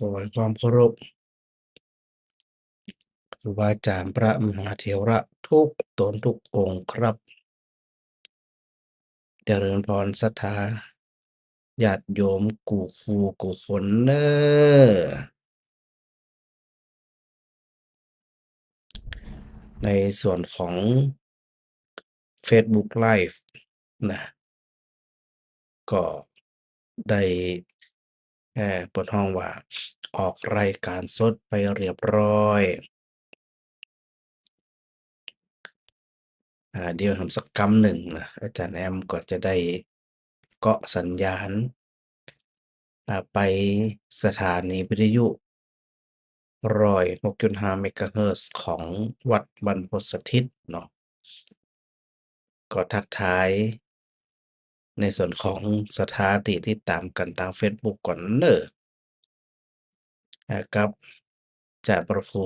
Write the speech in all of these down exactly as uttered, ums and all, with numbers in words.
ถวายความเคารพครูบาอาจ๋ารย์พระมหาเถระทุกต๋นทุกองค์ครับ เจริญพรศรัทธาญาติโยมกู้คู่กู้คนเน้อ ในส่วนของเฟซบุ๊กไลฟ์นะ ก็ได้ เอ่อ เปิ้นฮ้องว่าออกรายการสดไปเรียบร้อย อ่า เดี๋ยวหำสักกำนึ่งนะ อาจ๋ารย์แอมก็จะได้เกาะสัญญาณ อ่า ไปสถานีวิทยุ ร้อยหกจุดห้า เมกะเฮิรตซ์ของวัดบรรพตสถิตเนาะ ก็ทักทายในส่วนของศรัทธาตี้ติดต๋ามกั๋นตางเฟซบุ๊กก่อนเน้อ อ่า กับอาจ๋ารย์พระครู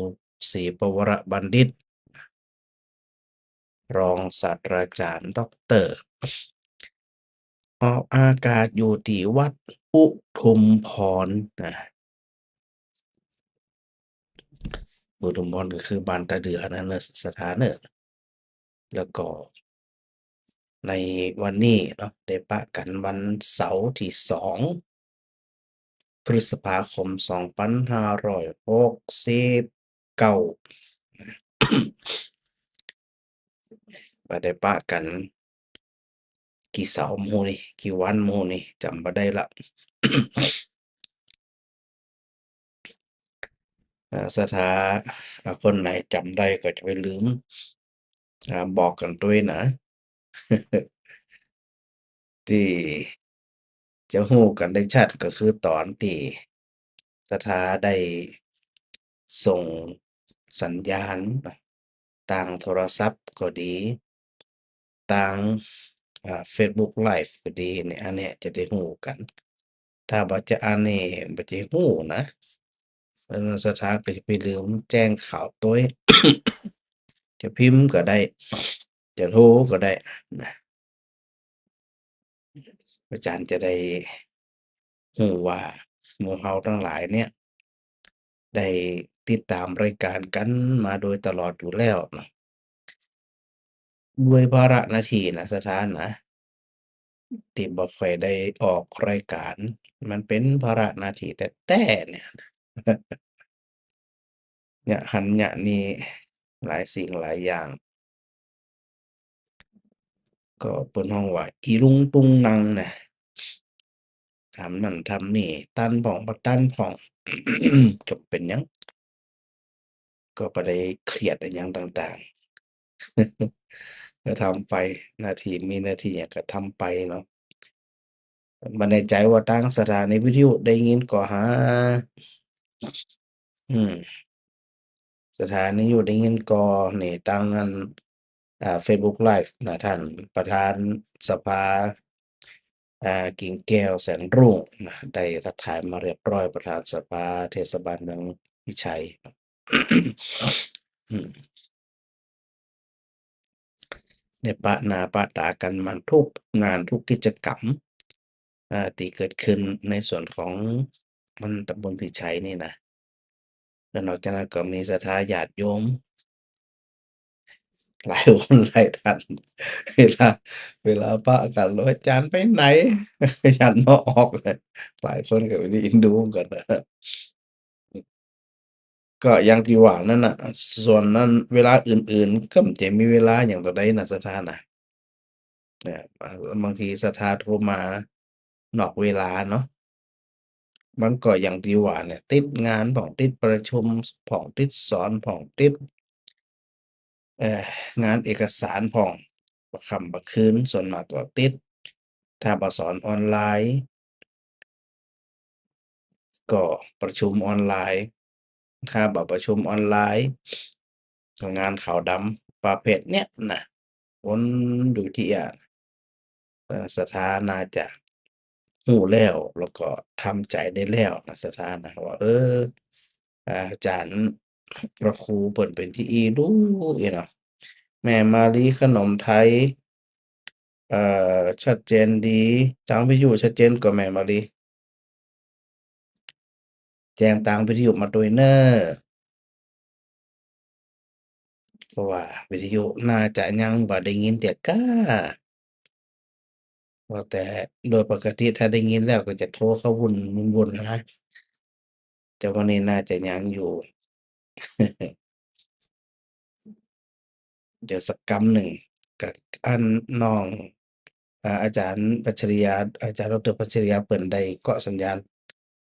ศรีปวรบัณฑิต รองศาสตราจ๋ารย์ด็อกเตอร์ ออกอากาศอยู่ตี้วัดอุทุมพรนะ อุทุมพรก็คือบ้านตาเดือนั่นเน้อ ศรัทธาเน้อ แล้วก็ในวันนี้เนาะ ได้ปะกั๋นวันเสาร์ตี้สอง พฤษภาคม สองปันห้าร้อยหกสิบเก้า บ่าได้ปะกั๋นกี่เสาร์หมู่นี่ กี่วันหมู่นี่ จ๋ำบ่ได้ละ อ่า ศรัทธา อ่า คนไหนจ๋ำได้ก็จะไปลืม อ่า บอกกั๋นตวยนะ ตี้จะฮู้กั๋นได้ชัดก็คือต๋อนตี้ศรัทธาได้ส่งสัญญาณตางโทรศัพท์ก็ดี ตาง อ่า เฟซบุ๊กไลฟ์ก็ดีเนี่ย อันเนี้ยจะได้ฮู้กั๋น ถ้าบ่จะอันนี้บ่จะฮู้นะ แล้วศรัทธาก็จะไปลืมแจ้งข่าวตวย จะพิมพ์ก็ได้ จะโทรก็ได้นะ อาจ๋ารย์จะได้ฮู้ว่าหมู่เฮาตังหลายเนี่ย ได้ติดต๋ามรายก๋านกั๋นมาโดยตลอดอยู่แล้วเนาะ ด้วยภาระหน้าตี้นะศรัทธานะ ตี้บ่ค่อยได้ออกรายก๋าน มันเป๋นภาระหน้าตี้แต๊ๆ เนี่ย เยียะหั้นเยียะนี่หลายสิ่งหลายอย่าง ก็เปิ้นฮ้องว่าอีลุงตุงนังนะ ทำนั่นทำนี่ ตันพ่องบ่ตันพ่อง ก็เป๋นหยัง ก็บ่ได้เครียดอะหยังต่างๆ ก็ทำไป หน้าตี้ มีหน้าตี้หยังก็ทำไปเนาะ บ่แน่ใจ๋ว่าตางสถานีวิทยุได้ยินก่อหา อืม สถานีวิทยุได้ยินก่อ นี่ ตางอัน อ่า เฟซบุ๊กไลฟ์นะ ต้านประธานสภา อ่า กิ่งแก้ว แสงรุ่ง นะ ได้ทักทายมาเรียบร้อย ประธานสภาเทศบาลเมืองพิชัย อืม ได้ปะหน้าปะต๋ากั๋นมาทุกงานทุกกิจกรรม อ่า ตี้เกิดขึ้นในส่วนของมันตำบลพิชัยนี่นะ แล้วนอกจากนั้นก็มีศรัทธาญาติโยม หลายคนหลายต้าน เวลา เวลาปะกั๋น "อาจ๋ารย์ไปไหน อาจ๋ารย์บ่ออก" หลายคนก็บ่ได้เอ็นดูกั๋นนะ ก็อย่างตี้ว่านั่นน่ะ ส่วนนั้นเวลาอื่นๆ ก็บ่จะมีเวลาหยังเต้าใดนะศรัทธานะ เนี่ย บางทีศรัทธาโทรมานอกเวลาเนาะ มันก็อย่างตี้ว่าเนี่ย ติดงานพ่อง ติดประชุมพ่อง ติดสอนพ่อง ติด เอ่อ งานเอกสารพ่อง บ่ค่ำบ่คืน ส่วนมากก็ติด ถ้าบ่สอนออนไลน์ ก็ประชุมออนไลน์ ถ้าบ่ประชุมออนไลน์ ก็งานขาวดำประเภทเนี้ยนะ วนอยู่ตี้อะ เอ่อ ศรัทธาน่าจะฮู้แล้ว แล้วก็ทำใจ๋ได้แล้วนะ ศรัทธานะ ว่า เออ อาจ๋ารย์พระครูเปิ้นเป๋นตี้อี้ดูอี้เนาะ แม่มาลีขนมไทย เอ่อ ชัดเจนดี ตางวิทยุชัดเจนก่อแม่มาลี แจ้งตางวิทยุมาตวยเน่อ เพราะว่าวิทยุน่าจะยังบ่ได้ยินเตื้อก้า ว่าแต่โดยปกติถ้าได้ยินแล้วก็จะโทรเข้าวุ่นๆ นะ แต่วันนี้น่าจะยังอยู่ เดี๋ยวสักกำนึ่ง กับอันน้อง อ่า อาจ๋ารย์พัชริยา อาจ๋ารย์ดอกเตอร์พัชริยาเปิ้นได้เกาะสัญญาณ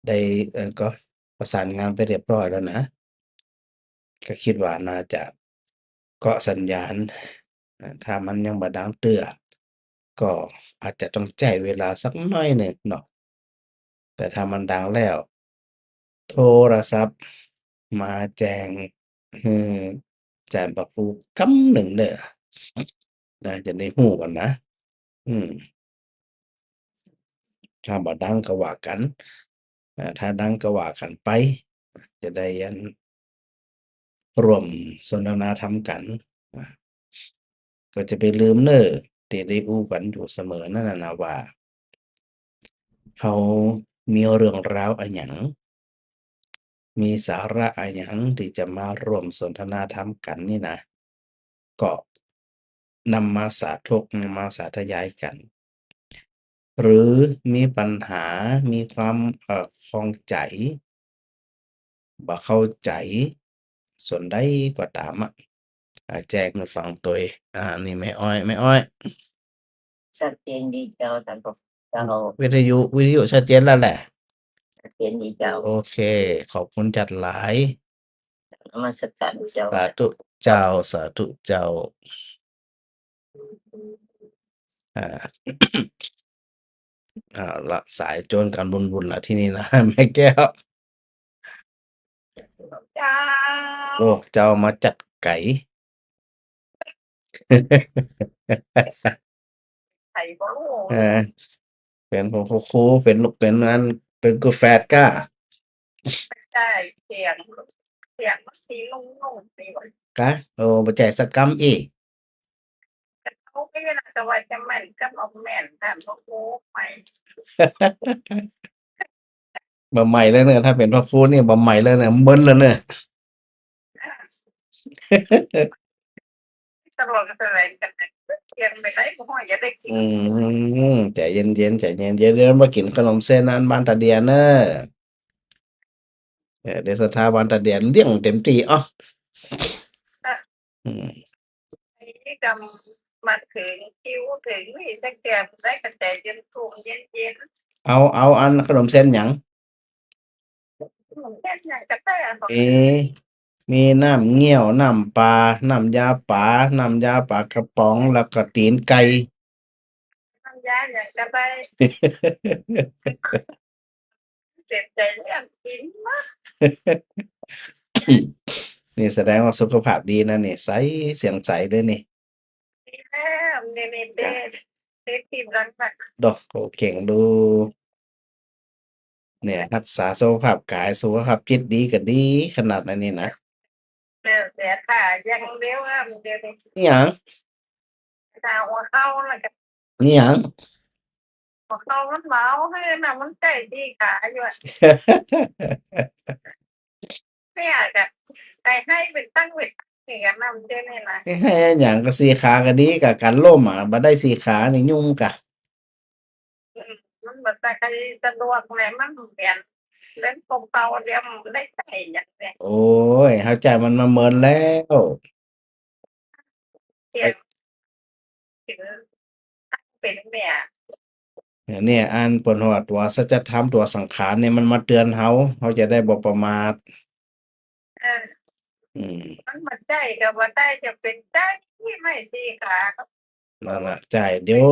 ได้ เอ่อ ก็ประสานงานไปเรียบร้อยแล้วนะ ก็กึ๊ดว่าน่าจะเกาะสัญญาณ อ่า ถ้ามันยังบ่ดังเตื้อ ก็อาจจะต้องใจ๊เวลาสักหน้อยนึ่งเนาะ แต่ถ้ามันดังแล้ว โทรศัพท์มาแจ้งหื้ออาจ๋ารย์ปะครูกำนึ่งเน่อ น่าจะได้ฮู้กั๋นนะ อืม ถ้าบ่ดังก็ว่ากั๋น อ่า ถ้าดังก็ว่ากั๋นไป จะได้อัน ร่วมสนทนาธรรมกั๋น อ่า ก็จะบ่าลืมเน่อ ตี้ได้อู้กั๋นอยู่เสมอนั่นน่ะนะว่า เฮามีเรื่องราวอะหยัง มีสาระอะหยังตี้จะมาร่วมสนทนาธรรมกั๋นนี่นะ ก็นำมาสาธก นำมาสาธยายกั๋น หรือมีปัญหา มีความ เอ่อ ข้องใจ๋ บ่เข้าใจ๋ ส่วนใดก็ต๋ามอะ อ่า แจ้งหื้อฟังตวย อ่า นี่แม่อ้อย แม่อ้อย ชัดเจนดีเจ้า ท่านพระครูเจ้า วิทยุ วิทยุชัดเจนแล้วแหละ ชัดเจนดีเจ้า โอเค ขอบคุณจัดหลาย นมัสการเจ้า สาธุเจ้า สาธุเจ้า อ่า เอาละ สายจวนกั๋นวุ่นๆ ละทีนี้นะ แม่แก้ว เจ้า โอ้ เจ้ามาจากไก๋ ไก๋บ่ฮู้ เออ เป๋นพระครู เป๋นลูก เป๋นอัน เป๋นกูแฝดก้า ใจ้ เสียง เสียงมันสินุ่งๆ ดีกว่า กะ โอ้ บ่ใจ้สักกำอี้ เขาก็ยังจะว่าจะแม่นกับบ่แม่น ถามพระครูไป บ่ใหม่เลยเน่อ ถ้าเป๋นพระครูนี่บ่ใหม่เลยเน่อ เบิ่นเลยเน่อ ตลอดก็แถลงกั๋นเน่อ เที่ยงไปไหนบ่ฮู้ อย่าได้กิ๋น อืม ใจ๋เย็นๆ ใจ๋เย็นๆ เดี๋ยวมากิ๋นขนมเส้นอันบ้านตาเดียเน่อ เออ เดี๋ยวศรัทธาบ้านตาเดียเลี้ยงเต็มตี้ เอ้า อ่ะ อืม นี่กำมาเถิง คิวเถิงนี่ ตั้งแต่ได้กระแตเย็นทุ่งเย็นๆ เอา เอาอันขนมเส้นหยัง ขนมเส้นหยังกระแต มี มีน้ำเงี้ยว น้ำปลา น้ำยาปลา น้ำยาปลากระป๋อง แล้วก็ตี๋นไก่ น้ำยาหยังกระแต เจ็บใจ๋เรื่องกิ๋นมาก นี่แสดงว่าสุขภาพดีนะนี่ ใส เสียงใสเลยนี่ ดีแล้ว นี่ นี่ เด้ เด้ ทีมรักนะ ดอก โอ้ เก่งดู เนี่ย ฮักษาสุขภาพกาย สุขภาพจิตดีก็ดีขนาดอันนี้นะ เออ เสียท่าอย่างเดียวอะ มันเดี๋ยวนี้ อิหยัง ท่าหัวเข่าน่ะ อิหยัง หัวเข่ามันเมา หื้อน่ะ มันใก้ซี้ขาอยู่อะ เนี่ยจ้ะ ใก้หื้อเป๋นตั้งเป๋นตั้งนี่กั๋นนะ มันเดี๋ยวนี้นะ หื้อหยัง ก็ซี้ขาก็ดี กะกั๋นล้มอะ บ่ได้ซี้ขานี่ยุ่งกะ อืม มันบ่ได้สะดวกแหละ มันเป๋น เล่นปงเป่าเดียวมันบ่ได้ใก้หยังเลย โอ้ย เฮาใจ้มันมาเมินแล้ว เสียง เป๋น เป๋นเนี่ย เนี่ย อันเปิ้นว่าตั๋วสัจธรรม ตั๋วสังขารเนี่ย มันมาเตือนเฮา เฮาจะได้บ่ประมาท เออ อืม มันบ่ใจ้ก็บ่ได้ จะเป๋นใจ้ตี้ไม่ซี้ขา นั่นน่ะ ใจ้ เดี๋ยว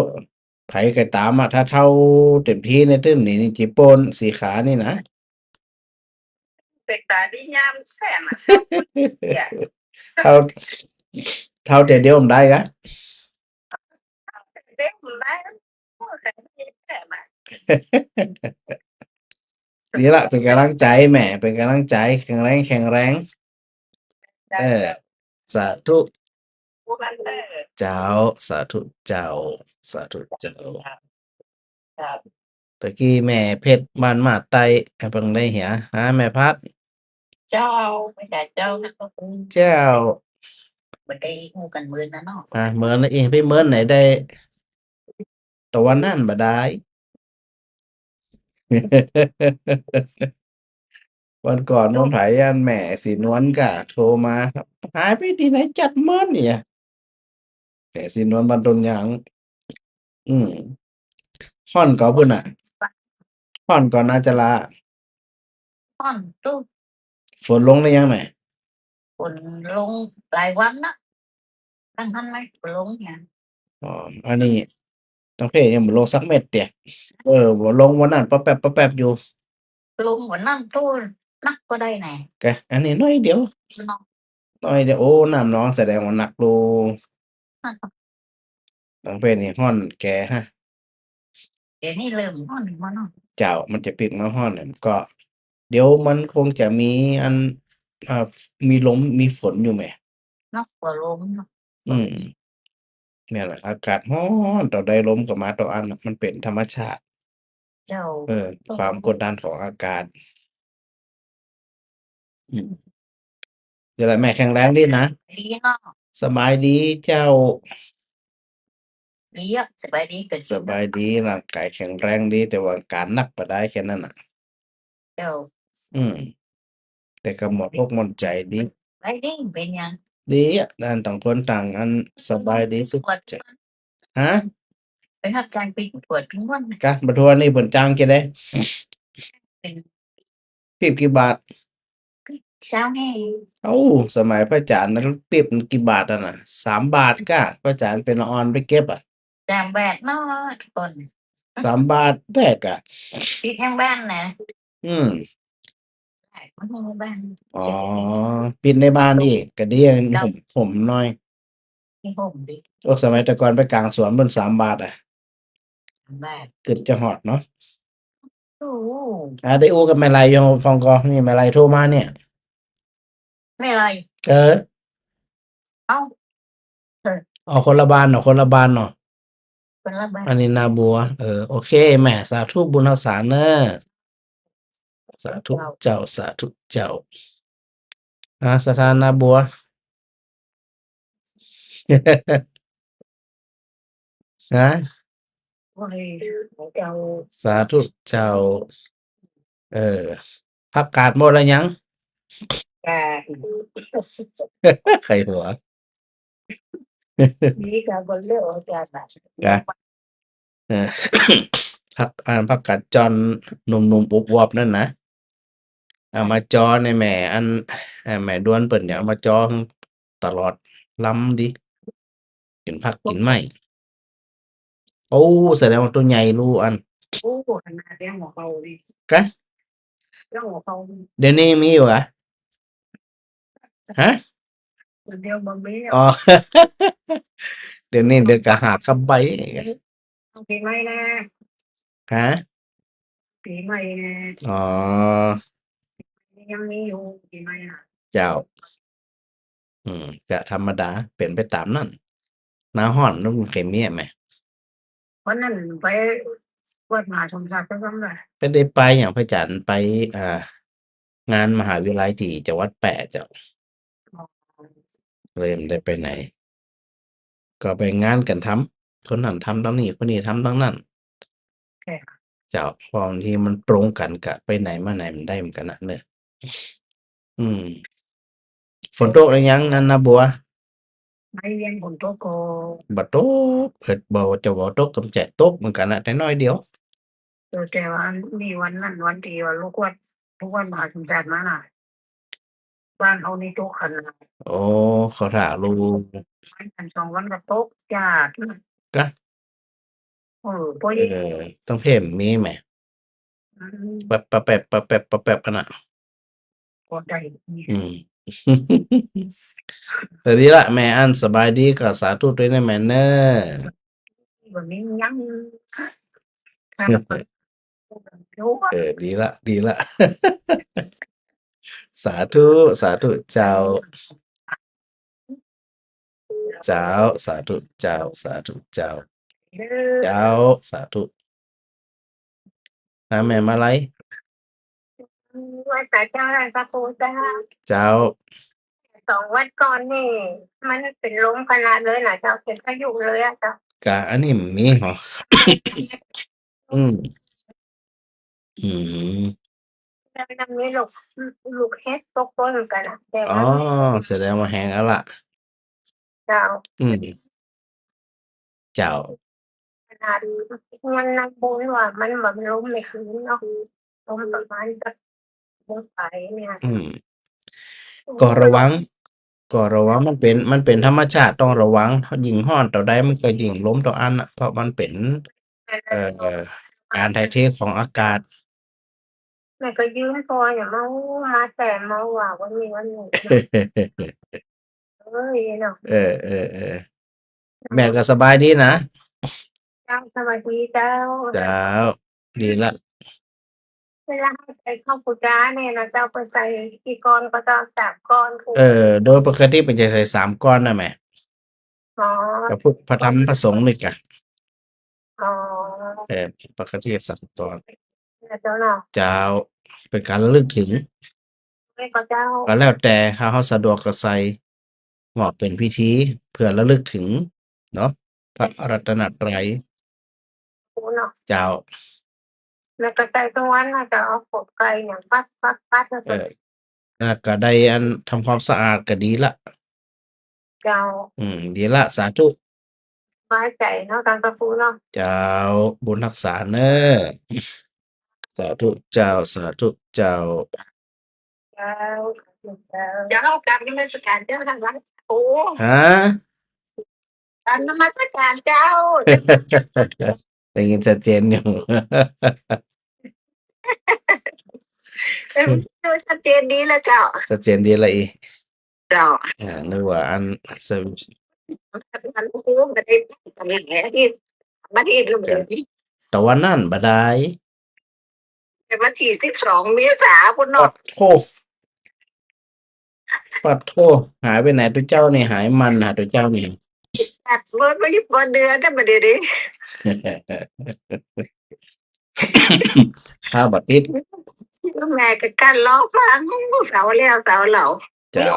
ไผก็ต๋ามอะ ถ้าเฒ่าเต็มตี้ในตึ้มนี่ นี่จิปนซี้ขานี่นะ เป๋นต๋าดียามแท้น่ะ เฒ่า เฒ่าแต่เดียวบ่ได้กะ เฒ่าแต่เดียวบ่ได้ พูดแต่ดีแท้น่ะ นี่ละ เป๋นก๋ำลังใจ๋แม่ เป๋นก๋ำลังใจ๋ แข็งแรง แข็งแรง เออ สาธุ เจ้า สาธุเจ้า สาธุเจ้า ครับ ตะกี้แม่เพชรบ้านมาดใต้ เปิ้นได้เหีย หาแม่พัด เจ้า ไม่ใช่เจ้านะ ก็คือ เจ้า บ่ได้ฮู้กั๋นเมินนะเนาะ อ่า เมินนะ อิไปเมินไหนได้ ตะวันนั้นบ่ได้ วันก่อนโน้นไผอันแม่ศรีนวลก็โทรมาครับ หายไปตี้ไหนจั๊ดเมินเนี่ย แม่ศรีนวลบ้านต้นยาง อืม ฮ้อนก่อพุ้นน่ะ ฮ้อนก่อนาจารา ฮ้อนตุ๊ ฝนลงหรือยังแม่ ฝนลงหลายวันละ ตั้งหั้นไหม ฝนลงเนี่ย อ๋อ อันนี้ ตังเพ่ยังบ่ลงสักเม็ดเตีย เออ บ่ลงวันนั้น ป๊อบแป๊บ ป๊อบแป๊บอยู่ ลงวันนั้นตุ๊ นักก็ได้แน่ กะ อันนี้น้อยเดียว เนาะ น้อยเดียว โอ้ น้ำนองแสดงว่านักลู ตังเพ่นี่ฮ้อนแก่ฮะ เดี๋ยวนี้เริ่มฮ้อนแล้วเนาะ เจ้า มันจะปิ๊กมาฮ้อนเนี่ย ก็ เดี๋ยวมันคงจะมีอัน อ่า มีลม มีฝนอยู่แหม เนาะ กว่าลมเนาะ อืม เนี่ยแหละ อากาศฮ้อน เต้าใดลมก็มาเต้าอั้นน่ะ มันเป๋นธรรมชาติ เจ้า เออ ความกดดันของอากาศ อืม เดี๋ยวแหละ แม่แข็งแรงดีนะ ดีเนาะ สบายดีเจ้า ดีอะ สบายดี ก็ดี สบายดี ร่างกายแข็งแรงดี แต่ว่าอาก๋านนักบ่ได้แค่นั้นน่ะ เจ้า อืม แต่ก็หมดอกหมดใจ๋ดี ไปดิ เป๋นหยัง ดีอะ อันต่างคนต่างอันสบายดีสุขใจ๋ ฮะ ไปฮับจ้างปิ๊กถ้วยปิ๊กม่วน กะ บ่าถ้วยนี่เปิ้นจ้างจะได้ เป๋น ปิ๊บกี่บาท ปิ๊บซาวแฮง เอ้า สมัยป้าจ๋ารย์นั้นปิ๊บกี่บาทอะน่ะ สามบาทกะ ป้าจ๋ารย์เป๋นอ่อนไปเก็บอะ สามบาทเนาะทุกคน สามบาทแต๊กะ ปิ๊บแฮงบ้านนะ อืม ปิ๊บแฮงบ้าน อ๋อ ปิ๊บในบ้านอีก ก็ดี เจ้า ห่ม ห่มหน่อย มีห่มดิ โอ้ สมัยแต่ก่อนไปก๋างสวนเปิ้นสามบาทอะ สามบาท กึ๊ดจะฮอดเนาะ โอ้โห อ่า ได้อู้กับแม่ไลยองพองก่อ นี่แม่ไลโทรมาเนี่ย แม่ไล เออ เอ้า เออ อ๋อ คนละบ้านเนาะ คนละบ้านเนาะ คนละบ้าน อันนี้นาบัว เออ โอเค แม่ สาธุบุญฮักษาเน้อ สาธุเจ้า สาธุเจ้า อ่า ศรัทธานาบัว ฮะ โอ้ย เจ้า สาธุเจ้า เออ ผักกาดหมดแล้วยัง กาด ใครหัว นี่ก็บ่เลือกอาจารย์น่ะ กะ เออ ผัก อ่า ผักกาดจอนหนุ่มๆ อวบๆ นั่นนะ เอามาจอในแม่อัน เอ่อ แม่ดวนเปิ้นเนี่ย เอามาจอตลอดลำดี กิ๋นผักกิ๋นไม้ โอ้ แสดงว่าตั๋วใหญ่ลูอัน โอ้ ขนาดเลี้ยงหัวเข่าดิ กะ เลี้ยงหัวเข่าดิ เดี๋ยวนี้ยังมีอยู่อะ ฮะ เดี๋ยวบ่มีอะ อ๋อ เดี๋ยวนี้เดี๋ยวก็หากับใบ ปี๋ใหม่นะ ฮะ ปี๋ใหม่นะ อ๋อ ยังมีอยู่ปี๋ใหม่อะ เจ้า อืม ก็ธรรมดา เป๋นไปต๋ามนั้น หน้าฮ้อนมันเกยมีแหม วันนั้นไปวัดมหาสมศักดิ์ก็ซ้ำเลย ไปได้ไปอย่างพระอาจารย์ไป อ่า งานมหาวิทยาลัยตี้จังหวัดแป้เจ้า อ๋อ เลยบ่ได้ไปไหน ก็แบ่งงานกั๋นทำ คนนั้นทำตังนี้ คนนี้ทำตังนั้น ค่ะ เจ้า เพราะบางทีมันตรงกั๋นกะไปไหนมาไหนมันได้เหมือนกั๋นนะเนอะ อืม ฝนตกหรือยังนั่นนาบัว ไม่ ยังฝนตกก็ บ่ตก เอิดบ่ จะบ่ตกก็บ่ใจ้ตกเหมือนกั๋นนะ แต่น้อยเดียว เออ แต่ว่ามีวันนั้นวันตี้ว่าลูกวัด ลูกวัดมหาสมศักดิ์มาน่ะ บ้านเฮานี่ตกขนาด โอ้ เขาถ่าลู วันสองวันก็ตกจ้า กะ เออ พอดี เออ ต้องเพิ่มมีแหม อืม แป๊บ แป๊บ แป๊บ แป๊บ แป๊บ แป๊บ อันน่ะ ก็ได้ อืม แต่ดีละ แม่อันสบายดีก็สาธุตวยนะแม่เน้อ วันนี้ยัง เออ ดีละ ดีละ สาธุ สาธุเจ้า เจ้า สาธุเจ้า สาธุเจ้า เจ้า สาธุ นะแม่มาลัย อืม ไหว้สาเจ้า ไหว้พระครูเจ้า เจ้า สองวันก่อนนี่ มันเป๋นลมขนาดเลยนะเจ้า เป๋นพายุเลยอะเจ้า กะอันนี้มีเหรอ อืม อืม แล้วมันมีลูก ลูกเห็บตกด้วยเหมือนกั๋นนะ แต่ว่า อ๋อ แสดงว่าแฮงแล้วล่ะ เจ้า อืม เจ้า ขนาดมันนักบุญว่ามันบ่ลมไม่คืนเนาะ ลมประมาณสักโมงไปเนี่ย อืม ก็ระวัง ก็ระวัง มันเป๋น มันเป๋นธรรมชาติ ต้องระวัง ยิ่งฮ้อนเต้าใดมันก็ยิ่งลมเต้าอั้นน่ะ เพราะมันเป๋น เอ่อ ก๋านถ่ายเทของอากาศ แม่ก็ยืมปออย่างเมา มาแต่เมาว่าวันนี้วันนี้ เอ้ยเนาะ เออ เออ เออ แม่ก็สบายดีนะ เจ้า สวัสดีเจ้า เจ้า ดีละ เวลาไปเข้าปู๋จาเนี่ยนะเจ้า ไปใส่กี่ก้อนก็เจ้า สามก้อน เออ โดยปกติเปิ้นจะใส่สามก้อนนะแม่ อ๋อ พระพุทธ พระธรรม พระสงฆ์นี่กะ อ๋อ เออ ปกติสามก้อน เจ้าเนาะ เจ้า เป๋นก๋านระลึกเถิง แม่ก็เจ้า ก็แล้วแต่ ถ้าเฮาสะดวกก็ใส่ เหมาะเป๋นพิธีเปื้อระลึกเถิงเนาะ พระรัตนตรัย โอ้เนาะ เจ้า แล้วก็ใส่ตรงนั้นน่ะเจ้า เอาขวดไก่เนี่ย ปัด ปัด ปัด แล้วก็ เออ แล้วก็ได้อันทำความสะอาดก็ดีละ เจ้า อืม ดีละ สาธุ สบายใจ๋เนาะ ตามพระครูเนาะ เจ้า บุญฮักษาเน่อ สาธุเจ้า สาธุเจ้า เจ้า เจ้า เจ้ากราบนมัสการเจ้า ทางวัด โอ้ ฮะ กราบนมัสการเจ้า ได้ยินชัดเจนอยู่ เออ ชัดเจนดีแล้วเจ้า ชัดเจนดีแล้วอี เจ้า อ่า นึกว่าอัน มัน มัน โอ้โห บ่ได้ บ่ได้ บ่ได้ แต่วันนั้นบ่ได้ แต่วันตี้สิบสองเมษาพุ้นเนาะ ปัดโธ่ ปัดโธ่ หายไปไหนตุ๊เจ้านี่ หายมันนะตุ๊เจ้านี่ ตัดเบิดไว้อยู่บ่เดือนน่ะบ่ได้เด้ ถ้าบ่ติด แม่ก็กั้นร้องฟัง เสาร์แล้วเสาร์เล่า เจ้า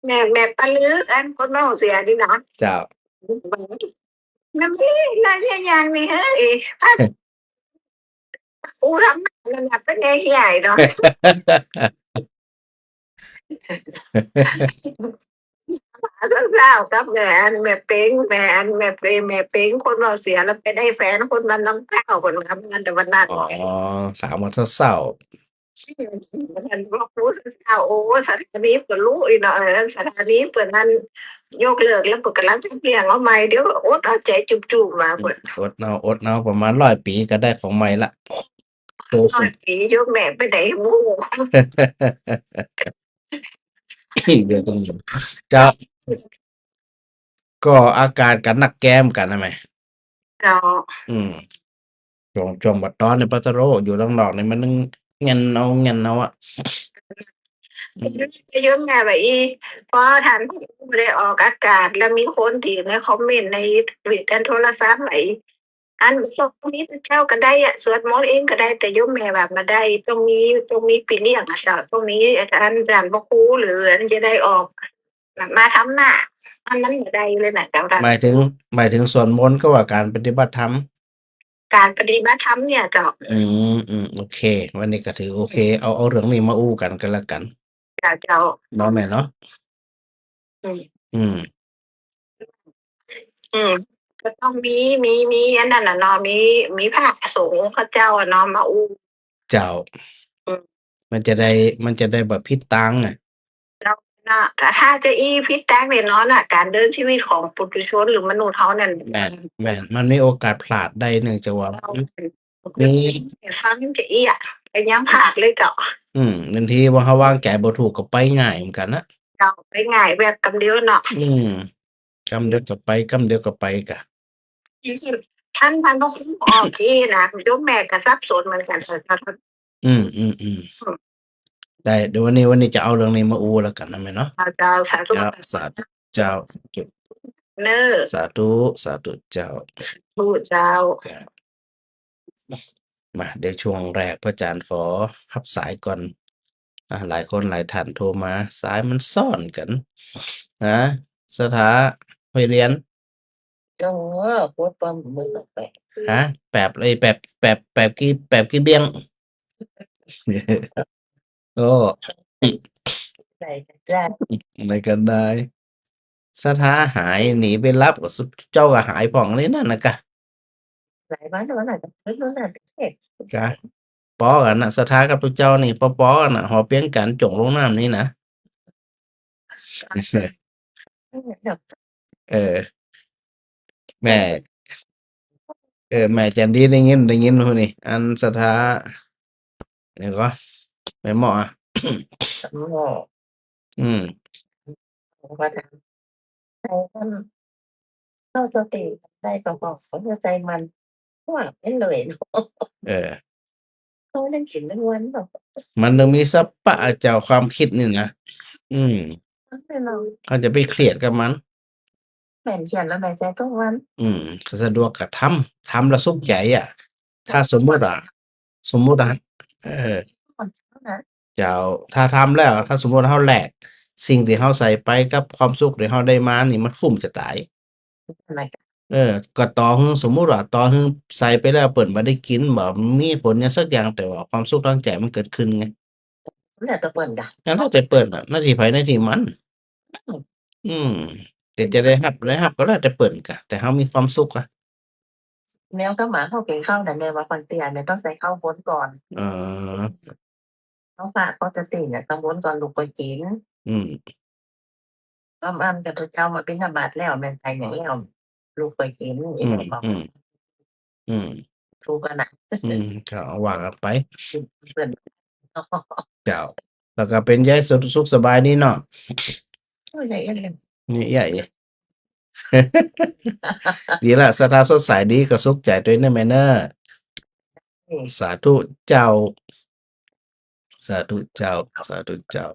แม่ แม่ปะลืออันคนเฮาเสียนี่นะ เจ้า มันมีหลายอย่างนี่เฮ้ย อู้ ทำนั่นน่ะเป็นไงใหญ่เนาะ เจ้ากับแม่อันแม่เป๊ง แม่อันแม่เป๊ง แม่เป๊งคนเว้าเสียแล้วไปได้แฟนคนบ้านน้องเจ้า คนทำงานแต่วันนั้น อ๋อ ถามว่าเศร้าๆ อืม มันบอกรู้เศร้า โอ้ สถานีเปิ้นรู้อีกเนาะ เออ สถานีเปิ้นนั้นยกเลิกแล้ว เปิ้นกำลังจะเปลี่ยนเอาใหม่ เดี๋ยวอดเอาใจ๋จุ๊บๆ มาเปิ้น อดเอา อดเอา ประมาณร้อยปี๋ก็ได้ของใหม่ละ ร้อยปี๋ โยมแม่ไปไหนหมู่ เดี๋ยวต้อง เจ้า ก็อากาศก็นักแกมกั๋นนะแม่ เจ้า อืม ช่วง ช่วงบ่าต๋อนนี่ปะโธ่ อยู่ด้านนอกนี่มันนึ่งแง่นเอา แง่นเอาอะ อืม โยมแม่ว่าอี้ พอท่านบ่ได้ออกอากาศ แล้วมีคนตี้ในคอมเมนต์ในทวิต อันโทรศัพท์ว่าอี้ อัน ต้องมีเจ้าก็ได้อะ สวดมนต์เองก็ได้ แต่โยมแม่ว่าบ่ได้ ต้องมี ต้องมีปี้เลี้ยงอะเจ้า ต้องมีอาจารย์ อาจารย์พระครู หรืออันจะได้ออกมาทำหน้า อันนั้นบ่ได้เลยนะเจ้าค่ะ หมายถึง หมายถึงสวดมนต์ก็ว่าก๋านปฏิบัติธรรม ก๋านปฏิบัติธรรมเนี่ยเจ้า อืม อืม โอเค วันนี้ก็ถือโอเค เอา เอาเรื่องนี้มาอู้กั๋นก็แล้วกั๋น เจ้า เจ้า เนาะแม่เนาะ อืม อืม อืม ก็ต้องมี มี มีอันนั้นน่ะเนาะ มี มีพระสงฆ์เขาเจ้าอะเนาะ มาอู้ เจ้า อืม มันจะได้ มันจะได้บ่ผิดตางอะ เจ้า น่ะ ถ้าจะอี้ผิดตางแน่นอนน่ะ ก๋านเดินชีวิตของปุถุชนหรือมนุษย์เฮานั่น แม่น แม่น มันมีโอกาสพลาดได้ เนื่องจากว่า เจ้า มี ฟังจะอี้อะ ก็ยังพลาดเลยเจ้า อืม บางทีว่าเฮาวางใจ๋บ่ถูกก็ไปง่ายเหมือนกั๋นนะ เจ้า ไปง่ายแบบกำเดียวเนาะ อืม กำเดียวก็ไป กำเดียวก็ไปกะ ท่าน ท่านพระครูออกอี้นะ โยมแม่ก็สับสนเหมือนกั๋น อืม อืม อืม ได้ เดี๋ยววันนี้ วันนี้จะเอาเรื่องนี้มาอู้แล้วกั๋นนะแม่เนาะ เจ้า สาธุ เจ้า สาธุ เจ้า เน่อ สาธุ สาธุ เจ้า สาธุ เจ้า เจ้า มา เดี๋ยวช่วงแรกพระอาจารย์ขอฮับสายก่อน อ่ะ หลายคนหลายท่านโทรมา สายมันซ้อนกั๋น นะ ศรัทธา ห้วยเรียน โอ้ พูดปลอม มึงออกไป ฮะ แปบ ไอ้แปบ แปบ แปบกี้ แปบกี้เบี้ยง โอ้ ได้จ้ะ ไหนก็ได้ ศรัทธาหายหนีไปลับกับสุเจ้าก็หายพ่องนี่นั่นนะกะ หลายวันแล้วนะ ไม่รู้นะ เช็ค กะ ปอกั๋นนะ ศรัทธากับตุ๊เจ้านี่ ปอๆ กั๋นนะ หอเปียงก๋านจ๋งลงน้ำนี่นะ เออ แม่ เออ แม่จันดีได้ยิน ได้ยินหูนี่ อันศรัทธา เดี๋ยวก่อน แม่หมออะ หมอ อืม ว่าทำ ใครก็เข้าสติได้ก็บอก เข้าใจมัน ว่าไม่เลยเนาะ เออ เขายังเขียนทั้งวันเนาะ มันต้องมีสัพพะเจ้าความคิดนี่นะ อืม นั่นแหละเนาะ เขาจะไปเครียดกับมัน แม่นเขียนแล้วแม่ใจทุกวัน อืม ก็สะดวกก็ทำ ทำแล้วสุขใจอะ ถ้าสมมุติอะ สมมุติอะ เออ เจ้า ถ้าทำแล้ว ถ้าสมมุติเฮาแลกสิ่งตี้เฮาใส่ไปกับความสุขตี้เฮาได้มานี่ มันคุ้มจะต๋าย เออ ก็ต่อหื้อ สมมุติว่า ต่อหื้อใส่ไปแล้วเปิ้นบ่ได้กิ๋น บ่มีผลหยังสักอย่าง แต่ว่าความสุขตางใจ๋มันเกิดขึ้นไง แล้วแต่เปิ้นกะ แล้วแต่เปิ้นอะ หน้าตี้ใผหน้าตี้มัน อืม อืม แต่จะได้ฮับ ได้ฮับก็แล้วแต่เปิ้นกะ แต่เฮามีความสุขอะ แมวกับหมาเฮากิ๋นข้าวน่ะ แม่ว่าก่อนเตี้ย แม่ต้องใส่ข้าวบนก่อน เออ เฮาว่าปกติเนี่ย ข้าวบนก่อนลูกไปกิ๋น อืม อ้ำๆ กับตุ๊เจ้ามาบิณฑบาตแล้ว แม่นไปอย่างแล้ว ลูกไปกิ๋น อืม อีกแล้วบอก อืม อืม ถูกกั๋นนะ อืม ก็ว่ากั๋นไป เปิ้น เจ้า แล้วก็เป๋นใยสุข สุขสบายดีเนาะ โอ้ย ใหญ่เอ็นเลย นี่ใหญ่ ดีละ ศรัทธาสดใสดีก็สุขใจ๋ตวยเน่อแม่เน่อ อืม สาธุเจ้า สาธุเจ้า สาธุเจ้า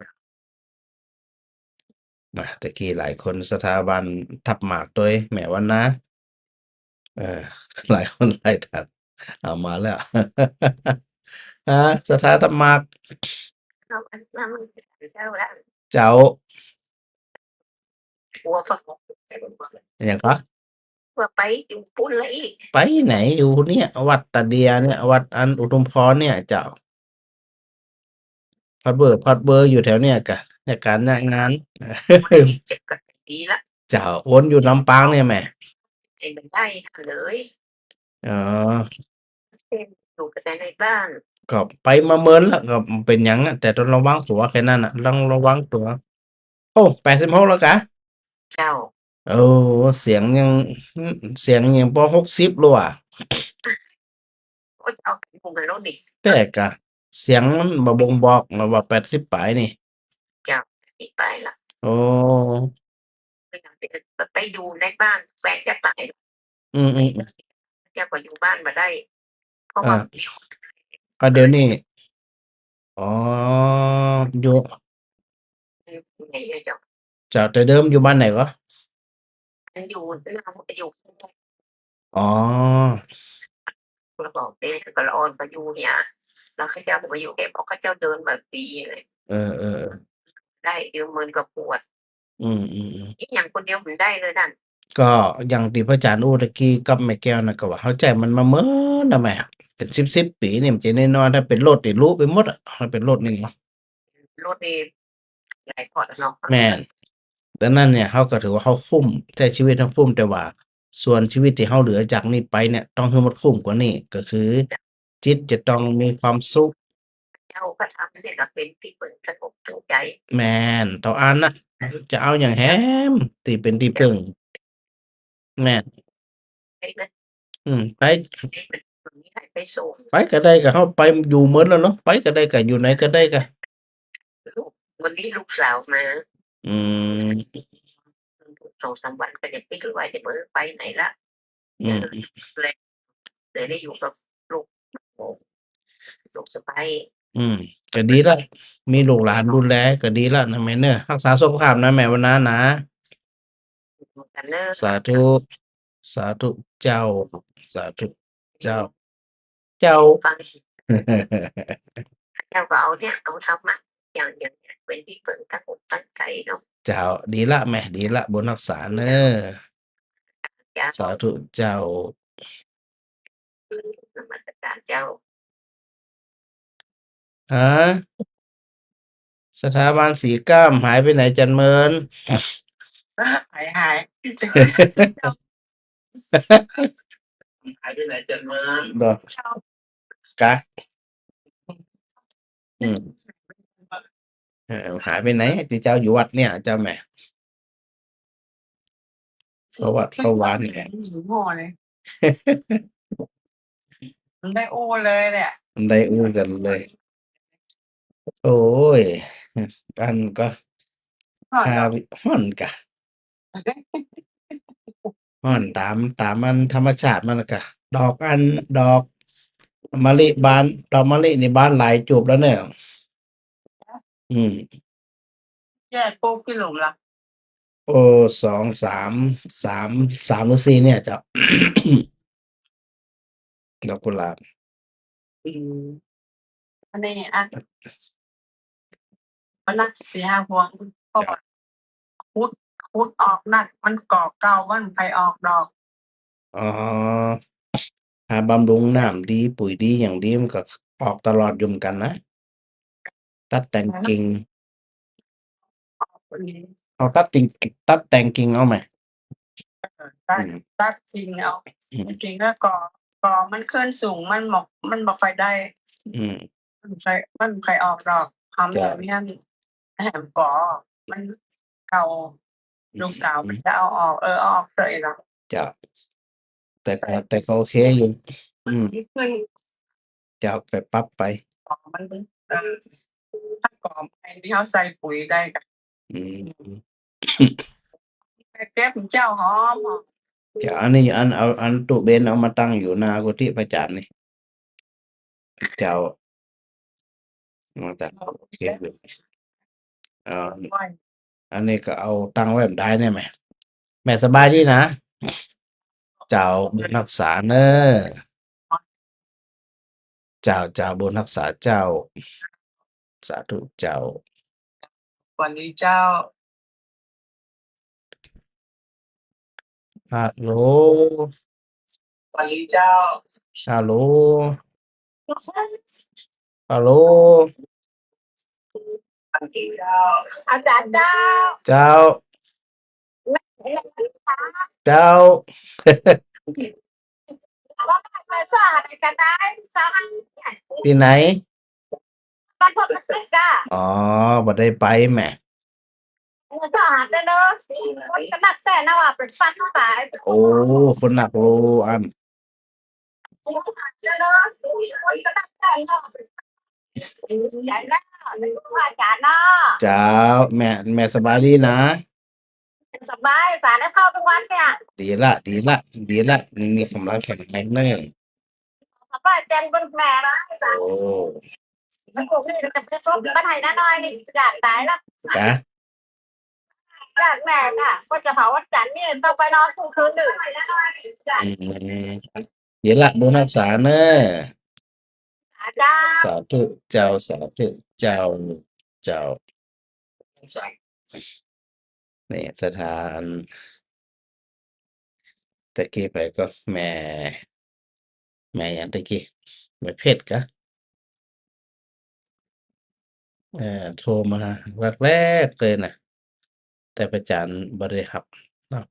มา ตะกี้หลายคน ศรัทธาบ้านทับหมากตวย แม่วันนา เออ หลายคนหลายท่าน เอามาแล้ว อ่า ศรัทธาทับหมาก เอาอันนั้นมันเจ้าละ เจ้า หัวฝัก อย่างก็ ว่าไปอยู่ปุ้นละอี้ ไปไหนอยู่เนี่ย วัดตะเดียเนี่ย วัดอันอุทุมพรเนี่ยเจ้า พัดเบ้อ พัดเบ้ออยู่แถวเนี่ยกะ เนี่ยก๋านเนี่ยงาน เจ็บก็ดีละ เจ้า วนอยู่ลำปางเนี่ยแม่ เจ็บมันได้เลย อ๋อ เส้นอยู่แต่ในบ้าน ก็ไปมาเมินแล้ว ก็เป๋นหยังอะ แต่ต้องระวังตั๋วแค่นั้นน่ะ ต้องระวังตั๋ว โอ้ แปดสิบหกแล้วกะ เจ้า โอ้ เสียงยัง เสียงยังปอหกสิบแล้วอะ โอ้ย เอาไปปรุงกันแล้วนี่ แต่กะ เสียงมันบ่บ่งบอกนะว่าแปดสิบปลายนี่ เจ้า แปดสิบปลายละ โอ้ ไปอยู่ในบ้าน แฟนจะต๋าย อืม อืม อืม เจ้าก็อยู่บ้านบ่ได้ เพราะว่า อ่า อ่า เดี๋ยวนี้ อ๋อ อยู่ เจ้า แต่เดิมอยู่บ้านไหนวะ มันอยู่ อยู่ อ๋อ ก็บอกเด้ ก็ละอ่อนก็อยู่เนี่ย แล้วเขาเจ้าก็มาอยู่แกบอกเขาเจ้าเดินมาปีเลย เออ เออ ได้ เดี๋ยวมันก็ปวด อืม อืม อืม อีกอย่างคนเดียวมันได้เลยนั่น ก็อย่างตี้พระอาจารย์อู้ตะกี้กับแม่แก้วน่ะ ก็ว่าเข้าใจ๋มันมาเมินนะแม่ เป๋นสิบๆ ปี๋นี่ มันจะแน่นอน ถ้าเป๋นรถนี่รู้ไปหมดอะ ถ้าเป๋นรถนี่เนาะ รถนี่หลายพอร์ตอะเนาะ แม่น ดังนั้นเนี่ย เฮาก็ถือว่าเฮาคุ้ม ใจ๊ชีวิตเฮาคุ้ม แต่ว่าส่วนชีวิตตี้เฮาเหลือจากนี้ไปเนี่ย ต้องหื้อมันคุ้มกว่านี้ ก็คือ จิตจะต้องมีความสุข เจ้าพระธรรมเนี่ยก็เป๋นตี้เปิ่งสงบจิตใจ๋ แม่น เต้าอั้นนะ จะเอาหยังแหม ตี้เป๋นตี้เปิ่ง แม่น ไปนะ อืม ไป ไปส่ง ไปก็ได้ ก็เฮาไปอยู่เมินแล้วเนาะ ไปก็ได้ ก็อยู่ไหนก็ได้ ก็ ลูก วันนี้ลูกสาวมา อืม สองสามวันก็ยังปิ๊กว่าจะเออไปไหนละ อืม เลย เลยได้อยู่กับลูก ลูกสะใภ้ อืม ก็ดีละ มีลูกหลานดูแลก็ดีละนะแม่เนอะ ฮักษาสุขภาพนะแม่วันนานะ สาธุ สาธุเจ้า สาธุเจ้า เจ้า ฟัง เจ้าก็เอาเนี่ย เอาธรรมะอย่าง อย่างเนี่ย เป็นที่พึ่งตั้งอกตั้งใจเนาะ เจ้า ดีละแม่ ดีละ บุญฮักษาเน่อ เจ้า สาธุเจ้า นมัสการเจ้า ฮะ สถาบันสีก้ามหายไปไหนจันเมิน หาย หาย หายไปไหนจันเมิน ดอก กะ อืม เออ หายไปไหน ตี้เจ้าอยู่วัดเนี่ย เจ้าแม่ เข้าวัดเข้าวานี่แหละ อยู่หม้อเลย มันได้อู้เลยแหละ มันได้อู้กั๋นเลย โอ้ย อันก็ ฮ้อนเนาะ ฮา ฮ้อนกะ ฮ้อนต๋าม ต๋ามอันธรรมชาติมันกะ ดอกอัน ดอกมะลิบาน ดอกมะลินี่บานหลายจูบแล้วเนี่ย อืม แยกปลูกกี่หลุมล่ะ โอ้ สอง สาม สาม สามหรือสี่เนี่ยเจ้า ดอกกุหลาบ อืม อันนี้อ่ะ มันนักสี่ห้าพวง เพราะว่าขุด ขุดออกนัก มันก่อเก่า มันไปออกดอก อ๋อ ถ้าบำรุงน้ำดี ปุ๋ยดี อย่างดี มันก็ออกตลอดอยู่เหมือนกั๋นนะ ตัดแต่งกิ่ง เอาตัดติ่ง ตัดแต่งกิ่งเอาไหม เออ ตัด อืม ตัดติ่งเอา อืม จริงๆ แล้วก่อ ก่อมันขึ้นสูง มันบ่ มันบ่ค่อยได้ อืม มันบ่ค่อย มันบ่ค่อยออกดอก หอม เจ้า แบบเนี้ย แหมก่อ มันเก่า อืม ลูกสาวมันจะเอาออก เออ เอาออกเถอะเนาะ เจ้า แต่ก็ แต่ก็โอเคอยู่ อืม เจ้าไปปรับไป อ๋อ มัน เออ ถ้าก่อไปที่เขาใส่ปุ๋ยได้กะ อืม ไปเก็บเจ้าหอม เจ้า อันนี้ อัน เอา อันตู้เบนเอามาตั้งอยู่หน้ากุฏิพระอาจารย์นี่ เจ้า มาตั้ง โอเคอยู่ เอ่อ อันนี้ก็เอาตั้งไว้บ่ได้เนี่ยแม่ แม่สบายดีนะ เจ้า บุญฮักษาเน่อ เจ้า เจ้า บุญฮักษาเจ้า สาธุเจ้า สวัสดีเจ้า ฮัลโหล สวัสดีเจ้า ฮัลโหล ฮัลโหล สวัสดีเจ้า อาจารย์เจ้า เจ้า เจ้า ตี้ไหน อ๋อ บ่ได้ไปแหม โอ้ คนนักโลอัน เจ้า แม่ แม่สบายดีนะ สบาย สารได้เข้าทุกวันเนี่ย ดีละ ดีละ ดีละ นี่มีกำลังแข็งแรงเน่อ สบายแจ้งเปิ้นแม่นะ โอ้ มันปลูกนี่จะไปชมบ้านไทยน้าน้อยนี่ อยากต๋ายละ กะ อยากแม่น่ะ ก็จะเผาวันจันทร์นี่ ต้องไปนอนทุ่งคืนหนึ่ง อืม เดี๋ยวละ บุญฮักษาเน่อ สาธุเจ้า สาธุเจ้า เจ้า นี่สถาน ตะกี้ไปก็แม่ แม่หยังตะกี้ แม่เพชรกะ เอ่อ โทรมาแรกๆ เลยนะ แต่พระอาจารย์บ่ได้ฮับเนาะ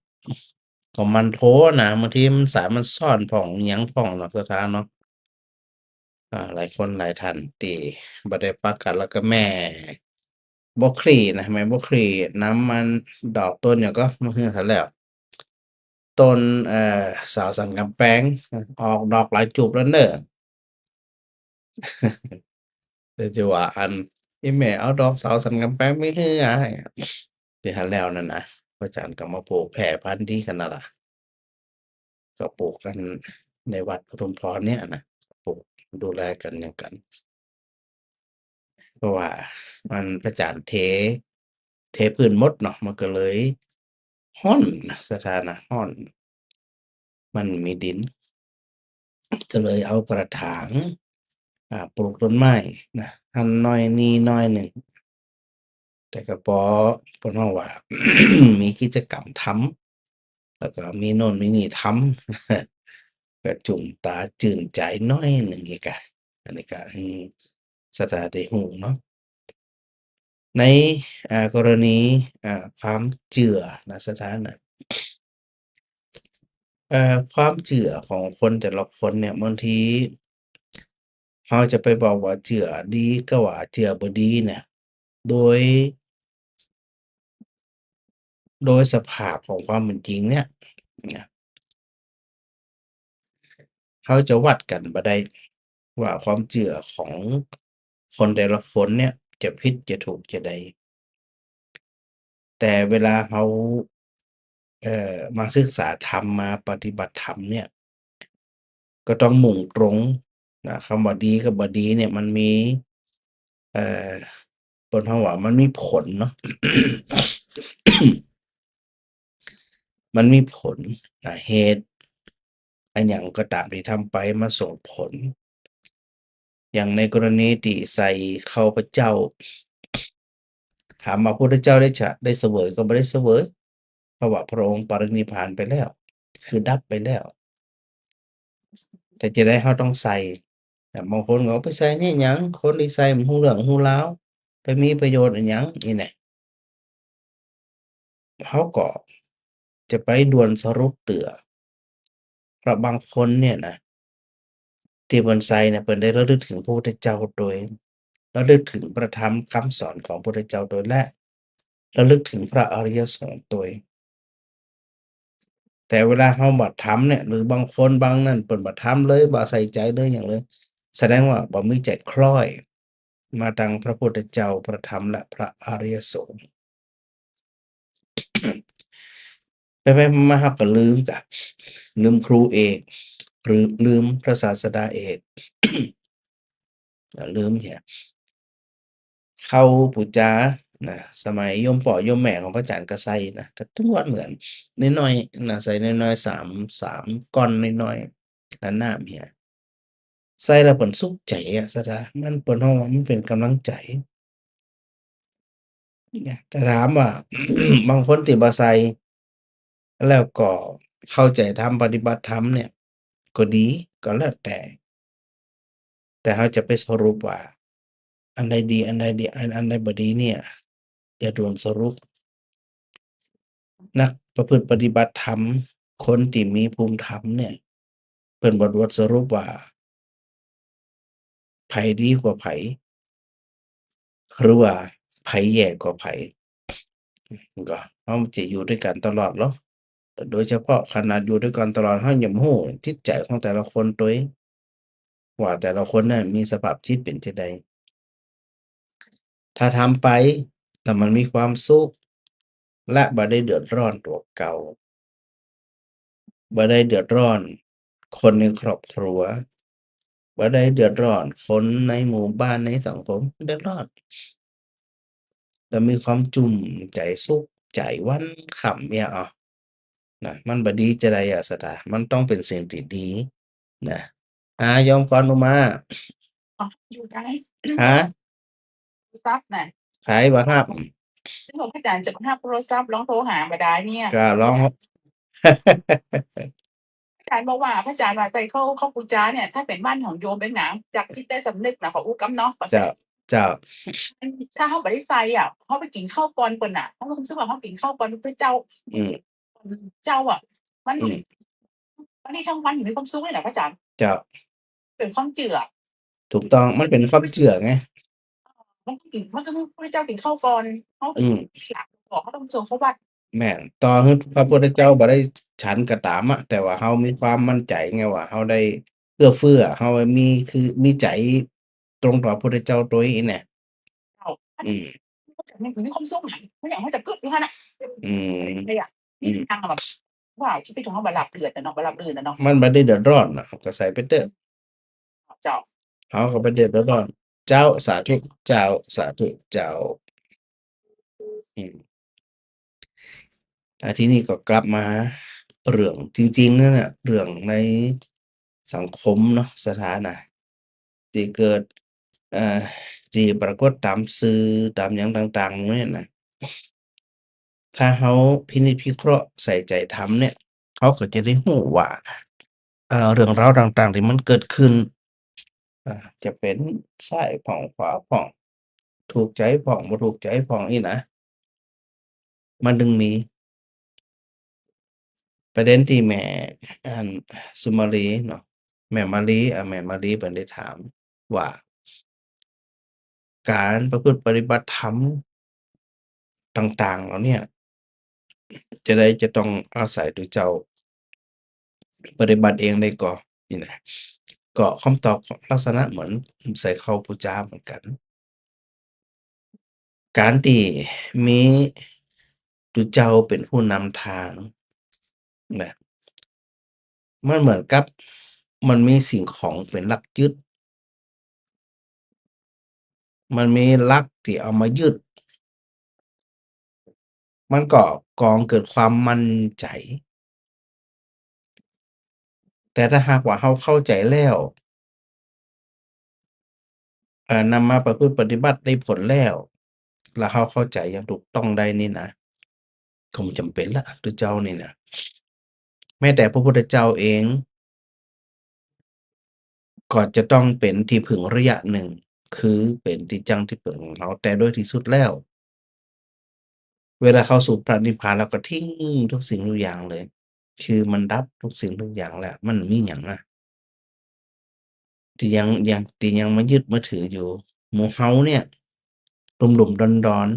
ก็มันโทรนะ บางทีมันสายมันซ้อนพ่องหยังพ่องเนาะ สถานเนาะ อ่า หลายคนหลายท่านตี้บ่ได้ปะกั๋น แล้วก็แม่บ่คลี่นะ แม่บ่คลี่ นำมันดอกต้นหยังก็มาหื้อหั้นแล้ว ต้น เอ่อ สาวสันก๋ำแปง ออกดอกหลายจูบแล้วเน่อ แต่จะว่าอัน อี่แม่เอาดอกสาวสันก๋ำแปงมาหื้ออ้าย ตี้หั้นแล้วนั่นนะ พระอาจารย์ก็มาปลูกแผ่พันธุ์ดีขนาดละ ก็ปลูกกั๋นในวัดปทุมพรเนี่ยนะ ปลูกดูแลกั๋นอย่างกั๋น เพราะว่ามันพระอาจารย์เท เทพื้นหมดเนาะ มันก็เลยฮ้อนนะ สถานะฮ้อน มันมีดิน ก็เลยเอากระถาง อ่า ปลูกต้นไม้นะ หั้นน้อยนี่น้อยนึ่ง แต่ก็ปอ ปอเฮาว่า มีกิจกรรมทำ แล้วก็มีโน่นมีนี่ทำ ก็จุ่มต๋าจื้นใจ๋น้อยนึ่งอีกอะ อันนี้ก็หื้อศรัทธาได้ฮู้เนาะ ใน อ่า กรณี อ่า ความเจื้อนะ ศรัทธานะ เอ่อ ความเจื้อของคนแต่ละคนเนี่ย บางที เฮาจะไปบอกว่าเจื้อดีกาว่าเจื้อบ่ดีเนี่ย โดย โดยสภาพของความเป๋นจริงเนี่ย เนี่ย เฮาจะวัดกั๋นบ่ได้ว่าความเจื้อของคนแต่ละคนเนี่ยจะผิดจะถูกจะใด แต่เวลาเฮา เอ่อ มาศึกษาธรรม มาปฏิบัติธรรมเนี่ย ก็ต้องมุ่งตรงนะ กำว่าดีกับบ่ดีเนี่ยมันมี เอ่อ เปิ้นฮ้องว่ามันมีผลเนาะ มันมีผลนะ เหตุอะหยังก็ต๋ามตี้ทำไปมันส่งผล อย่างในกรณีตี้ใส่ข้าวพเจ้า ถามว่าพุทธเจ้าได้ฉะ ได้เสวยก็บ่ได้เสวย เพราะว่าพระองค์ปรินิพพานไปแล้ว คือดับไปแล้ว แต่จะใดเฮาต้องใส่ แต่บางคนก็เอาไปใส่เนี่ยหยัง คนตี้ใส่บ่ฮู้เรื่องฮู้ราว ไปมีประโยชน์อะหยัง อี้แหนะ เฮาก็จะไปด่วนสรุปเตื้อ เพราะบางคนเนี่ยนะ ตี้เปิ้นใส่เนี่ย เปิ้นได้ระลึกเถิงพระพุทธเจ้าตวย ระลึกเถิงพระธรรมกำสอนของพระพุทธเจ้าตวย และระลึกเถิงพระอริยสงฆ์ตวย แต่เวลาเฮาบ่ทำเนี่ย หรือบางคนบางนั้นเปิ้นบ่ทำเลย บ่ใส่ใจ๋เลยหยังเลย แสดงว่าบ่มีใจ๋คล้อยมาตังพระพุทธเจ้า พระธรรม และพระอริยสงฆ์ ไปๆ มาๆ เฮาก็ลืมกะ ลืมครูเอก หรือลืมพระศาสดาเอก อ่า ลืมเหีย ข้าวปู๋จานะ สมัยโยมป้อโยมแม่ของพระอาจ๋ารย์ก็ใส่นะ ก็ตึงวัดเหมือน น้อยๆ นะ ใส่น้อยๆ สาม สามก้อนน้อยๆ แล้วน้ำเหีย ใส่แล้วเปิ้นสุขใจ๋อะ ศรัทธา มันเปิ้นฮ้องว่ามันเป๋นกำลังใจ๋ เนี่ย แต่ถามว่า บางคนตี้บ่ใส่ แล้วก็เข้าใจ๋ธรรม ปฏิบัติธรรมเนี่ย ก็ดี ก็แล้วแต่ แต่เฮาจะไปสรุปว่า อันใดดี อันใดดี อัน อันใดบ่ดีเนี่ย อย่าด่วนสรุป นักประพฤติปฏิบัติธรรม คนตี้มีภูมิธรรมเนี่ย เปิ้นบ่ด่วนสรุปว่า ใผดีกว่าใผ หรือว่าใผแย่กว่าใผ ก็เฮาจะอยู่ตวยกั๋นตลอดเหรอ โดยเฉพาะขนาดอยู่ตวยกั๋นตลอด เฮายังบ่ฮู้จิตใจ๋ของแต่ละคนตวย ว่าแต่ละคนนั้นมีสภาพจิตเป๋นจาใด ถ้าทำไปแล้วมันมีความสุข และบ่ได้เดือดร้อนตั๋วเก่า บ่ได้เดือดร้อนคนในครอบครัว บ่ได้เดือดร้อนคนในหมู่บ้าน ในสังคม บ่เดือดร้อน แล้วมีความจุ่มใจ๋สุขใจ๋วันค่ำเนี่ย เอา นะ มันบ่ดีจาใดอะ ศรัทธา มันต้องเป๋นสิ่งตี้ดีนะ อ่า โยมกรอุมา อ๋อ อยู่ได้ ฮะ โทรศัพท์น่ะ ใผบ่ฮับ ซึ่งพระอาจ๋ารย์จะบ่ฮับโทรศัพท์ ลองโทรหาบ่ได้เนี่ย ก็ลอง พระอาจ๋ารย์บอกว่า พระอาจ๋ารย์ว่าใส่ข้าว ข้าวปู๋จาเนี่ย ถ้าเป๋นบ้านของโยมเป๋นหนัง จากจิตใต้สำนึกนะ ขออู้กำเนาะ ขอใส่ เจ้า เจ้า ถ้าเฮาบ่ได้ใส่อะ เฮาไปกิ๋นข้าวก่อนเปิ้นน่ะ เฮารู้สึกว่าเฮากิ๋นข้าวก่อนพระเจ้า อืม เจ้าอะ มัน อืม วันนี้ทั้งวันอยู่มีความสุขเลยนะพระอาจ๋ารย์ เจ้า เป๋นความเจื้อ ถูกต้อง มันเป๋นความเจื้อไง มันต้องกิ๋น มันต้องพระเจ้ากิ๋นข้าวก่อน เฮา อืม หลังบอก เฮาต้องเจิญเข้าวัด แม่น ต่อหื้อพระพุทธเจ้าบ่ได้ฉันก็ต๋ามอะ แต่ว่าเฮามีความมั่นใจ๋ไงว่าเฮาได้เอื้อเฟื้อ เฮามี คือมีใจ๋ตรงต่อพระพุทธเจ้าตวยอี้แหนะ เจ้า อืม มันมีความสุขนะ มันอย่างมันจะกึ๊บอยู่หั่นน่ะ อืม เลยอะ อืม นี่ทางแบบ ว่าชีวิตของเฮาบ่ราบเรื่อนน่ะเนาะ บ่ราบรื่นน่ะเนาะ มันบ่ได้เดือดร้อนน่ะ ก็ใส่ไปเต๊อะ เจ้า เฮาก็บ่เดือดร้อน เจ้า สาธุ เจ้า สาธุ เจ้า อืม อ่ะ ทีนี้ก็กลับมาเรื่องจริงๆ นั่นน่ะ เรื่องใน สังคมเนาะ ศรัทธานะ ตี้เกิด เอ่อ ตี้ปรากฏต๋ามสื่อ ต๋ามหยังต่างๆ เนี่ยนะ ถ้าเฮาพินิจพิเคราะห์ใส่ใจ๋ทำเนี่ย เฮาก็จะได้ฮู้ว่า เอ่อ เรื่องราวต่างๆ ตี้มันเกิดขึ้น อ่า จะเป๋นซ้ายพ่องขวาพ่อง ถูกใจ๋พ่อง บ่ถูกใจ๋พ่องอี้นะ มันตึงมี ประเด็นตี้แม่ อัน สุมาลีเนาะ แม่มาลี อ่า แม่มาลีเปิ้นได้ถามว่า ก๋านประพฤติปฏิบัติธรรมต่างๆ เหล่าเนี้ย จาใดจะต้องอาศัยตุ๊เจ้าปฏิบัติเองได้ก่อ นี่นะ ก็กำตอบลักษณะเหมือนใส่เข้าปู๋จาเหมือนกั๋น ก๋านตี้มีตุ๊เจ้าเป๋นผู้นำตางนะ มันเหมือนกับมันมีสิ่งของเป๋นหลักยึด มันมีหลักตี้เอามายึด มันก็ก่อเกิดความมั่นใจ๋ แต่ถ้าหากว่าเฮาเข้าใจ๋แล้ว เอ่อ นำมาประพฤติปฏิบัติได้ผลแล้ว แล้วเฮาเข้าใจ๋อย่างถูกต้องได้นี่นะ ก็บ่จ๋ำเป๋นละ ตุ๊เจ้านี่นะ แม้แต่พระพุทธเจ้าเอง ก็จะต้องเป๋นตี้เผิงระยะนึ่ง คือเป๋นตี้จั้งตี้เปิงของเฮา แต่โดยตี้สุดแล้ว เวลาเข้าสู่พระนิพพานแล้วก็ทิ้งทุกสิ่งทุกอย่างเลย คือมันดับทุกสิ่งทุกอย่างแล้ว มันบ่มีหยังอะ ตี้ยัง ยัง ตี้ยังมายึดมาถืออยู่ หมู่เฮาเนี่ย ลุ่มๆ ดอน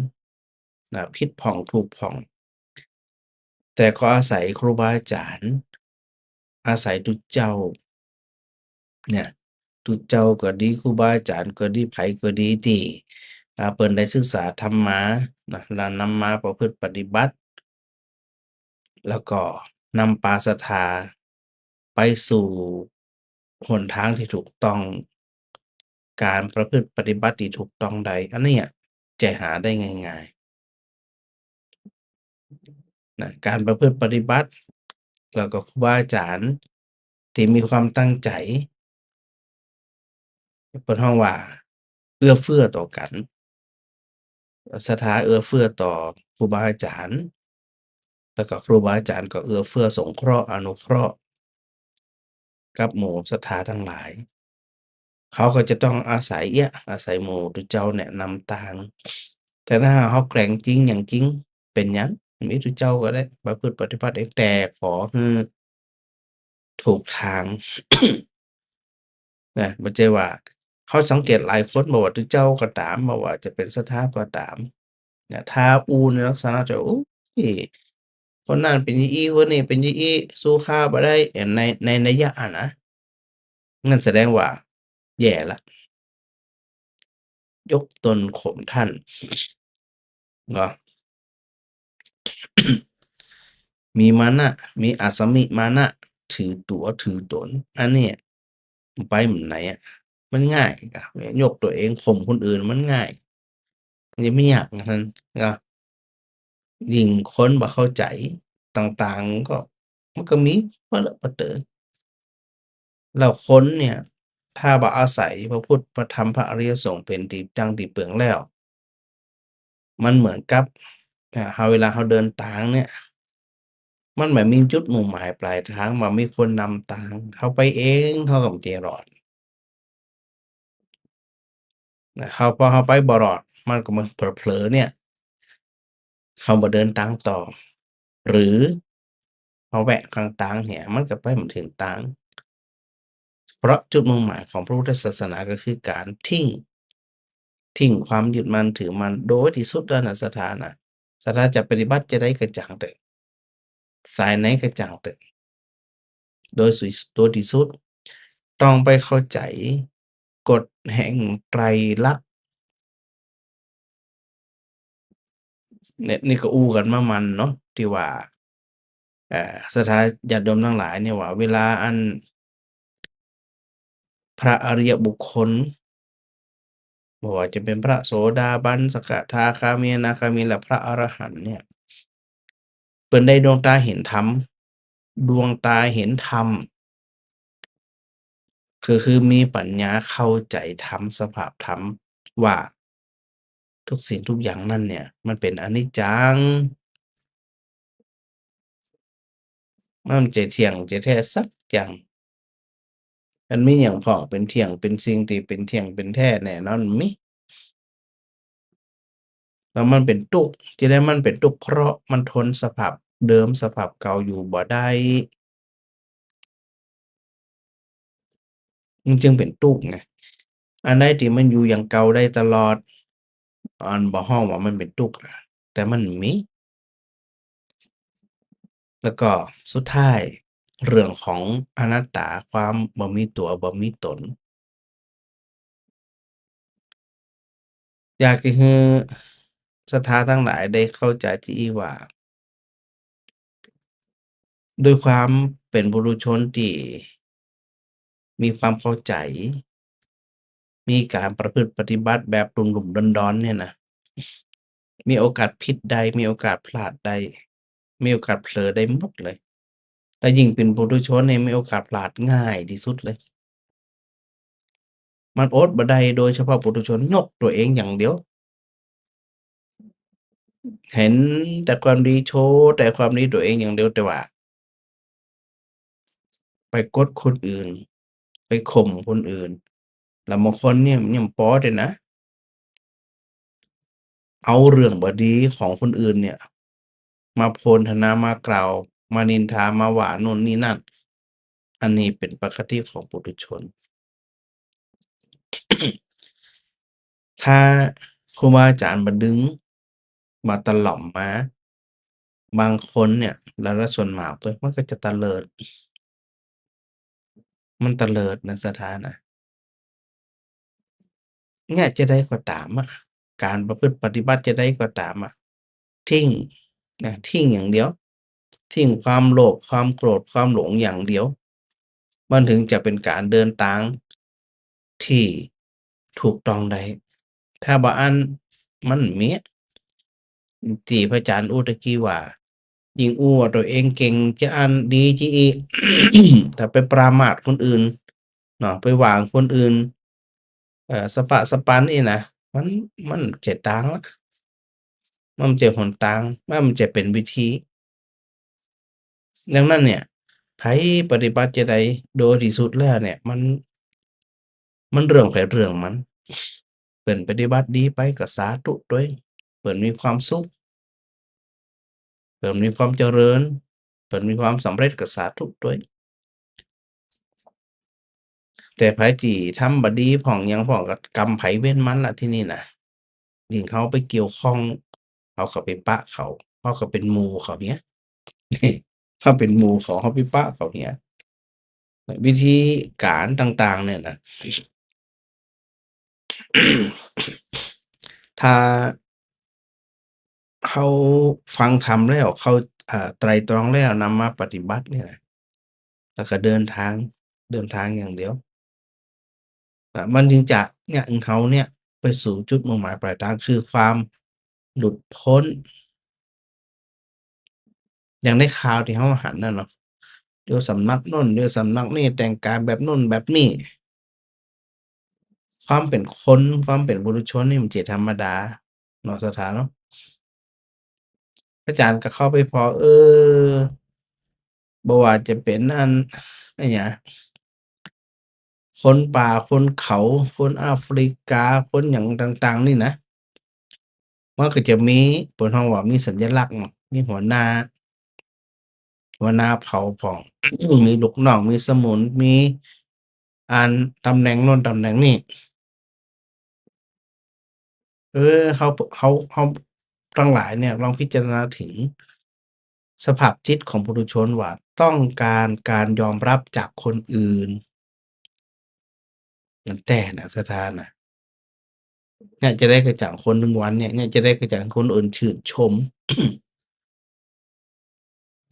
ๆ นะ ผิดพ่องถูกพ่อง แต่ก็อาศัยครูบาอาจ๋ารย์ อาศัยตุ๊เจ้า เนี่ย ตุ๊เจ้าก็ดี ครูบาอาจ๋ารย์ก็ดี ใผก็ดีตี้ อ่า เปิ้นได้ศึกษาธรรมมานะ แล้วนำมาประพฤติปฏิบัติ แล้วก็นำปาศรัทธาไปสู่หนตางตี้ถูกต้อง ก๋านประพฤติปฏิบัติตี้ถูกต้องได้ อันเนี้ยจะหาได้ง่ายๆ นะ ก๋านประพฤติปฏิบัติ แล้วก็ครูบาอาจ๋ารย์ตี้มีความตั้งใจ๋ เปิ้นฮ้องว่าเอื้อเฟื้อต่อกั๋น ศรัทธาเอื้อเฟื้อต่อครูบาอาจ๋ารย์ แล้วก็ครูบาอาจ๋ารย์ก็เอื้อเฟื้อสงเคราะห์อนุเคราะห์ กับหมู่ศรัทธาตังหลาย เขาก็จะต้องอาศัยเอี้ย อาศัยหมู่ตุ๊เจ้าแนะนำตาง แต่ถ้าเขาแกร่งจริงหยังจริง เป๋นหยัง บ่มีตุ๊เจ้าก็ได้ ประพฤติปฏิบัติเอง แต่ขอหื้อถูกตาง นะ บ่ใจ้ว่า เขาสังเกตหลายคน บ่ว่าตุ๊เจ้าก็ต๋าม บ่ว่าจะเป๋นศรัทธาก็ต๋าม นะ ถ้าอู้ในลักษณะจะ โอ้ย คนนั้นเป๋นอย่างอี้ คนนี้เป๋นอย่างอี้ สู้ข้าบ่ได้ ใน ในนัยยะอะนะ นั่นแสดงว่าแย่ละ ยกตนข่มท่าน เนาะ มีมานะ มีอัศมิมานะ ถือตั๋วถือต๋น อันเนี้ย ไปหม้องไหนอะ มันง่ายอะ ยกตั๋วเองข่มคนอื่นมันง่าย มันจะไม่ยากนะท่าน ก็ยิ่งคนบ่เข้าใจ๋ต่างๆ ก็ มันก็มีเป๋นเป๋นเต๋อ แล้วคนเนี่ย ถ้าบ่อาศัยพระพุทธ พระธรรม พระอริยสงฆ์เป๋นตี้ตั้งตี้เปิงแล้ว มันเหมือนกับ อ่า เฮา เวลาเฮาเดินตางเนี่ย มันบ่มีจุดมุ่งหมายปลายตาง บ่มีคนนำตาง เฮาไปเอง เฮาก็บ่จะรอด นะ เฮา พอเฮาไปบ่รอด มันก็มาเผลอๆ เนี่ย เฮาบ่เดินตางต่อ หรือเฮาแวะข้างตางเนี่ย มันก็ไปบ่เถิงตาง เพราะจุดมุ่งหมายของพระพุทธศาสนาก็คือก๋านทิ้ง ทิ้งความยึดมั่นถือมั่น โดยตี้สุดแล้วนะ ศรัทธานะ ศรัทธาจะปฏิบัติจาใดก็จ้างเต๊อะ สายไหนก็จ้างเต๊อะ โดยสุด โดยตี้สุด ต้องไปเข้าใจ๋กฎแห่งไตรลักษณ์ เนี่ย นี่ก็อู้กั๋นมามันเนาะ ตี้ว่า เอ่อ ศรัทธาญาติโยมตังหลายเนี่ยว่า เวลาอัน พระอริยบุคคล บ่ว่าจะเป๋นพระโสดาบัน สกทาคามี อนาคามี และพระอรหันต์เนี่ย เปิ้นได้ดวงต๋าหันธรรม ดวงต๋าหันธรรม คือ คือมีปั๋ญญาเข้าใจ๋ธรรม สภาพธรรม ว่า ทุกสิ่งทุกอย่างนั้นเนี่ย มันเป๋นอนิจจัง มันบ่ใจ้เที่ยง บ่ใจ้แต๊สักอย่าง มันมีหยังพ่องเป๋นเที่ยง เป๋นสิ่งตี้เป๋นเที่ยง เป๋นแต๊แน่นอน บ่มี แล้วมันเป๋นตุ๊กข์ จะใดมันเป๋นตุ๊กข์ เพราะมันทนสภาพเดิม สภาพเก่าอยู่บ่ได้ มันจึงเป๋นตุ๊กข์ไง อันใดตี้มันอยู่อย่างเก่าได้ตลอด อันบ่ฮ้องว่ามันเป๋นตุ๊กข์อะ แต่มันมี แล้วก็สุดท้าย เรื่องของอนัตตา ความบ่มีตั๋วบ่มีต๋น อยากจะหื้อศรัทธาตังหลายได้เข้าใจ๋จริงๆ ว่า ด้วยความเป๋นปุถุชนตี้มีความเข้าใจ๋ มีก๋านประพฤติปฏิบัติแบบลุ่มๆ ดอนๆ เนี่ยนะ มีโอกาสผิดได้ มีโอกาสพลาดได้ มีโอกาสเผลอได้หมดเลย และยิ่งเป๋นปุถุชนเนี่ย มีโอกาสพลาดง่ายตี้สุดเลย มันอดบ่ได้ โดยเฉพาะปุถุชนยกตั๋วเองอย่างเดียว หันแต่ความดี โชว์แต่ความดีตั๋วเองอย่างเดียว แต่ว่า ไปกดคนอื่น ไปข่มคนอื่น แล้วบางคนเนี่ย ยังบ่ปอด้วยนะ เอาเรื่องบ่ดีของคนอื่นเนี่ย มาโพรรณนา มากล่าว มานินทา มาว่าโน่นนี่นั่น อันนี้เป๋นปกติของปุถุชน ถ้าครูบาอาจ๋ารย์บ่ดึง บ่ตะหล่อมมา บางคนเนี่ย แล้วส่วนมากเลย มันก็จะตะเลิด มันตะเลิดนะ ศรัทธานะ เนี่ย จะใดก็ต๋ามอะ ก๋านประพฤติปฏิบัติจะใดก็ต๋ามอะ ทิ้งนะ ทิ้งอย่างเดียว ทิ้งความโลภ ความโกรธ ความหลงอย่างเดียว มันถึงจะเป๋นก๋านเดินตางตี้ถูกต้องได้ ถ้าบ่อั้นมันมี ตี้พระอาจ๋ารย์อู้ตะกี้ว่า ยิ่งอู้ว่าตั๋วเองเก่งจะอั้นดีจะอี้ ถ้าไปประมาทคนอื่นเนาะ ไปหว่างคนอื่น เอ่อ สะปะสะปันอี้นะ มัน มันบ่ใจ้ตางละ มันบ่ใจ้หนตาง มันบ่ใจ้เป๋นวิธี ดังนั้นเนี่ย ใผปฏิบัติจะใด โดยตี้สุดแล้วเนี่ย มัน มันเรื่องใผเรื่องมัน เปิ้นปฏิบัติดีไปก็สาธุตวย เปิ้นมีความสุข เปิ้นมีความเจริญ เปิ้นมีความสำเร็จก็สาธุตวย แต่ใผตี้ทำบ่ดีพ่องหยังพ่องก็กรรมใผเวรมันละทีนี้นะ ยิ่งเฮาไปเกี่ยวข้อง เฮาก็ไปปะเขา เฮาก็เป๋นหมู่เขาเหีย เฮาเป๋นหมู่เขา เฮาไปปะเขาเหีย วิธีก๋านต่างๆ เนี่ยนะ ถ้าเฮาฟังธรรมแล้ว เข้า อ่า ไตร่ตรองแล้ว นำมาปฏิบัติเนี่ยนะ แล้วก็เดินตาง เดินตางอย่างเดียว อ่ะ มันจึงจะเนี่ย เฮาเนี่ย ไปสู่จุดมุ่งหมายปลายตาง คือความหลุดพ้น อย่างในข่าวตี้เฮาหันน่ะเนาะ เดี๋ยวสำนักโน่น เดี๋ยวสำนักนี่ แต่งกายแบบโน่นแบบนี่ ความเป๋นคน ความเป๋นปุถุชนนี่มันบ่ใจ้ธรรมดาเนาะ ศรัทธาเนาะ พระอาจ๋ารย์ก็เข้าไปผ่อ เออ บ่ว่าจะเป๋นอัน อะหยัง คนป่า คนเขา คนแอฟริกา คนหยังต่างๆ นี่นะ มันก็จะมี เปิ้นฮ้องว่ามีสัญลักษณ์เนาะ มีหัวหน้า หัวหน้าเผ่าพ่อง มีลูกน้อง มีสมุน มีอันต๋ำแหน่งโน่นต๋ำแหน่งนี่ เออ เฮา เฮา เฮาตังหลายเนี่ย ลองพิจารณาเถิงสภาพจิตของปุถุชนว่าต้องก๋านก๋านยอมรับจากคนอื่น มันแต๊นะ ศรัทธานะ เนี่ย จะใดก็จั่งคนนึ่งวันเนี่ย เนี่ย จะใดก็จั่งคนอื่นชื่นชม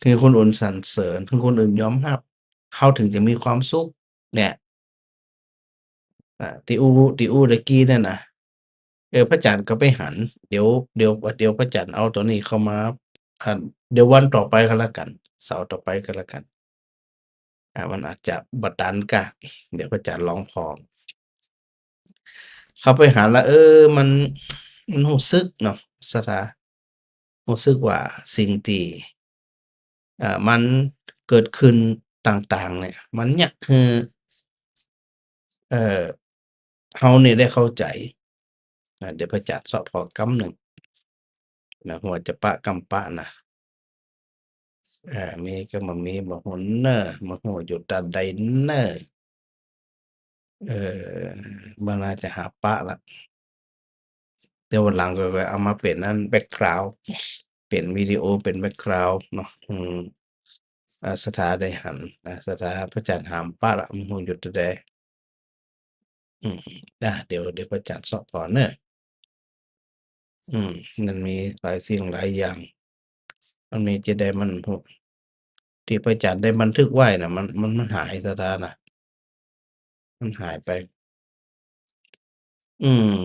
หื้อคนอื่นสรรเสริญ หื้อคนอื่นยอมฮับ เฮาเถิงจะมีความสุข เนี่ย อ่า ตี้อู้ ตี้อู้ตะกี้เนี่ยนะ เออ พระอาจ๋ารย์ก็ไปหัน เดี๋ยว เดี๋ยว เดี๋ยวพระอาจ๋ารย์เอาตั๋วนี้เข้ามา อ่า เดี๋ยววันต่อไปก็แล้วกั๋น เสาร์ต่อไปก็แล้วกั๋น อ่า มันอาจจะบ่ตันกะ เดี๋ยวพระอาจารย์ลองผ่อ เข้าไปหันละ เออ มัน มันฮู้สึกเนาะ ศรัทธา ฮู้สึกว่าสิ่งตี้ เอ่อ มันเกิดขึ้นต่างๆ เนี่ย มันเยียะหื้อ เอ่อ เฮาเนี่ยได้เข้าใจ๋ อ่า เดี๋ยวพระอาจารย์เซาะผ่อกำนึ่งนะ หัวจะปะกำปะนะ เอ่อ มีกำบ่มี บ่ฮู้เน่อ บ่ฮู้อยู่ตาใดเน่อ เอ่อ บ่น่าจะหาปะละ เดี๋ยววันหลังก็ ก็เอามาเป๋นอันแบ็คกราวด์ เป๋นวิดีโอ เป๋นแบ็คกราวด์เนาะ อืม อ่า ศรัทธาได้หัน อ่า ศรัทธาพระอาจารย์หามปะละ บ่ฮู้อยู่ตาใด อืม อ่า เดี๋ยว เดี๋ยวพระอาจารย์เซาะผ่อเน่อ อืม มันมีหลายสิ่งหลายอย่าง มันมีจะใดมัน ตี้พระอาจารย์ได้บันทึกไว้น่ะ มัน มัน มันหาย ศรัทธานะ มันหายไป อืม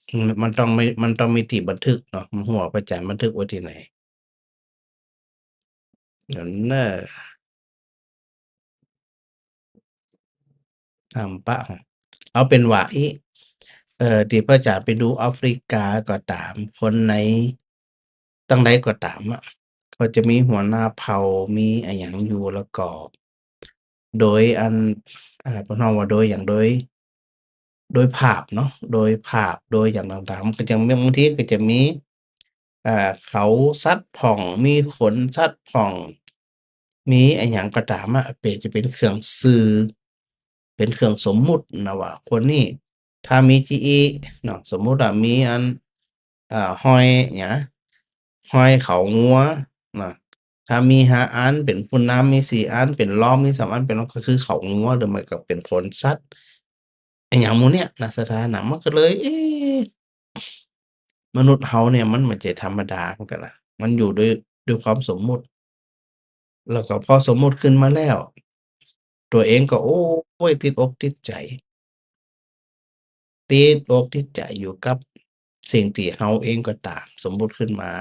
อืม มันต้องมี มันต้องมีตี้บันทึกเนาะ บ่ฮู้ว่าพระอาจารย์บันทึกไว้ตี้ไหน เดี๋ยวเน่อ หามปะ เอาเป๋นว่าอี้ เอ่อ ตี้พระอาจารย์ไปดูแอฟริกาก็ต๋าม คนใน ตังใดก็ต๋ามอะ เขาจะมีหัวหน้าเผ่า มีอะหยังอยู่ แล้วก็ โดยอัน อ่า เปิ้นฮ้องว่าโดยหยัง โดย โดยภาพเนาะ โดยภาพ โดยหยังต่างๆ มันก็จะมี บางทีก็จะมี อ่า เขาสัตว์พ่อง มีขนสัตว์พ่อง มีอะหยังก็ต๋ามอะ เป๋น จะเป๋นเครื่องสื่อ เป๋นเครื่องสมมุตินะว่า คนนี้ ถ้ามีจีอี้เนาะ สมมุติว่ามีอัน อ่า ฮอยหยัง ฮอยเขางัวเนาะ ถ้ามีห้าอันเป๋นผู้นำ มีสี่อันเป๋นรอง มีสามอันเป๋นรอง ก็คือเขางัว หรือไม่ก็เป๋นขนสัตว์ อะหยังหมู่เนี้ยนะ ศรัทธานะ มันก็เลย เอ๊ะ มนุษย์เฮาเนี่ยมันบ่ใจ้ธรรมดาเหมือนกั๋นนะ มันอยู่ด้วย ด้วยความสมมุติ แล้วก็พอสมมุติขึ้นมาแล้ว ตั๋วเองก็ โอ้ย ติดอกติดใจ๋ ติดอกติดใจ๋อยู่กับสิ่งตี้เฮาเองก็ต๋ามสมมุติขึ้นมา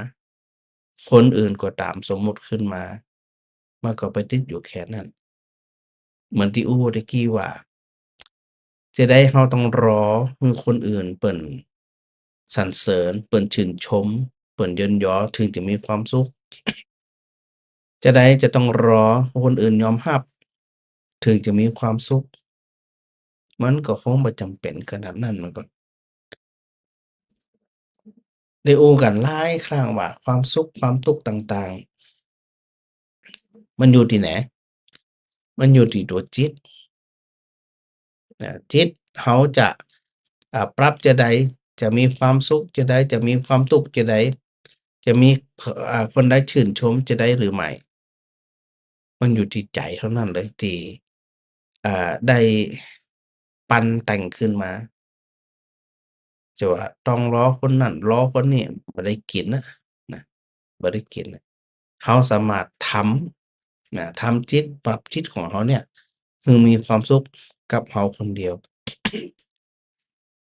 คนอื่นก็ต๋ามสมมุติขึ้นมา มันก็ไปติดอยู่แค่นั้น เหมือนตี้อู้ตะกี้ว่า จะใดเฮาต้องรอหื้อคนอื่นเปิ้นสรรเสริญ เปิ้นชื่นชม เปิ้นเยินยอ เถิงจะมีความสุข จะใดจะต้องรอคนอื่นยอมฮับ เถิงจะมีความสุข มันก็คงบ่จ๋ำเป๋นขนาดนั้น มันก็ ได้อู้กั๋นหลายครั้งว่าความสุขความตุ๊กข์ต่างๆ มันอยู่ตี้ไหน มันอยู่ตี้ตั๋วจิต อ่า จิตเฮาจะ อ่า ปรับจะใด จะมีความสุขจะใด จะมีความตุ๊กข์จะใด จะมี อ่า คนใดชื่นชมจะใดหรือไม่ มันอยู่ตี้ใจ๋เท่านั้นเลย ตี้ อ่า ได้ปรุงแต่งขึ้นมา จะว่าต้องรอคนนั้น รอคนนี้ บ่ได้กิ๋นนะ นะ บ่ได้กิ๋นนะ เฮาสามารถทำ นะ ทำจิต ปรับจิตของเฮาเนี่ย หื้อมีความสุขกับเฮาคนเดียว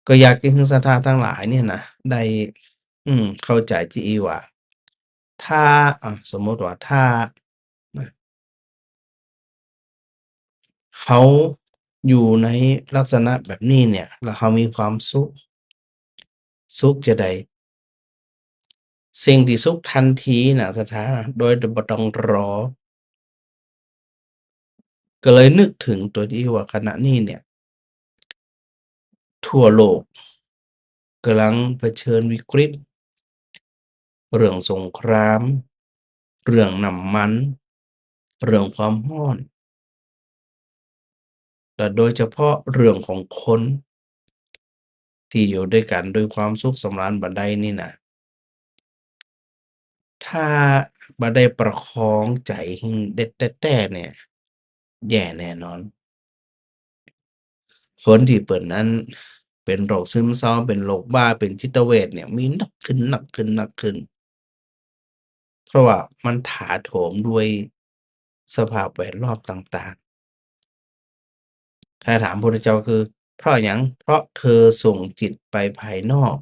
ก็อยากจะหื้อศรัทธาตังหลายเนี่ยนะ ได้ อืม เข้าใจ๋จะอี้ว่า ถ้า อ่ะ สมมุติว่าถ้า นะ เฮาอยู่ในลักษณะแบบนี้เนี่ย แล้วเฮามีความสุข สุขจะใด สิ่งตี้สุขทันทีนะ ศรัทธานะ โดยบ่ต้องรอ ก็เลยนึกเถิงตั๋วตี้ว่าขณะนี้เนี่ย ทั่วโลกก่ำลังเผชิญวิกฤต เรื่องสงคราม เรื่องน้ำมัน เรื่องความฮ้อน และโดยเฉพาะเรื่องของคนตี้อยู่ด้วยกั๋นโดยความสุขสำราญบ่ได้นี่นะ ถ้าบ่ได้ประคองใจ๋หื้อเด็ดแต๊ๆ เนี่ย แย่แน่นอน คนตี้เปิ้นนั้นเป๋นโรคซึมเศร้า เป๋นโรคบ้า เป๋นจิตเวชเนี่ย มีนักขึ้น นักขึ้น นักขึ้น เพราะว่ามันถาโถมด้วยสภาพแวดล้อมต่างๆ ถ้าถามพระพุทธเจ้าคือ เพราะหยัง เพราะเธอส่งจิตไปภายนอก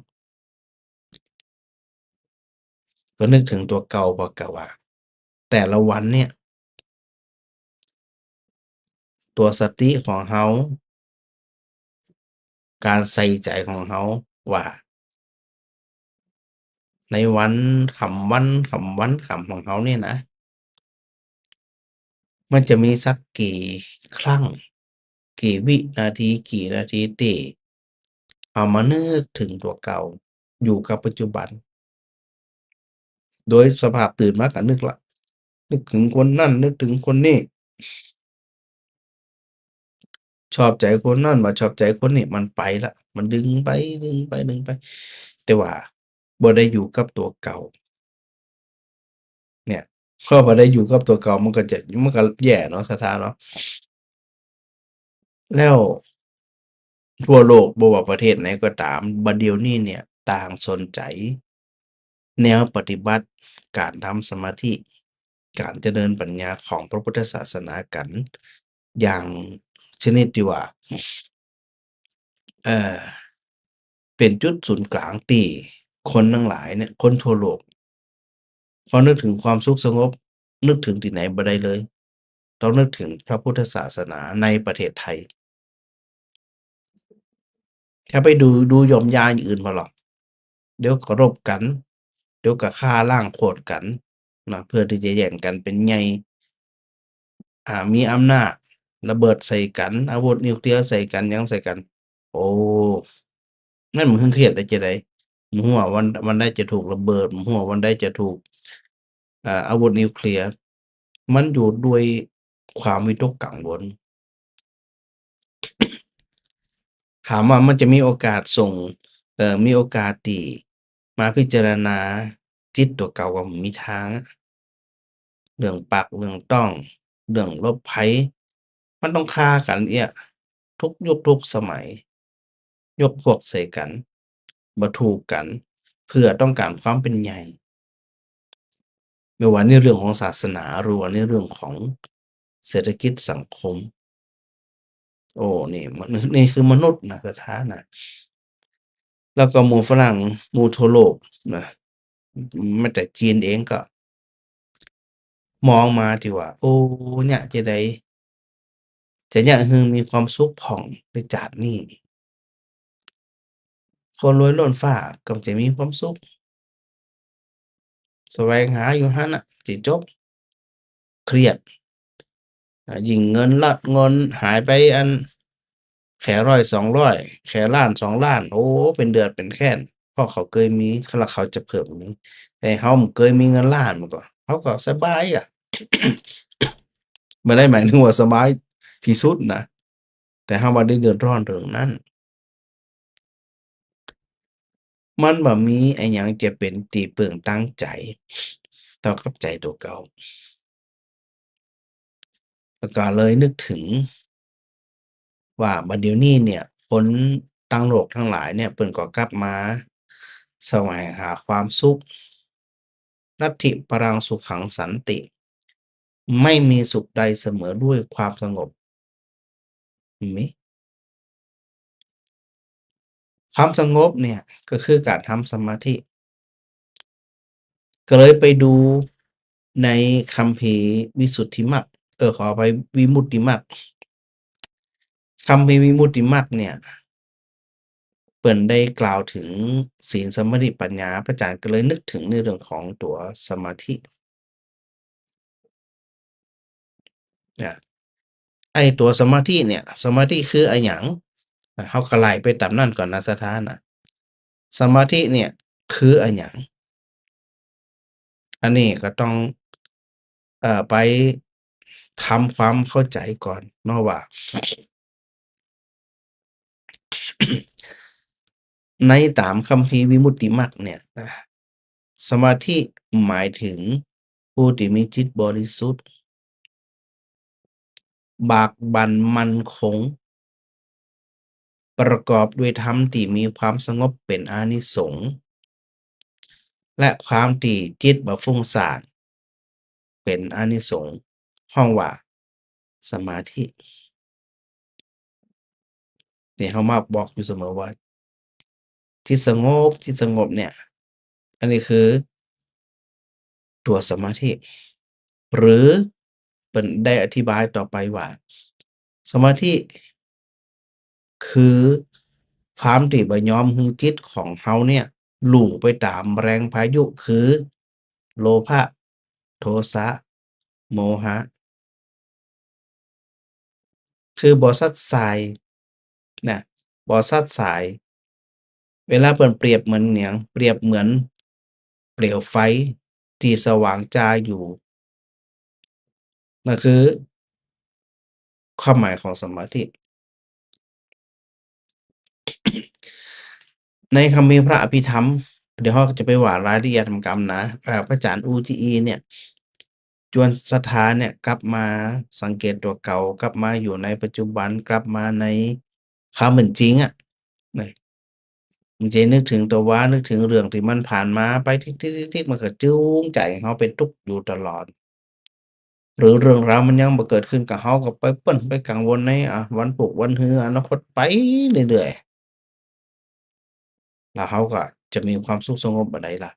ก็นึกเถิงตั๋วเก่า บ่ากะว่า แต่ละวันเนี่ย ตั๋วสติของเฮา ก๋านใส่ใจ๋ของเฮาว่า ในวัน ค่ำวัน ค่ำวัน ค่ำของเฮานี่นะ มันจะมีสักกี่ครั้ง กี่วินาที กี่นาทีตี้เฮามานึกเถิงตั๋วเก่า อยู่กับปัจจุบัน โดยสภาพตื่นมาก็นึกละ นึกเถิงคนนั้น นึกเถิงคนนี้ ชอบใจ๋คนนั้น บ่ชอบใจ๋คนนี้ มันไปละ มันดึงไป ดึงไป ดึงไป แต่ว่าบ่ได้อยู่กับตั๋วเก่า เนี่ย พอบ่ได้อยู่กับตั๋วเก่า มันก็จะ มันก็แย่เนาะ ศรัทธาเนาะ แล้วทั่วโลก บ่ว่าประเทศไหนก็ต๋าม บ่าเดี่ยวนี้เนี่ย ต่างสนใจ๋แนวปฏิบัติก๋านทำสมาธิ ก๋านเจริญปัญญาของพระพุทธศาสนากั๋น อย่างชนิดตี้ว่า เอ่อ เป๋นจุดศูนย์กลางตี้คนตังหลายเนี่ย คนทั่วโลก พอนึกเถิงความสุขสงบ นึกเถิงตี้ไหนบ่ได้เลย ต้องนึกเถิงพระพุทธศาสนาในประเทศไทย ถ้าไปดู ดูหย่อมยาอย่างอื่นบ่าหรอก เดี๋ยวก็รบกั๋น เดี๋ยวก็ฆ่าล้างโคตรกั๋นนะ เพื่อตี้จะแย่งกั๋นเป๋นใหญ่ อ่า มีอำนาจ ระเบิดใส่กั๋น อาวุธนิวเคลียร์ใส่กั๋น หยังใส่กั๋น โอ้ นั่นมันเคร่งเครียดได้จาใด บ่ฮู้ว่าวัน วันใดจะถูกระเบิด บ่ฮู้ว่าวันใดจะถูก เอ่อ อาวุธนิวเคลียร์ มันอยู่ด้วยความวิตกกังวล ถามว่ามันจะมีโอกาสส่ง เอ่อ มีโอกาสตี้มาพิจารณาจิตตั๋วเก่า ก็บ่มีตางอะ เรื่องปาก เรื่องต๊อง เรื่องหลบภัย มันต้องฆ่ากั๋นเอี้ย ทุกยุคทุกสมัย ยกพวกใส่กั๋น บ่ถูกกั๋น เพื่อต้องก๋านความเป๋นใหญ่ ไม่ว่าในเรื่องของศาสนา หรือว่าในเรื่องของเศรษฐกิจสังคม โอ้ นี่ นี่คือมนุษย์นะ ศรัทธานะ แล้วก็หมู่ฝรั่ง หมู่ทั่วโลกนะ แม้แต่จีนเองก็ มองมาตี้ว่า โอ้ เยียะจาใด จะเยียะหื้อมีความสุขพ่องในจาตินี้ คนรวยล้นฟ้าก็จะมีความสุข แสวงหาอยู่หั้นน่ะ จะจบ เครียด อ่า ยิ่งเงินลัด เงินหายไปอัน แค่ร้อยสองร้อย แค่ล้านสองล้าน โอ้ เป๋นเดือดเป๋นแค้น เพราะเขาเกยมี แล้วเขาจะเพิ่มมี แต่เฮาบ่เกยมีเงินล้านมาก่อ เฮาก็สบายอะ บ่ได้หมายถึงว่าสบายตี้สุดนะ แต่เฮาบ่ได้เดือดร้อนเรื่องนั้น มันบ่มีอะหยังจะเป๋นตี้เปิงตางใจ๋ เต้ากับใจ๋ตั๋วเก่า แล้วก็เลยนึกเถิงว่าบ่าเดี่ยวนี้เนี่ย คนตังโลกตังหลายเนี่ย เปิ้นก็กลับมาแสวงหาความสุข natthi paraṃ sukhaṃ santi ไม่มีสุขใดเสมอด้วยความสงบ มี ความสงบเนี่ยก็คือก๋านทำสมาธิ ก็เลยไปดูในคัมภีร์วิสุทธิมรรค เออ ขออภัย วิมุตติมรรค คัมภีร์วิมุตติมรรคเนี่ย เปิ้นได้กล่าวเถิงศีล สมาธิ ปัญญา พระอาจ๋ารย์ก็เลยนึกเถิงในเรื่องของตั๋วสมาธิ นะ ไอ้ตั๋วสมาธิเนี่ย สมาธิคืออะหยัง นะ เฮาก็ไล่ไปต๋ามนั้นก่อนนะ ศรัทธานะ สมาธิเนี่ยคืออะหยัง อันนี้ก็ต้อง เอ่อ ไปทำความเข้าใจ๋ก่อนเนาะว่า ในต๋ามคัมภีร์วิมุตติมรรคเนี่ยนะ สมาธิหมายเถิงผู้ตี้มีจิตบริสุทธิ์ บากบั่นมั่นคง ประกอบด้วยธรรมตี้มีความสงบเป๋นอานิสงส์ และความตี้จิตบ่ฟุ้งซ่านเป๋นอานิสงส์ ฮ้องว่าสมาธิ นี่เฮามักบอกอยู่เสมอว่า จิตสงบ จิตสงบเนี่ย อันนี้คือตั๋วสมาธิ หรือเปิ้นได้อธิบายต่อไปว่า สมาธิ คือความตี้บ่ยอมหื้อจิตของเฮาเนี่ย ลู่ไปต๋ามแรงพายุ คือ โลภะ โทสะ โมหะ คือบ่สัดสาย นะ บ่สัดสาย เวลาเปิ้นเปรียบเหมือนหยัง เปรียบเหมือนเปลวไฟตี้สว่างจ้าอยู่ นั่นคือความหมายของสมาธิ ในคัมภีร์พระอภิธรรม เดี๋ยวเฮาจะไปว่ารายละเอียดนำกั๋นนะ เอ่อ พระอาจ๋ารย์อูจีอีเนี่ย จวนศรัทธาเนี่ยกลับมาสังเกตตั๋วเก่า กลับมาอยู่ในปัจจุบัน กลับมาในความเป๋นจริงอะ นะ มันจะนึกเถิงแต่ว่านึกเถิงเรื่องตี้มันผ่านมาไปติ๊กๆๆๆ มันก็จูงใจ๋เฮาไปตุ๊กข์อยู่ตลอด หรือเรื่องราวมันยังบ่เกิดขึ้นกับเฮา ก็ไปเปิ้นไปกังวลใน อ่ะ วันพุกวันฮือ อนาคตไปเรื่อยๆ แล้วเฮาก็จะมีความสุขสงบบ่ได้ล่ะ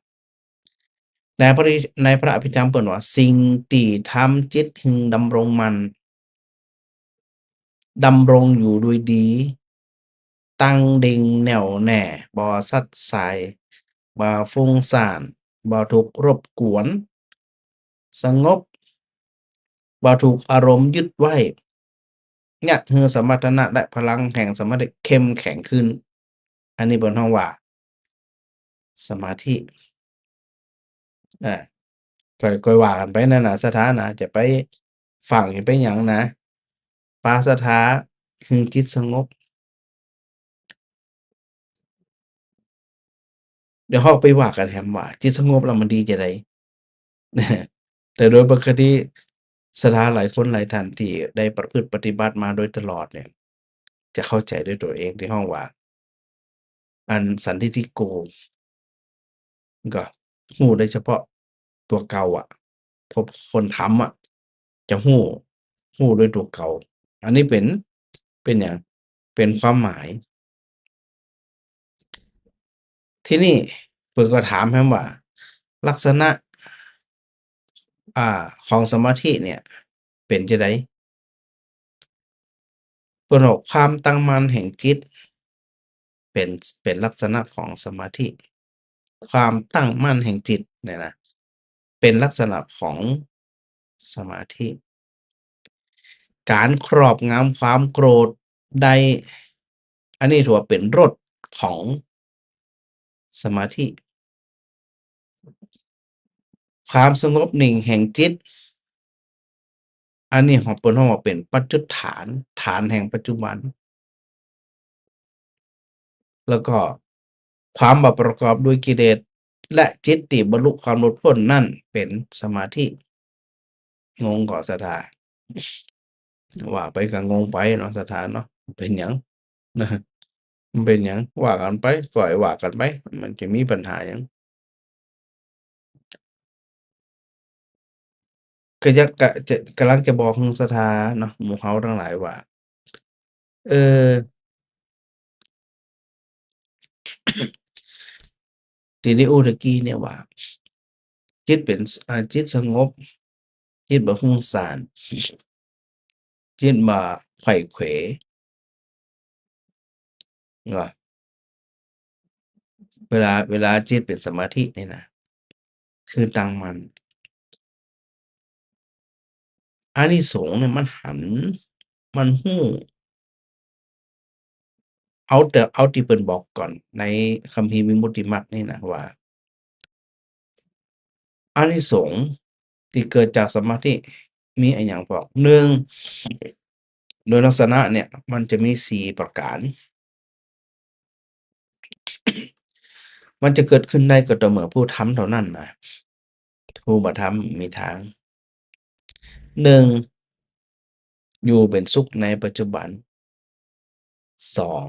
ในพระ ในพระอภิธรรมเปิ้นว่า สิ่งตี้ทำจิตหื้อดำรงมั่น ดำรงอยู่โดยดี ตั้งเด็งแน่วแน่ บ่สัดสาย บ่ฟุ้งซ่าน บ่ถูกรบกวน สงบ บ่ถูกอารมณ์ยึดไว้ เยียะหื้อสมรรถนะและพลังแห่งสมาธิเข้มแข็งขึ้น อันนี้เปิ้นฮ้องว่า สมาธิ อ่า ก้อย ก้อยว่ากั๋นไปนั่นนะ ศรัทธานะ จะไปฟั่ง จะไปหยังนะ ปาศรัทธา หื้อจิตสงบ เดี๋ยวเฮาไปว่ากั๋นแหมว่า จิตสงบแล้วมันดีจาใด แต่โดยปกติศรัทธาหลายคนหลายท่านตี้ได้ประพฤติปฏิบัติมาโดยตลอดเนี่ย จะเข้าใจ๋ด้วยตั๋วเองตี้ฮ้องว่า อันสันทิฏฐิโก ก็ฮู้ได้เฉพาะตั๋วเก่าอะ เพราะคนทำอะ จะฮู้ ฮู้ด้วยตั๋วเก่า อันนี้เป๋น เป๋นหยัง เป๋นความหมาย ทีนี้เปิ้นก็ถามแหมว่า ลักษณะ อ่า ของสมาธิเนี่ย เป๋นจาใด เปิ้นว่าความตั้งมั่นแห่งจิต เป๋น เป๋นลักษณะของสมาธิ ความตั้งมั่นแห่งจิตเนี่ยนะ เป๋นลักษณะของสมาธิ ก๋านครอบงำความโกรธได้ อันนี้ถือว่าเป๋นรสของสมาธิ ความสงบนิ่งแห่งจิต อันนี้ของเปิ้นฮ้องว่าเป๋นปัจจุฏฐาน ฐานแห่งปัจจุบัน แล้วก็ความบ่ประกอบด้วยกิเลส และจิตตี้บรรลุความหลุดพ้นนั่นเป๋นสมาธิ งงก่อศรัทธา ว่าไปก็งงไปเนาะศรัทธาเนาะ เป๋นหยัง นะ มันเป๋นหยัง ว่ากั๋นไป ก้อยว่ากั๋นไป มันจะมีปัญหาหยัง ก็อยาก ก็จะ ก่ำลังจะบอกหื้อศรัทธาเนาะ หมู่เฮาตังหลายว่า เออ ตี้ได้อู้ตะกี้เนี่ยว่า จิตเป๋น อ่า จิตสงบ จิตบ่ฟุ้งซ่าน จิตบ่ไขว้เขว ว่า เวลา เวลาจิตเป๋นสมาธินี่นะ คือตั้งมั่น อานิสงส์เนี่ยมันหัน มันฮู้ เอาแต่ เอาตี้เปิ้นบอกก่อนในคัมภีร์วิมุตติมรรคนี่นะว่า อานิสงส์ตี้เกิดจากสมาธิมีอะหยังบอก หนึ่ง โดยลักษณะเนี่ยมันจะมีสี่ประก๋าน มันจะเกิดขึ้นได้ก็ต่อเมื่อผู้ทำเท่านั้นนะ ผู้บ่ทำมีตาง หนึ่ง อยู่เป๋นสุขในปัจจุบัน สอง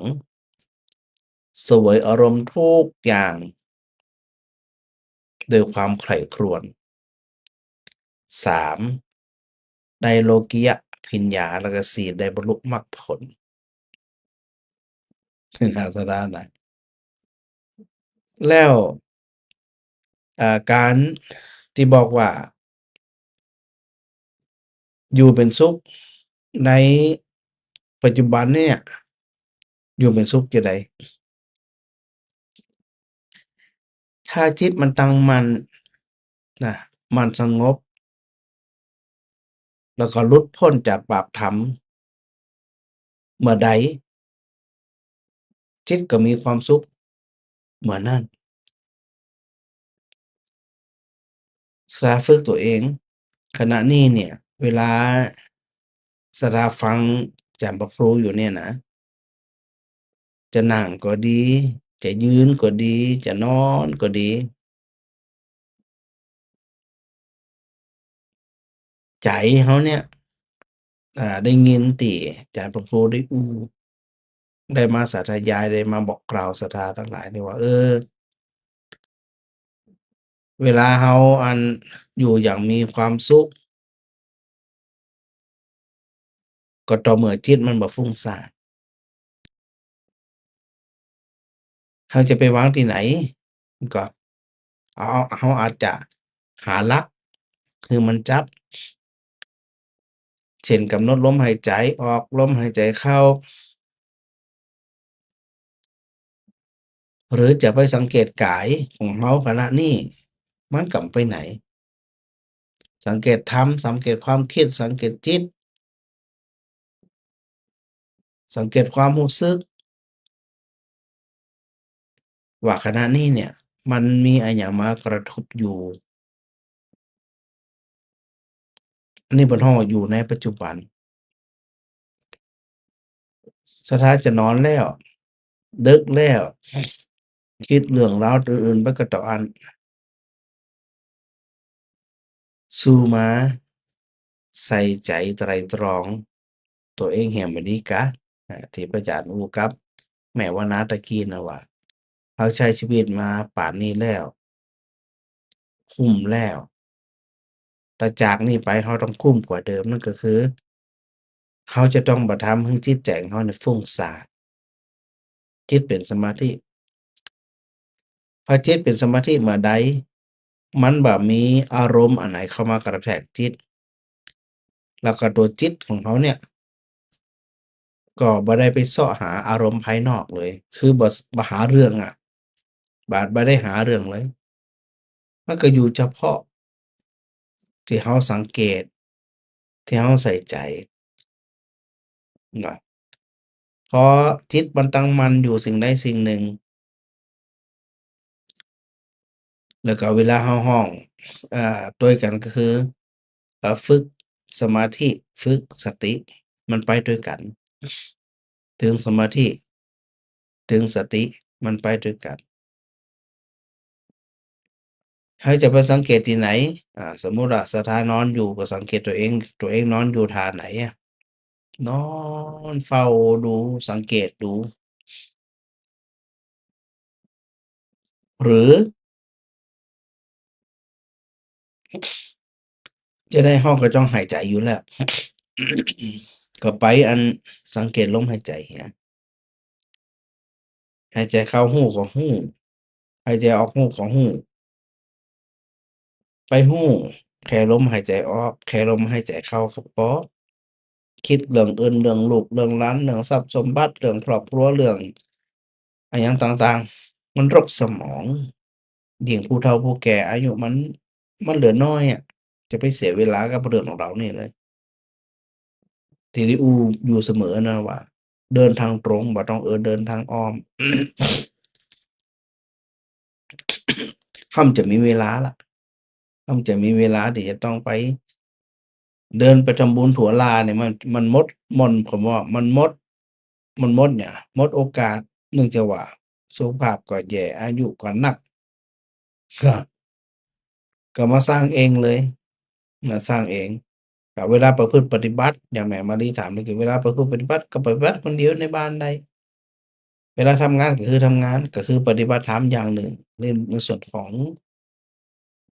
เสวยอารมณ์ทุกอย่าง ด้วยความใคร่ครวญ สาม ได้โลกิยะอภิญญา แล้วก็สี่ ได้บรรลุมรรคผล น่าสะดานะ แล้ว อ่า ก๋านตี้บอกว่า อยู่เป๋นสุขใน ปัจจุบันเนี่ย อยู่เป๋นสุขจะใด ถ้าจิตมันตั้งมั่นนะ มันสงบ แล้วก็หลุดป๊นจากบาปธรรม เมื่อใด จิตก็มีความสุขเมื่อนั้น ศรัทธาฝึกตั๋วเอง ขณะนี้เนี่ย เวลาศรัทธาฟังอาจ๋ารย์พระครูอยู่เนี่ยนะ จะนั่งก็ดี จะยืนก็ดี จะนอนก็ดี ใจ๋เฮาเนี่ย อ่า ได้ยินตี้อาจ๋ารย์พระครูได้อู้ ได้มาสาธยาย ได้มาบอกกล่าวศรัทธาตังหลายนี่ว่า เออ เวลาเฮาอันอยู่อย่างมีความสุข ก็ต่อเมื่อจิตมันบ่ฟุ้งซ่าน เฮาจะไปวางตี้ไหน ก็ เอา เฮาอาจจะหาหลักหื้อมันจับ เช่น กำหนดลมหายใจ๋ออก ลมหายใจ๋เข้า หรือจะไปสังเกตก๋ายของเฮาขณะนี้ มันกำไปไหน สังเกตธรรม สังเกตความกึ๊ด สังเกตจิต สังเกตความฮู้สึก ว่าขณะนี้เนี่ย มันมีอะหยังมากระทบอยู่ อันนี้เปิ้นฮ้องอยู่ในปัจจุบัน ศรัทธาจะนอนแล้ว ดึกแล้ว กึ๊ดเรื่องราวอื่นๆ ไปก็เต้าอั้น สู้มาใส่ใจ๋ไตร่ตรองตั๋วเองแหมบ่ดีกา อ่า ตี้พระอาจ๋ารย์อู้กับแม่วนาตะกี้นะว่า เฮาใจ๊ชีวิตมาป่านนี้แล้ว คุ้มแล้ว แต่จากนี้ไปเฮาต้องคุ้มกว่าเดิม นั่นก็คือ เฮาจะต้องบ่ทำหื้อจิตใจ๋ของเฮาเนี่ยฟุ้งซ่าน จิตเป๋นสมาธิ พอจิตเป๋นสมาธิเมื่อใด มันบ่มีอารมณ์อันไหนเข้ามากระแทกจิต แล้วก็ตั๋วจิตของเฮาเนี่ย ก็บ่ได้ไปเซาะหาอารมณ์ภายนอกเลย คือบ่ บ่หาเรื่องอะ บ่ บ่ได้หาเรื่องเลย มันก็อยู่เฉพาะตี้เฮาสังเกต ตี้เฮาใส่ใจ๋ นะ พอจิตมันตั้งมั่นอยู่สิ่งใดสิ่งหนึ่ง แล้วก็เวลาเฮาฮ้อง อ่า ตวยกั๋นก็คือ อ่า ฝึกสมาธิ ฝึกสติ มันไปตวยกั๋น ตึงสมาธิ ตึงสติ มันไปตวยกั๋น เฮาจะไปสังเกตตี้ไหน อ่า สมมุติว่าศรัทธานอนอยู่ ก็สังเกตตั๋วเอง ตั๋วเองนอนอยู่ท่าไหนอะ นอนเฝ้าดู สังเกตดู หรือ จะได้ฮ้องก็ต้องหายใจ๋อยู่แล้ว ก็ไปอันสังเกตลมหายใจ๋เหีย หายใจ๋เข้าฮู้ก็ฮู้ หายใจ๋ออกฮู้ก็ฮู้ ไปฮู้แค่ลมหายใจ๋ออก แค่ลมหายใจ๋เข้าก็ปอ กึ๊ดเรื่องอื่น เรื่องลูก เรื่องหลาน เรื่องทรัพย์สมบัติ เรื่องครอบครัว เรื่องอะหยังต่างๆ มันรกสมอง ยิ่งผู้เฒ่าผู้แก่อายุมัน มันเหลือน้อยอะ จะไปเสียเวลากับเรื่องเหล่านี้เลย ตี้ได้อู้อยู่เสมอนะว่า เดินทางตรง บ่ต้อง เออ เดินทางอ้อม เฮาจะมีเวลาละ เฮาจะมีเวลาตี้จะต้องไป เดินไปทำบุญตั๋วลาเนี่ย มัน มันหมด มัน ผมว่ามันหมด มันหมดเนี่ย หมดโอกาส เนื่องจากว่าสุขภาพก็แย่ อายุก็นัก ก็ ก็มาสร้างเองเลย มาสร้างเอง ก็เวลาประพฤติปฏิบัติ อย่างแม่มาลีถามนี่คือ เวลาประพฤติปฏิบัติ ก็ปฏิบัติคนเดียวในบ้านได้ เวลาทำงานก็คือทำงาน ก็คือปฏิบัติธรรมอย่างนึ่ง ใน ในส่วนของ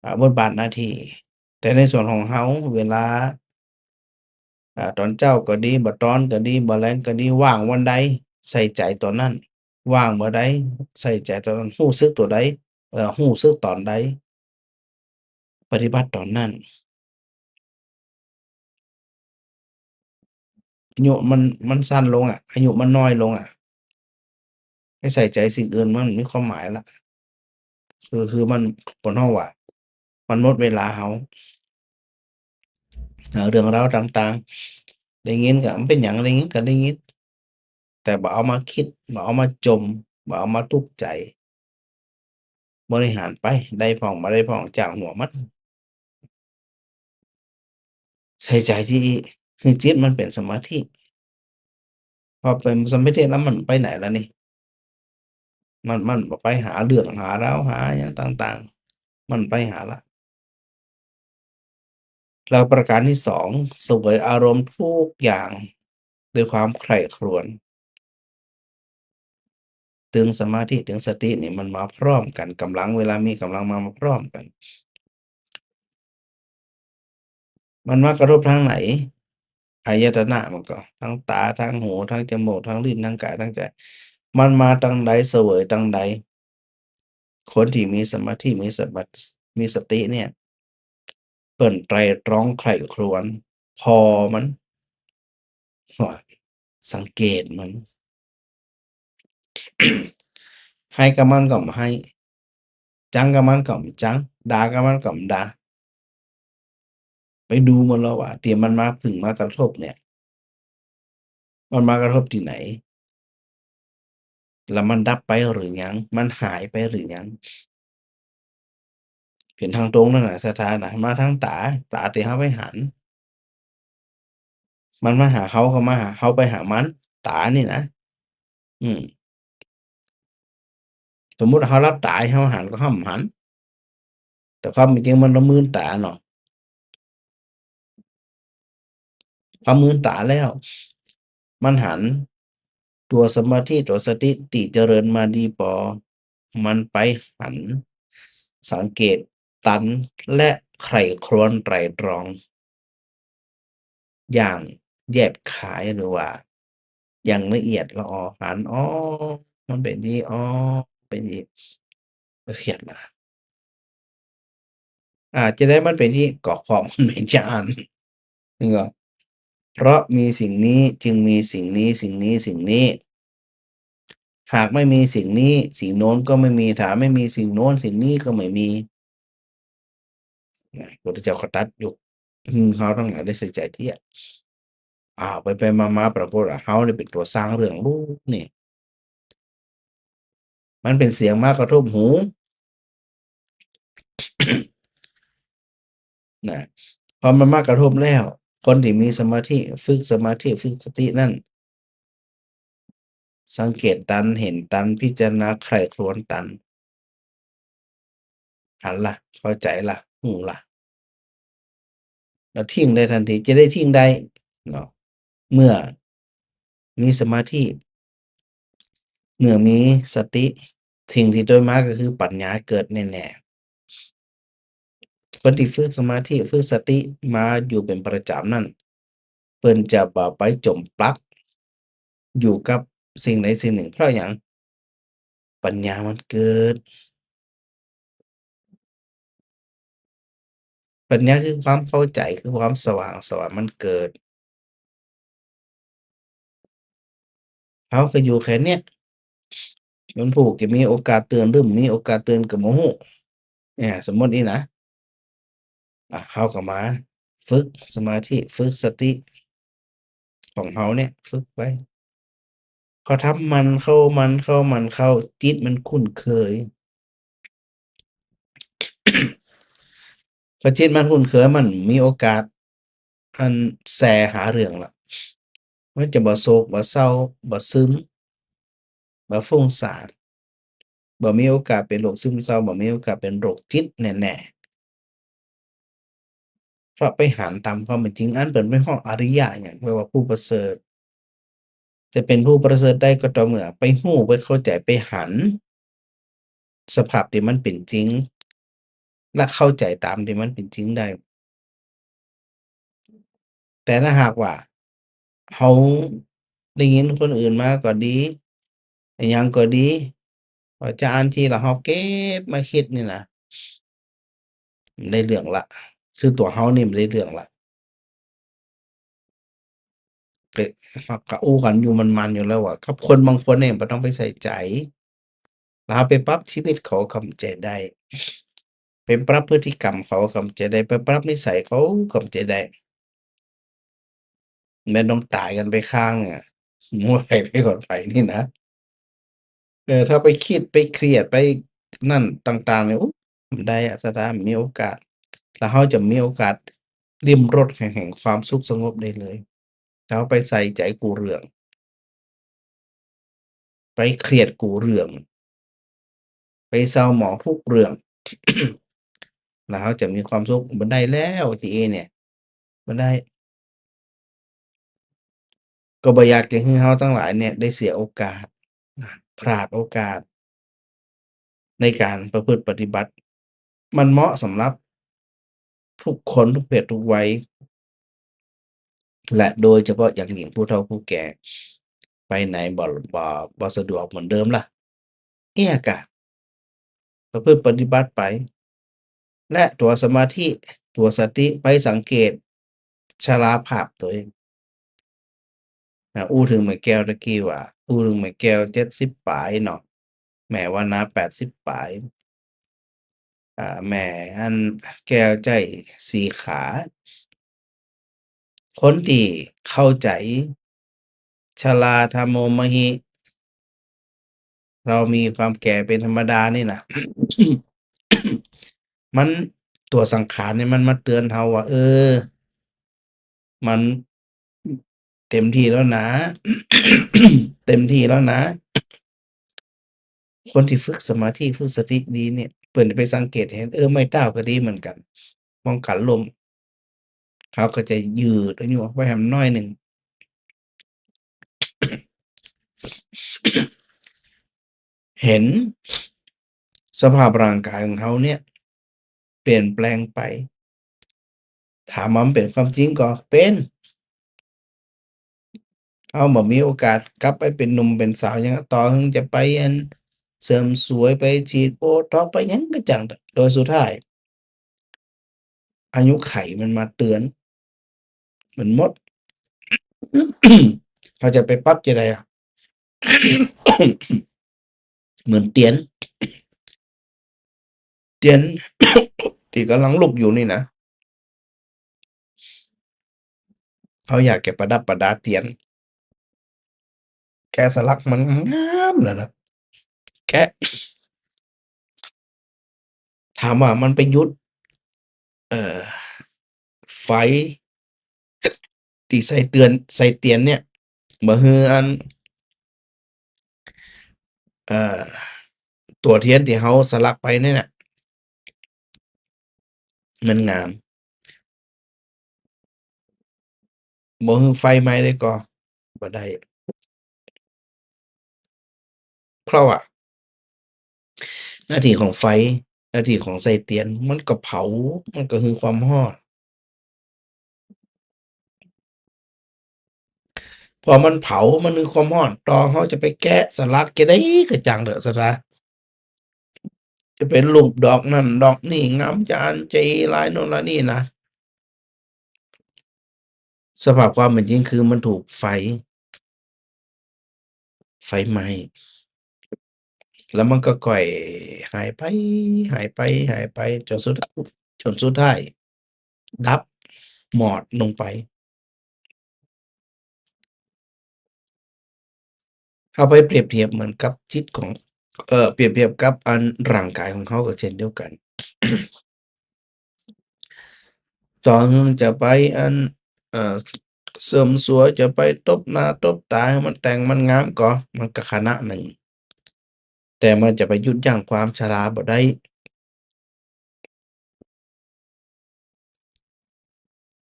อ่า บทบาทหน้าตี้ แต่ในส่วนของเฮา เวลา อ่า ต๋อนเจ๊าก็ดี บ่าตอนก็ดี บ่าแลงก็ดี ว่างวันใด ใส่ใจ๋ต๋อนนั้น ว่างเมื่อใด ใส่ใจ๋ต๋อนนั้น ฮู้สึกตั๋วใด เอ่อ ฮู้สึกต๋อนใด ปฏิบัติต๋อนนั้น อายุมัน มันสั้นลงอะ อายุมันน้อยลงอะ ไปใส่ใจ๋สิ่งอื่นมันบ่มีความหมายละ คือ คือมัน เปิ้นฮ้องว่า มันหมดเวลาเฮา เอ่อ เรื่องราวต่างๆ ได้ยินก็ มันเป๋นหยัง ได้ยินก็ได้ยิน แต่บ่เอามาคิด บ่เอามาจ่ม บ่เอามาตุ๊กใจ๋ บริหารไป ได้พ่องบ่ได้พ่อง จ้างหัวมัน ใส่ใจ๋ตี้ หื้อจิตมันเป๋นสมาธิ พอเป๋นสมาธิแล้วมันไปไหนละนี่ มัน มันบ่ไปหาเรื่องหาราวหาหยังต่างๆ มันไปหาละ แล้วประการตี้สอง เสวยอารมณ์ทุกอย่างด้วยความใคร่ครวญ ตึงสมาธิ ตึงสตินี่มันมาพร้อมกั๋น ก๋ำลัง เวลามีก๋ำลังมา มาพร้อมกั๋น มันมากระทบตางไหน อายตนะมันก็ ตางต๋า ตางหู ตางจมูก ตางลิ้น ตางก๋าย ตางใจ๋ มันมาตางใด เสวยตางใด คนตี้มีสมาธิ มีสมา มีสติเนี่ย เปิ้นไตร่ตรองใคร่ครวญ ผ่อมัน ว่า สังเกตมัน ไห้กับมันก็บ่ไห้ จังกับมันก็บ่จัง ด่ากับมันก็บ่ด่า ไปดูมันแล้วว่า ตี้มันมาผึ่งมากระทบเนี่ย มันมากระทบตี้ไหน แล้วมันดับไปหรือยัง มันหายไปหรือยัง เป๋นตางตรงนั่นน่ะ ศรัทธาน่ะ มาตางต๋า ต๋าตี้เฮาไปหัน มันมาหาเฮาก็มาหา เฮาไปหามัน ต๋านี่นะ อืม สมมุติเฮาหลับต๋า เฮาหันก็เฮาบ่หัน แต่ความเป๋นจริงมันละมืนต๋าเนาะ พอมืนต๋าแล้ว มันหัน ตั๋วสมาธิ ตั๋วสติตี้เจริญมาดีปอ มันไปหัน สังเกตตัน และใคร่ครวญไตร่ตรอง อย่างแยบขายหรือว่าอย่างละเอียดลออ หัน อ๋อ มันเป๋นอย่างนี้ อ๋อ เป๋นอย่างนี้ ละเอียดนะ อ่า จะได้มันเป๋นอย่างนี้ ก็เพราะมันเป๋นจาอั้น นึกออก เพราะมีสิ่งนี้จึงมีสิ่งนี้ สิ่งนี้ สิ่งนี้ หากไม่มีสิ่งนี้ สิ่งโน้นก็ไม่มี ถ้าไม่มีสิ่งโน้น สิ่งนี้ก็ไม่มี นะ พระพุทธเจ้าก็ตรัสอยู่ อืม เฮาตังหลายได้ใส่ใจ๋เตี้ย อ้าว ไปๆ มาๆ ปรากฏว่าเฮานี่เป๋นตั๋วสร้างเรื่องลูกนี่ มันเป๋นเสียงมากระทบหู นะ พอมันมากระทบแล้ว คนตี้มีสมาธิ ฝึกสมาธิ ฝึกสตินั่น สังเกตตัน หันตัน พิจารณาใคร่ครวญตัน หันละ เข้าใจ๋ละ ฮู้ละ แล้วทิ้งได้ตันที จะได้ทิ้งได้เนาะ เมื่อมีสมาธิ เมื่อมีสติ สิ่งตี้ตวยมาก็คือปัญญาเกิดแน่ๆ คนตี้ฝึกสมาธิ ฝึกสติมาอยู่เป๋นประจ๋ำนั่น เปิ้นจะบ่ไปจ๋มปลักอยู่กับสิ่งใดสิ่งนึ่ง เพราะหยัง ปัญญามันเกิด ปัญญาคือความเข้าใจ๋ คือความสว่างไสวมันเกิด เฮาก็อยู่แค่เนี้ย มันผู้จะมีโอกาสตื่นหรือบ่มีโอกาสตื่นก็บ่ฮู้ เนี่ย สมมุติอี้นะ อ่ะ เฮาก็มาฝึกสมาธิ ฝึกสติของเฮาเนี่ย ฝึกไป พอทำหมั่นเข้า หมั่นเข้า หมั่นเข้า จิตมันคุ้นเคย พอจิตมันคุ้นเคย มันมีโอกาส อันแส่หาเรื่องละ มันจะบ่โศก บ่เศร้า บ่ซึม บ่ฟุ้งซ่าน บ่มีโอกาสเป๋นโรคซึมเศร้า บ่มีโอกาสเป๋นโรคจิตแน่ๆ เพราะไปหันต๋ามความเป๋นจริง อันเปิ้นไปฮ้องอริยะหยัง แปลว่าผู้ประเสริฐ จะเป๋นผู้ประเสริฐได้ก็ต่อเมื่อไปฮู้ ไปเข้าใจ๋ ไปหันสภาพตี้มันเป๋นจริง และเข้าใจ๋ต๋ามตี้มันเป๋นจริงได้ แต่ถ้าหากว่าเฮาได้ยินคนอื่นมาก็ดี อะหยังก็ดี ว่าจะอั้นทีละเฮาเก็บมาคิดนี่นะ บ่ได้เรื่องละ คือตั๋วเฮานี่บ่ได้เรื่องละ ก็ เฮาก็อู้กั๋นอยู่มันๆ อยู่แล้วว่า กับคนบางคนเนี่ยบ่ต้องไปใส่ใจ๋ ลาวไปปรับจีวิตเขาก็บ่ใจ้ได้ ไปปรับพฤติกรรมเขาก็บ่ใจ้ได้ ไปปรับนิสัยเขาก็บ่ใจ้ได้ แม่นต้องต๋ายกั๋นไปข้างอะ บ่ฮู้ว่าใผไปก่อนใผนี่นะ เออ ถ้าไปคิด ไปเครียด ไปนั่นต่างๆ เนี่ย อู้ บ่ได้อะ ศรัทธา บ่มีโอกาส แล้วเฮาจะมีโอกาสลิ้มรสแห่ง แห่งความสุขสงบได้เลย ถ้าเฮาไปใส่ใจ๋กู้เรื่อง ไปเครียดกู้เรื่อง ไปเศร้าหมองกู้เรื่อง แล้วเฮาจะมีความสุข บ่ได้แล้ว ทีนี้เนี่ย บ่ได้ ก็บ่อยากจะหื้อเฮาตังหลายเนี่ยได้เสียโอกาส พลาดโอกาส ในก๋านประพฤติปฏิบัติ มันเหมาะสำหรับทุกคนทุกเพศทุกวัย และโดยเฉพาะอย่างยิ่งผู้เฒ่าผู้แก่ ไปไหนบ่ บ่ บ่สะดวกเหมือนเดิมละ เอี้ยก่ะ ประพฤติปฏิบัติไป และตั๋วสมาธิ ตั๋วสติไปสังเกตชราภาพตั๋วเอง อ่ะ อู้เถิงแม่แก้วตะกี้ว่า อู้เถิงแม่แก้วเจ็ดสิบป๋ายเนาะ แม่วรรณาแปดสิบป๋าย อ่า แม่อันแก้วใจ๊สี่ขา คนตี้เข้าใจ๋ ชราธัมโมมหิ เรามีความแก่เป๋นธรรมดานี่นะ มันตั๋วสังขารเนี่ยมันมาเตื๋อนเฮาว่า เออ มันเต็มตี้แล้วนะ เต็มตี้แล้วนะ คนตี้ฝึกสมาธิ ฝึกสติดีเนี่ย เปิ้นจะไปสังเกตหัน เออ ไม้เต๊าก็ดีเหมือนกั๋น ป้องกั๋นล้ม เขาก็จะยืดอายุไว้หั้นหน้อยนึ่ง หันสภาพร่างก๋ายของเฮาเนี่ย เปลี่ยนแปลงไป ถามว่ามันเป๋นความจริงก่อ เป๋น เฮาบ่มีโอกาสกลับไปเป๋นหนุ่มเป๋นสาวหยัง ต่อเถิงจะไปอันเสริมสวย ไปฉีดโบท็อกซ์ ไปหยังก็จั่ง โดยสุดท้าย อายุขัยมันมาเตื๋อน มันหมด เฮาจะไปปรับจะใดอะ เหมือนเตียน เตียน ตี้ก่ำลังลุกอยู่นี่นะ เฮาอยากจะประดับประดาเตียน แกะสลักมันงามแล้วนะ แกะ ถามว่ามันไปหยุด เอ่อ ไฟ ตี้ใส่เตียน ใส่เตียนเนี่ย บ่หื้ออัน เอ่อ ตั๋วเตียนตี้เฮาสลักไปเนี่ยนะ มันงาม บ่หื้อไฟไหม้ได้ก่อ บ่ได้ เพราะว่า หน้าตี้ของไฟ หน้าตี้ของใส่เตียน มันก็เผา มันก็หื้อความฮ้อน พอมันเผา มันหื้อความฮ้อน ต่อเฮาจะไปแกะสลักจะใดก็จั่งเถาะ ศรัทธา จะเป๋นรูปดอกนั่นดอกนี่ งามจะอั้นจะอี้ ลายโน่นลายนี่นะ สภาพความเป๋นจริงคือมันถูกไฟ ไฟไหม้ แล้วมันก็ก่อยหายไป หายไป หายไป จ๋นสุด จ๋นสุดท้าย ดับ มอดลงไป เฮาไปเปรียบเทียบเหมือนกับจิตของ เอ่อ เปรียบเทียบกับอันร่างก๋ายของเฮาก็เช่นเดียวกั๋น ต่อเถิงจะไปอัน เอ่อ เสริมสวย จะไปตบหน้าตบต๋าหื้อมันแต่งมันงามก่อ มันก็ขณะนึ่ง แต่มันจะไปหยุดยั้งความชราบ่ได้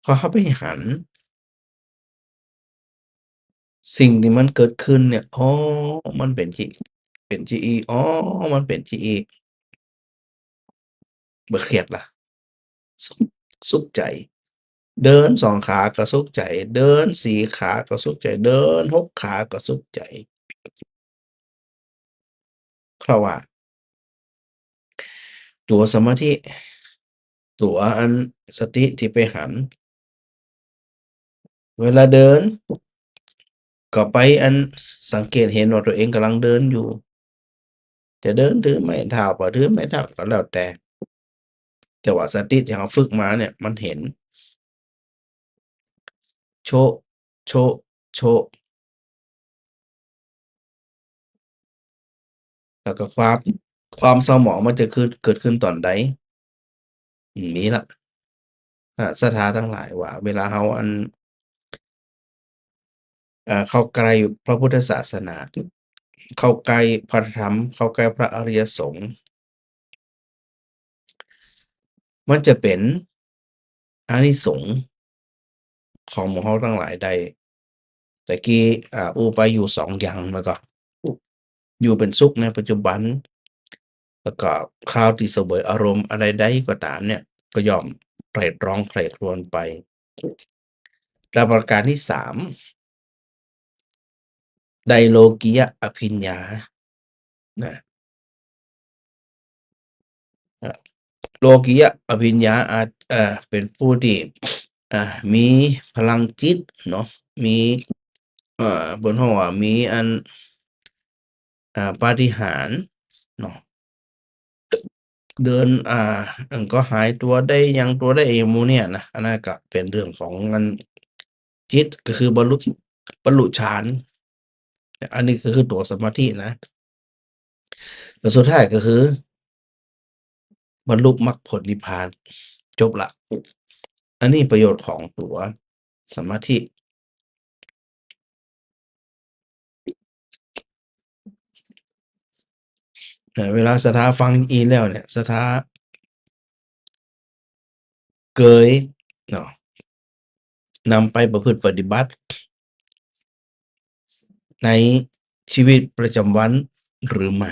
พอเฮาไปหัน สิ่งตี้มันเกิดขึ้นเนี่ย อ๋อ มันเป๋นจิ เป๋นจิอี้ อ๋อ มันเป๋นจิอี้ บ่เครียดละ สุข สุขใจ๋ เดินสองขาก็สุขใจ๋ เดินสี่ขาก็สุขใจ๋ เดินหกขาก็สุขใจ๋ เพราะว่า ตั๋วสมาธิ ตั๋วอันสติตี้ไปหัน เวลาเดิน ก็ไปอันสังเกตเห็นว่าตั๋วเองก่ำลังเดินอยู่ จะเดินถือไม้เท้า บ่ถือไม้เท้าก็แล้วแต่ แต่ว่าสติตี้เฮาฝึกมาเนี่ยมันเห็น โชะ โชะ โชะ แล้วก็ความ ความเศร้าหมองมันจะเกิด เกิดขึ้นต๋อนใด อืม นี่ละ อ่า ศรัทธาตังหลายว่า เวลาเฮาอัน เอ่อ เข้าใกล้พระพุทธศาสนา เข้าใกล้พระธรรม เข้าใกล้พระอริยสงฆ์ มันจะเป๋นอานิสงส์ของหมู่เฮาตังหลายได้ ตะกี้ อ่า อู้ไปอยู่สองอย่าง แล้วก็อยู่เป๋นสุขในปัจจุบัน แล้วก็คราวตี้เสวยอารมณ์อันใดๆ ก็ต๋ามเนี่ย ก็ย่อมไตร่ตรองใคร่ครวญไป และประการตี้สาม ได้โลกิยะอภิญญา นะ เอ่อ โลกิยะอภิญญาอาจ เอ่อ เป๋นผู้ตี้ อ่า มีพลังจิตเนาะ มี เอ่อ เปิ้นฮ้องว่ามีอัน อ่า ปาฏิหาริย์เนาะ เดิน อ่า อันก็หายตั๋วได้ หยังตั๋วได้ ไอ้หมู่เนี่ยนะ อันนั้นก็เป๋นเรื่องของอันจิต ก็คือบรรลุ บรรลุฌาน อันนี้ก็คือตั๋วสมาธินะ แล้วสุดท้ายก็คือ บรรลุมรรคผลนิพพาน จบละ อันนี้ประโยชน์ของตั๋วสมาธิ เอ่อ เวลาศรัทธาฟังอี้แล้วเนี่ย ศรัทธาเกยเนาะ นำไปประพฤติปฏิบัติ ในชีวิตประจำวันหรือไม่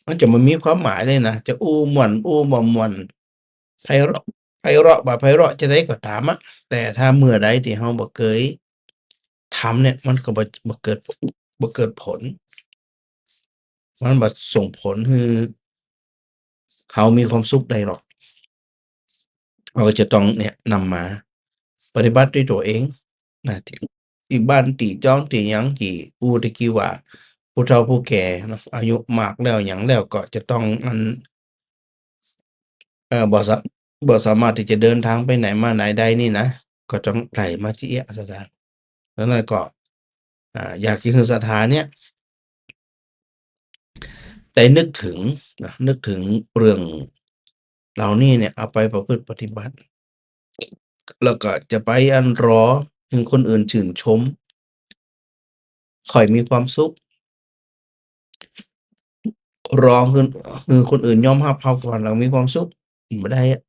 มันจะบ่มีความหมายเลยนะ จะอู้ม่วน อู้บ่ม่วน ไพเราะ ไพเราะ บ่ไพเราะจะใดก็ต๋ามอะ แต่ถ้าเมื่อใดตี้เฮาบ่เกยทำเนี่ย มันก็บ่ บ่เกิด บ่เกิดผล มันบ่ส่งผลหื้อเฮามีความสุขได้หรอก เฮาก็จะต้องเนี่ยนำมาปฏิบัติด้วยตั๋วเองนะ ตี้ ตี้บ้าน ตี้จอง ตี้หยัง ตี้อู้ตะกี้ว่า ผู้เฒ่าผู้แก่เนาะ อายุมากแล้วหยังแล้วก็จะต้องอัน เอ่อ บ่สา บ่สามารถตี้จะเดินตางไปไหนมาไหนได้นี่นะ ก็ต้องไถ่มาตี้เอี้ยศรัทธา ดังนั้นก็ อ่า อยากจะหื้อศรัทธาเนี่ย ได้นึกเถิงนะ นึกเถิงเรื่องเหล่านี้เนี่ย เอาไปประพฤติปฏิบัติ แล้วก็จะไปอันรอหื้อคนอื่นชื่นชม ค่อยมีความสุข รอหื้อ หื้อคนอื่นยอมฮับเฮาก่อน แล้วมีความสุข บ่ได้อะ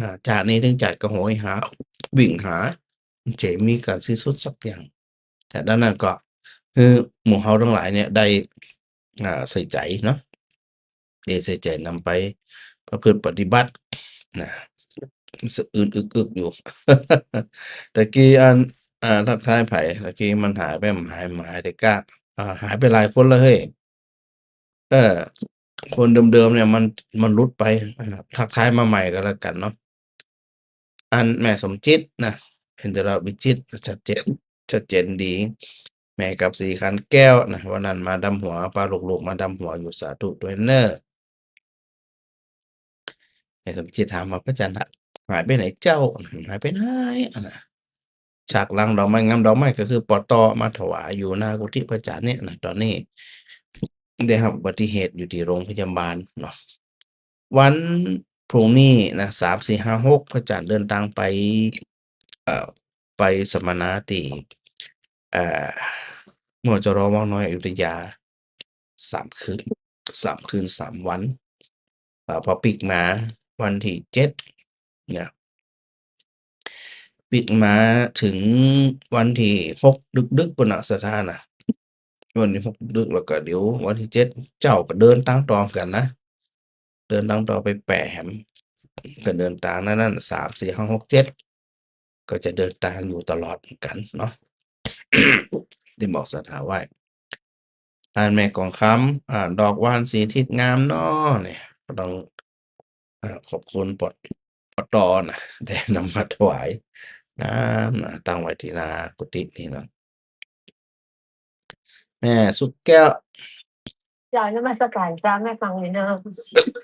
อ่า จากนี้เถิงจากก็โหยหา วิ่งหา จะมีก๋านสิ้นสุดสักอย่าง แต่ดังนั้นก็ คือหมู่เฮาตังหลายเนี่ยได้ อ่า ใส่ใจ๋เนาะ ได้ใส่ใจ๋นำไปประพฤติปฏิบัตินะ สะอื้นอึกๆ อยู่ ตะกี้อัน อ่า ทักทายใผ ตะกี้มันหายไป หาย หายไปก้า อ่า หายไปหลายคนแล้วเฮ้ย เออ คนเดิมๆ เนี่ยมัน มันหลุดไป อ่า ทักทายมาใหม่ก็แล้วกั๋นเนาะ อันแม่สมจิตนะ อินทรวิจิตร ชัดเจน ชัดเจนดี แม่กับศรีขันแก้วนะ วันนั้นมาดำหัว ปาลูกๆ มาดำหัวอยู่ สาธุตวยเน่อ แม่สมจิตถามว่า พระอาจารย์หายไปไหนเจ้า หายไปไหนอะนะ ฉากหลังดอกไม้งาม ดอกไม้ก็คือ ปต มาถวายอยู่หน้ากุฏิพระอาจารย์เนี่ยนะ ต๋อนนี้ได้รับอุบัติเหตุอยู่ตี้โรงพยาบาลเนาะ วันพรุ่งนี้นะ สาม สี่ ห้า หก พระอาจารย์เดินตางไป เอ่อ ไปสัมมนาตี้ เอ่อ มจร วังน้อยอยุธยา สามคืน สามคืนสามวัน อ่า ปอปิ๊กมาวันตี้เจ็ดเนี่ย ปิ๊กมาเถิงวันตี้หกดึกๆ ปู้นนะ ศรัทธานะ วันตี้หกดึก แล้วก็เดี๋ยววันตี้เจ็ดเจ๊าก็เดินตางต่อกั๋นนะ เดินตางต่อไปแป๋แหม ก็เดินตางนั้นๆ สาม สี่ ห้า หก เจ็ด ก็จะเดินตางอยู่ตลอดเหมือนกั๋นเนาะ ได้บอกศรัทธาไว้ อันแม่กองคำ อ่า ดอกหว่านสีทิศงามเนาะ เนี่ย ก็ต้อง อ่า ขอบคุณ ปต ปต นะ ได้นำมาถวาย อ่า ตั้งไว้ตี้หน้ากุฏินี่เนาะ แม่สุขแก้ว เจ้า นมัสก๋านเจ้า แม่ฟังอยู่เนอะ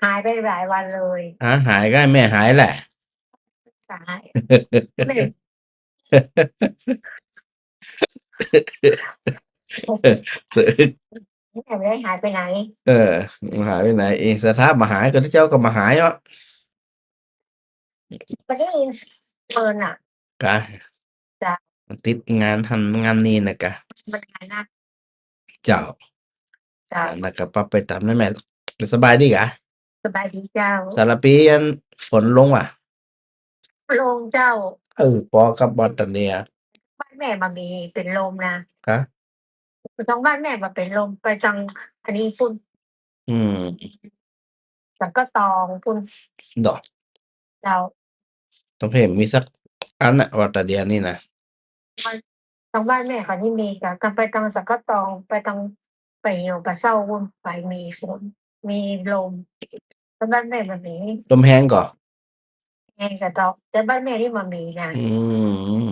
หายไปหลายวันเลย หา หายก็แม่หายแหละ ตาย แม่ แม่บ่ได้หายไปไหน เออ หายไปไหนเอง สถาบ่หายก็เจ้าก็บ่หายเนาะ บ่ได้ยินเปิ้นน่ะ กะ เจ้า ติดงานหั้นงานนี่นะกะ มันงานหนัก เจ้า เจ้า แล้วก็ปรับไปต๋ามนั้นแม่ สบายดีกะ สบายดีเจ้า สารภีอันฝนลงว่ะ ลงเจ้า เออ ปอกับวอตาเดีย บ้านแม่บ่มีเป๋นลมนะ ฮะ ตางบ้านแม่บ่เป๋นลม ไปตางอันนี้ปู้น อืม สันกะตองปู้น ดอก เจ้า ตางเพ่นมีสักอันน่ะ วอตาเดียนี่นะ ตางบ้านแม่เขานี่มีกะ กะไปตางสันกะตอง ไปตาง ไปอยู่ป่าเซ้าปู้น ไปมีฝน มีลม ตางบ้านแม่บ่มี ลมแฮงก่อ แฮงกะเจ้า แต่บ้านแม่นี่บ่มีนะ อืม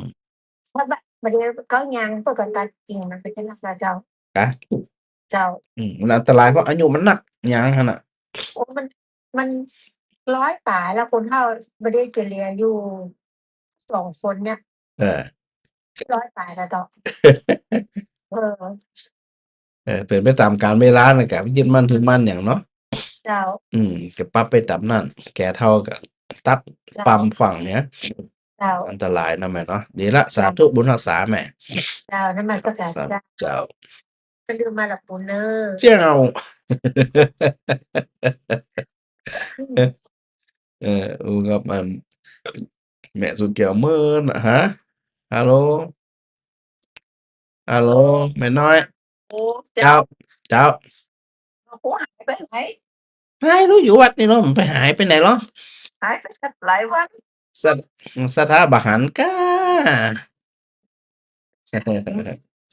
เพราะบ้าน บ่าเดี๋ยวเขายางพวกกันตัดกิ่งมันไปจะนักละเจ้า กะ เจ้า อืม มันอันตรายเพราะอายุมันนัก ยางหั้นน่ะ โอ้ มัน มันร้อยป๋ายแล้ว คนเฒ่าบ่าเดี๋ยวจะเหลืออยู่สองคนเนี่ย เออ ร้อยป๋ายแล้วเจ้า เออ เออ เป๋นไปต๋ามกาลเวลานะกะ ยึดมั่นถือมั่นหยังเนาะ เจ้า อืม จะปรับไปต๋ามนั้น แก่เฒ่าก็ตัด เจ้า ปั๊มฝังเนี่ย เจ้า อันตรายนะแม่เนาะ ดีละ สาธุ บุญฮักษาแม่ เจ้า นมัสก๋าน สาธุ เจ้า เจ้า จะลืมมาละปูนเนอ เจ้า เออ อู้ ครับ อัน แม่สุขแก้วเมินน่ะ ฮะ ฮัลโหล ฮัลโหล แม่น้อย โอ้ เจ้า เจ้า เจ้า โอ้ หายไปไหน หาย รู้อยู่วัดนี่เนาะ มันไปหายไปไหนเหรอ หายไปตั้งหลายวัน สะ สถาบ่หันก้า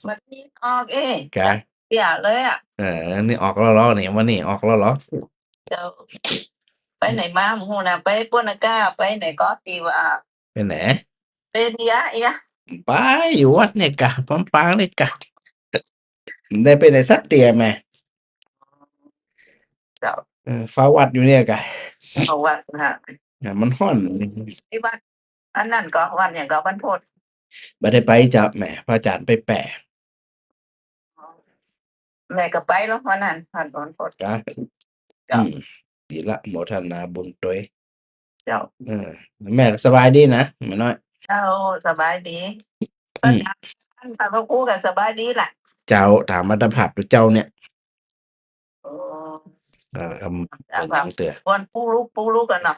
มันมีออกเอ้ กะ เสียเลยอะ เออ นี่ออกแล้วเหรอ นี่ วันนี้ออกแล้วเหรอ เจ้า ไปไหนมาบ่ฮู้นะ ไปปู้นนะก้า ไปไหนก็ตี้ว่า ไปไหน ไปเดียะเอียะ ไปอยู่วัดเนี่ยกะ ปำปางเนี่ยกะ ได้ไปไหนสักเตียแม่ เจ้า เออ เฝ้าวัดอยู่เนี่ยกะ เฝ้าวัดนะ เนี่ยมันฮ้อน ตี้วัด อันนั้นก็วัดหยังก็ บ้านโพธิ์ บ่ได้ไปเจ้าแม่ พระอาจารย์ไปแป๋ แม่ก็ไปแล้ววันนั้น บ้านโพธิ์ กะ เจ้า อืม ดีละ โมทนาบุญตวย เจ้า เออ แม่ก็สบายดีนะ แม่น้อย เจ้า สบายดี อืม พระอาจารย์ พระครูก็สบายดีล่ะ เจ้า ถามอัตภาพตุ๊เจ้าเนี่ย โอ้ เออ อำ เจ้า เป๋นหยังเตื้อ อ้วนปุ๊กลุกปุ๊กลุกกั๋นเนาะ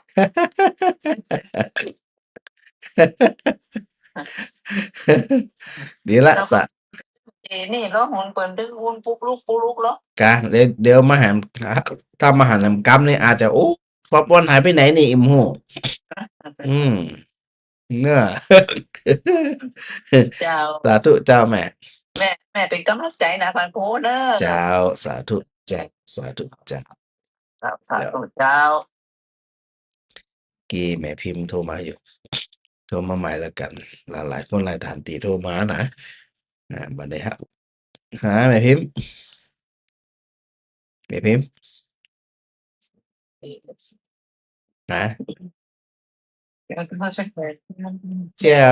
ดีละ เจ้า สะ เออ นี่ลอหุนเปิ้นตึงอ้วนปุ๊กลุกปุ๊กลุกลอ กะ เดี๋ยว เดี๋ยวมาหัน ถ้ามาหันแหมกำนี่อาจจะ โอ้ ป๊อปปอนหายไปไหนนี่ อิ๋มหู อืม เนาะ เจ้า สาธุเจ้าแม่ แม่ แม่เป๋นก๋ำลังใจ๋นะ พระครูเนอะ เจ้า สาธุเจ้า สาธุเจ้า เจ้า สาธุเจ้า กี้แม่พิมพ์โทรมาอยู่ โทรมาใหม่ละกั๋น หลายๆ คนหลายท่านตี้โทรมานะ อ่า บ่ได้ฮับ หาแม่พิมพ์ แม่พิมพ์ หา เดี๋ยวจะมาสักแป๊บ เจ้า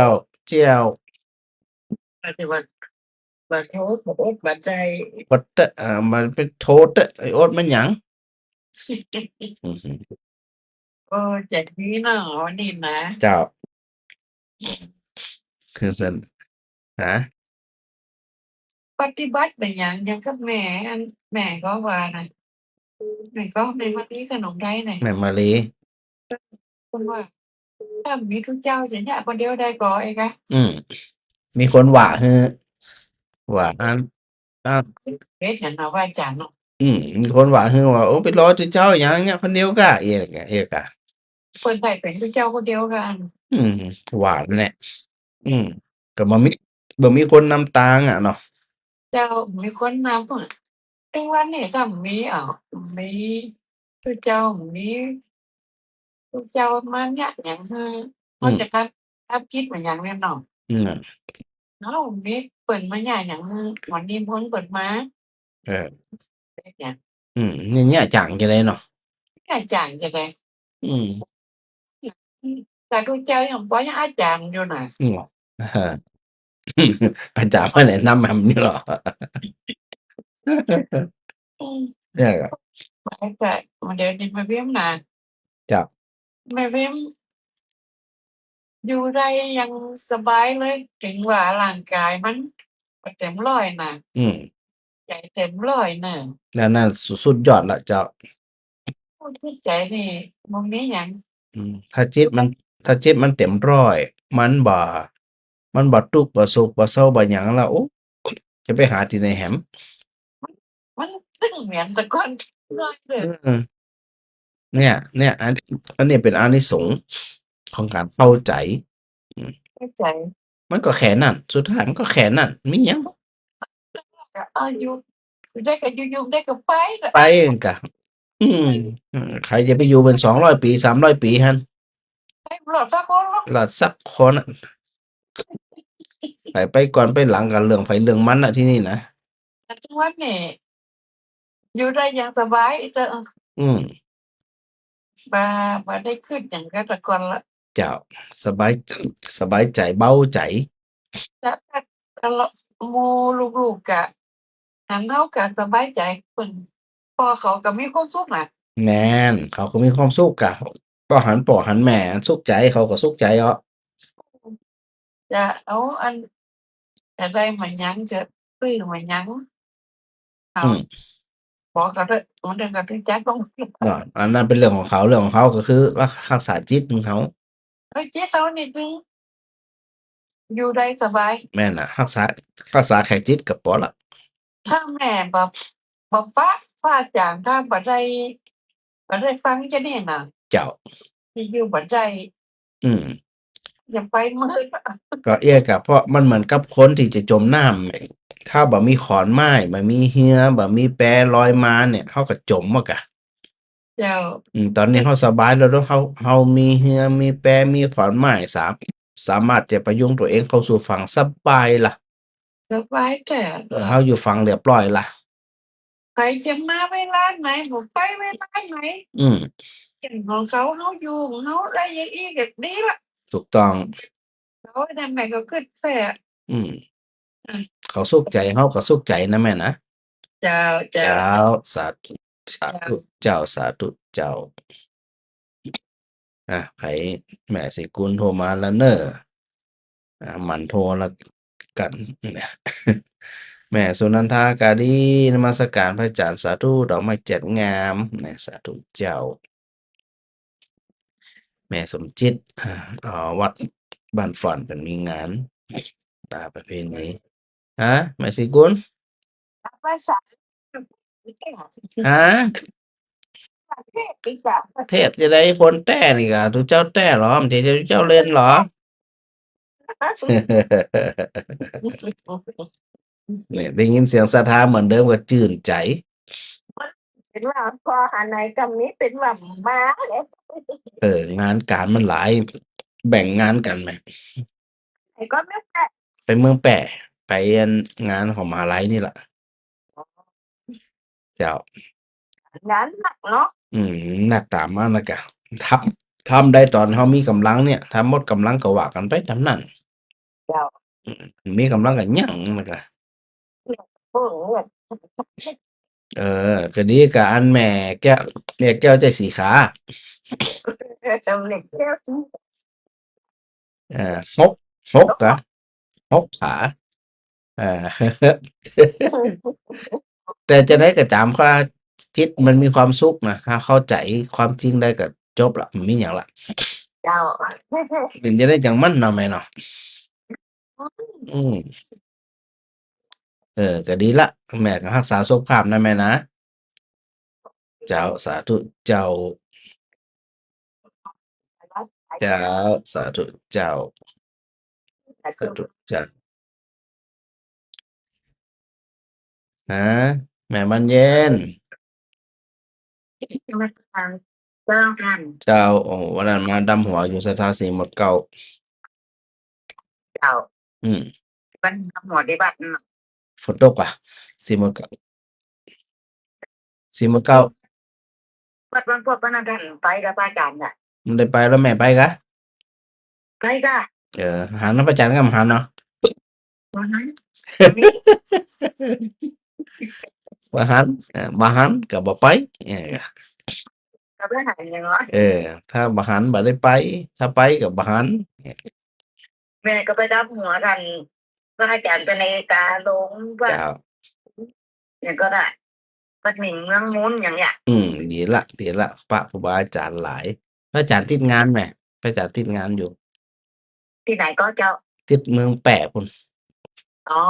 เจ้า ปฏิบัติ บัดโทษ บัดอก บัดใจ บัดเตอะ อ่า มันเป๋นโทษเตอะ ไอ้โอ๊ตมันหยัง โอ้ แจ๋กดีเนาะ วันนี้นะ เจ้า คือสัน ฮะ ปฏิบัติเป๋นหยัง หยังกับแม่ อัน แม่ก็ว่านะ แม่ก็ แม่มาลีขนมไทยน่ะ แม่มาลี เปิ้นว่า ถ้ามีตุ๊เจ้าจะเยียะคนเดียวได้ก่อ เอกะ อืม มีคนว่าหื้อ ว่าอัน อ่ะ เฮ็ดหยังเนาะ ว่าอาจ๋ารย์เนาะ อืม มีคนว่าหื้อว่า โอ้ ไปรอตุ๊เจ้าหยังเยียะคนเดียวก้า เอกะ เอกะ เปิ้นไปเป๋นตุ๊เจ้าคนเดียวก้า อืม ว่าแหละ อืม ก็บ่มี บ่มีคนนำตางอะเนาะ เจ้า มีคนนำอะ ตึงวันนี้ก็มี เอ้า มีตุ๊เจ้า มีตุ๊เจ้ามาเยียะหยังหื้อ อืม เขาจะทำ อับกิจมาอย่างแน่นอน อืม เอ้า มีเปิ้นมาเนี่ย อย่างวันนี้มนต์เปิ้นมา เออ เนี่ย อืม เนี่ย เนี่ยจ๋างจะได้เนาะ เนี่ยจ๋างจะได้ อืม สาธุเจ้า ยังปอยังอาจ๋ารย์อยู่น่ะ อืม เออ อาจ๋ารย์มาแนะนำแหมนี่เหรอ อืม เนี่ยเหรอ แต่เดี๋ยวนี้แม่เวียมน่ะ จ้ะ แม่เวียม อยู่ได้ยังสบายเลย เถิงว่าร่างกายมันบ่เต็มร้อยน่ะ อืม ใจ๋เต็มร้อยน่ะ นั่น นั่นสุด สุดยอดละเจ้า จิตใจ๋นี่บ่มีหยัง อืม ถ้าจิตมัน ถ้าจิตมันเต็มร้อย มันบ่ มันบ่ตุ๊กข์ บ่โศก บ่เศร้า บ่หยังแล้ว โอ้ จะไปหาตี้ไหนแหม มันตึงเหมือนแต่ก่อนน้อยเด้อ อืม เนี่ย เนี่ย อัน อันนี้เป๋นอานิสงส์ของก๋านเข้าใจ๋ อืม เข้าใจ๋ มันก็แค่นั้น สุดท้ายมันก็แค่นั้น มีหยัง ก็เอาอยู่ ได้ก็อยู่ๆ ได้ก็ไป ไปกะ อืม อืม ใผจะไปอยู่เป๋นสองร้อยปี๋ สามร้อยปี๋หั้น ไปบ่รอดสักคนหรอก รอดสักคนอะ ใผไปก่อนไปหลังกะเรื่องใผเรื่องมันน่ะ ตี้นี่นะ แต่ทุกวันนี่ อยู่ได้อย่างสบายเจ้า อืม บ่ บ่ได้กึ๊ดหยังกับแต่ก่อนละ เจ้า สบาย สบายใจ๋ เบาใจ๋ แล้วก็ แล้วหมู่ลูกๆ ก็ หันเฮาก็สบายใจ๋ เปิ้น พ่อเขาก็มีความสุขน่ะ แม่น เขาก็มีความสุขกะ ก็หันป้อหันแม่สุขใจ๋ เขาก็สุขใจ๋อ้อ จะเอาอัน จะได้มาหยัง จะซื้อมาหยัง เอา อืม บอกเขาเถอะ มันเรื่องกับที่จักต้อง อ่า อันนั้นเป๋นเรื่องของเขา เรื่องของเขาก็คือรัก รักษาจิตของเขา เออ จิตเขานี่คือ อยู่ได้สบาย แม่นน่ะ รักษา รักษาแค่จิตก็ปอละ ถ้าแม่บ่ บ่ปะพระอาจ๋ารย์ ถ้าบ่ได้ บ่ได้ฟังจะนี่น่ะ เจ้า สิอยู่บ่ได้ อืม อย่าไปเมิน ก็เอี้ยกะ เพราะมันเหมือนกับคนตี้จะจ๋มน้ำ ถ้าบ่มีขอนไม้ บ่มีเฮือ บ่มีแปลอยมาเนี่ย เฮาก็จ๋มหมดกะ เจ้า อืม ต๋อนนี้เฮาสบายแล้วเนาะ เฮา เฮามีเฮือ มีแป มีขอนไม้ สา สามารถจะประยุงตั๋วเองเข้าสู่ฝั่งสบายละ สบายแต๊ เออ เฮาอยู่ฝั่งเรียบร้อยละ ใผจะมาเวลาไหน บ่ไปเวลาไหน อืม เรื่องของเขา เฮาอยู่ของเฮาได้อย่างอี้ก็ดีละ ถูกต้อง เขาได้แม่ก็กึ๊ดแต๊ อืม อืม เขาสุขใจ๋ เฮาก็สุขใจ๋นะแม่นะ เจ้า เจ้า เจ้า สาธุ สาธุ เจ้า สาธุ เจ้า อ่ะ ใผ แม่ศรีกุลโทรมาแล้วเน่อ อ่ะ หมั่นโทรละกั๋น แม่สุนันทากาดี นมัสก๋านพระอาจ๋ารย์ สาธุ ดอกไม้เจิดงาม นะ สาธุเจ้า แม่สมจิต อ่า อ๋อ วัดบ้านฝ่อนเปิ้นมีงาน อ่า ประเพณี ฮะ แม่ศรีกุล ฮะ เทศน์จะได้คนแต๊นี่กะ ตุ๊เจ้าแต๊เหรอ บ่ใจ้ตุ๊เจ้าเล่นเหรอ เนี่ย ได้ยินเสียงศรัทธาเหมือนเดิมก็จื้นใจ๋ เป๋นว่าปอหาไหนก็มี เป๋นว่ามาเลย เออ งานก๋านมันหลาย แบ่งงานกั๋นแหม ไหนก็เมืองแป้ ไปเมืองแป้ ไปอันงานของมหาลัยนี่แหละ เจ้า งานหนักเนาะ อืม หนักต๋ามมานะกะ ถ้า ถ้าได้ต๋อนเฮามีก๋ำลังเนี่ย ถ้าหมดก๋ำลังก็ว่ากั๋นไปต๋ามนั้น เจ้า อืม มีก๋ำลังก็ยั้งนะกะ เออ เออ ก็ดีกับอันแม่แก้ว แม่แก้วใจสีขา เออ เจ้าแม่แก้วสี เออ หก หกกะ หกขา เออ แต่จะได้ก็จ๋ำว่าจิตมันมีความสุขนะ ถ้าเข้าใจ๋ความจริงได้ก็จบละ บ่มีหยังละ เจ้า เป๋นจะได้จังมันเนาะแม่เนาะ อืม เออ ก็ดีละ แม่ก็ฮักษาสุขภาพนะแม่นะ เจ้า สาธุเจ้า เจ้า สาธุเจ้า สาธุเจ้า ฮะ แม่บานเย็น เจ้า เจ้า โอ้ วันนั้นมาดำหัวอยู่ศรัทธาสี่หมดเก้า จ้า อืม วันหัวที่วัดน่ะ ฝนตกว่ะ สี่โมงเก้า สี่โมงเก้า วัดวันพุธวันนั้นท่านไปกับพระอาจารย์น่ะ มันได้ไปแล้วแม่ไปกะ ไปกะ เออ หันนะพระอาจารย์ก็หันเนาะ บ่หัน บ่หัน เออ บ่หันก็บ่ไป เออ ก็บ่หันหยังวะ เออ ถ้าบ่หันบ่ได้ไป ถ้าไปก็บ่หัน แม่ก็ไปดับหัวท่าน พระอาจารย์ไปในกาหลงว่า เจ้า หยังก็ได้ วัดหมิ่งเมืองมูลหยังเนี่ย อืม ดีละ ดีละ ปะครูบาอาจารย์หลาย พระอาจารย์ติดงานแหม พระอาจารย์ติดงานอยู่ ตี้ไหนก็เจ้า ติดเมืองแป้พุ้น อ๋อ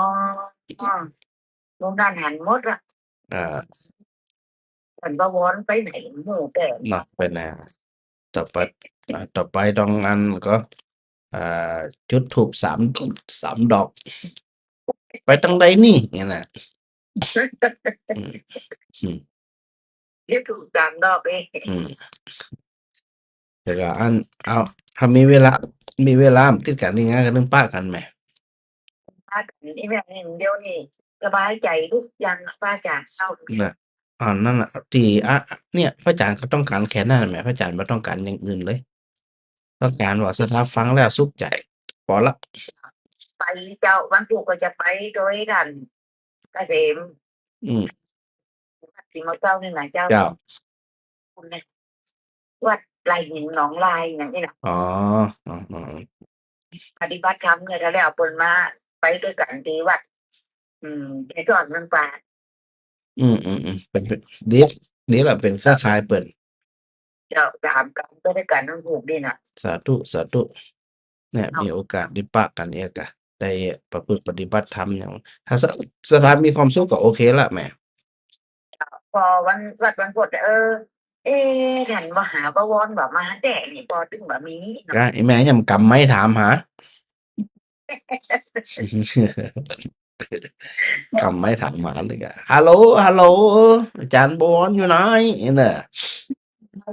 อ๋อ ลุงด้านหันหมดละ อ่า เปิ้นบ่วอนไปไหนหมู่แป้ เนาะ ไปไหน ต่อไป อ่า ต่อไปต้องอันก็ อ่า จุดธูปสาม สามดอก ไปตางใดนี่ เนี่ยนะ อืม อืม จุดธูปสามดอกเอง อืม แต่ก็อัน เอา ถ้ามีเวลา มีเวลาติดกั๋นนี่ไง ก็นึ่งปะกั๋นแหม ปะกั๋นนี่แหม เดี๋ยวนี้สบายใจ๋ทุกอย่าง พระอาจารย์ เอ้า น่ะ อ่า นั่นน่ะ ตี้ อ่ะ เนี่ย พระอาจารย์ก็ต้องก๋านแค่นั้นแหม พระอาจารย์บ่ต้องก๋านอย่างอื่นเลย ต้องก๋านว่าศรัทธาฟังแล้วสุขใจ๋ ปอละ ไปเจ้า วันพุธก็จะไปโดยท่านเกษม อืม วัดศรีเมืองเจ้านี่นะเจ้า เจ้า คุณเนี่ย วัดลายหินหนองลายอย่างนี้นะ อ๋อ อ๋อ อ๋อ ปฏิบัติธรรมเนี่ย แล้วเปิ้นมาไปด้วยกั๋นตี้วัด อืม เกสรเมืองปราด อืม อืม อืม เป๋น เป๋น ดี ดีละ เป๋นเครือข่ายเปิ้น เจ้า สามกั๋นไปด้วยกั๋น มันถูกดีนะ สาธุ สาธุ เนี่ย เอ้า มีโอกาสได้ปะกั๋นเอกอะ ได้ประพฤติปฏิบัติธรรมอย่าง ถ้าศรัท ศรัทธามีความสุขก็โอเคละแหม ปอวัน วัดวันพุธ เออ เอ๊ะ ท่านบ่หาบ่วอนบ่มาแต๊นี่ ปอตึงบ่มีเนาะ ก็อีแม่ยังกำไม้ถามหา กำไม้ถามหาเลยกะ ฮัลโหล ฮัลโหล อาจ๋ารย์บ่วอนอยู่ไหน เนี่ย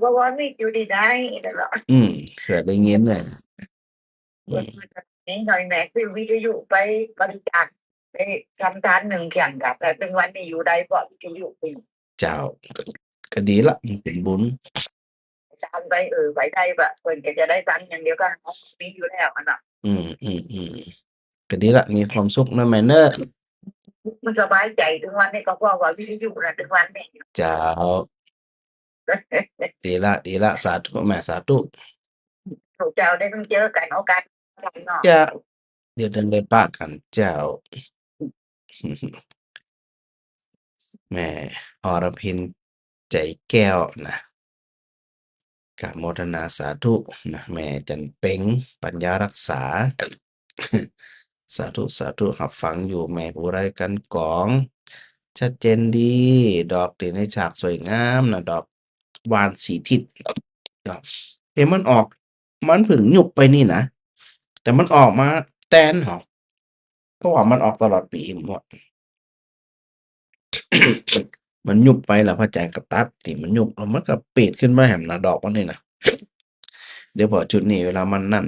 บ่วอนนี่อยู่ตี้ไหน เนี่ยเหรอ อืม เผื่อได้ยินเนี่ย อืม นี่หน่อยแหม ซื้อวิทยุไปบริจาค ไปทำทานนึ่งเที่ยงกะ แต่เถิงวันนี้อยู่ได้เพราะวิทยุนี่ เจ้า ก็ ก็ดีละ มันเป๋นบุญ ตามไป เออ ไปได้ปะ เปิ้นก็จะได้ฟังอย่างเดียวก็มีอยู่แล้วอะเนาะ อืม อืม อืม ก็ดีละ มีความสุขนะแม่เนอะ มันสบายใจ๋เถิงวันนี้ก็เพราะว่าวิทยุนะ เถิงวันนี้ เจ้า ดีละ ดีละ สาธุแม่ สาธุ ถูกเจ้า ได้มาเจอกั๋นโอกาสเนาะ เจ้า เดี๋ยวเดินไปปะกั๋นเจ้า แม่อรพิน ใจแก้วนะ กราบโมทนาสาธุนะ แม่จันเพ็ง ปัญญารักษา สาธุ สาธุ ฮับฟังอยู่ แม่อุไรกันกอง ชัดเจนดี ดอกตี้ในฉากสวยงามนะ ดอกหว่านสีทิศ ดอก เอ๊ะ มันออก มันเพิ่งยุบไปนี่นะ แต่มันออกมาแตนหรอ เพราะว่ามันออกตลอดปี๋หมด มันยุบไปแล้ว พระอาจ๋ารย์ก็ตัดตี้มันยุบ แล้วมันก็ปีดขึ้นมาแหมนะ ดอกมันนี่นะ เดี๋ยวพอชุดนี้เวลามันนั่น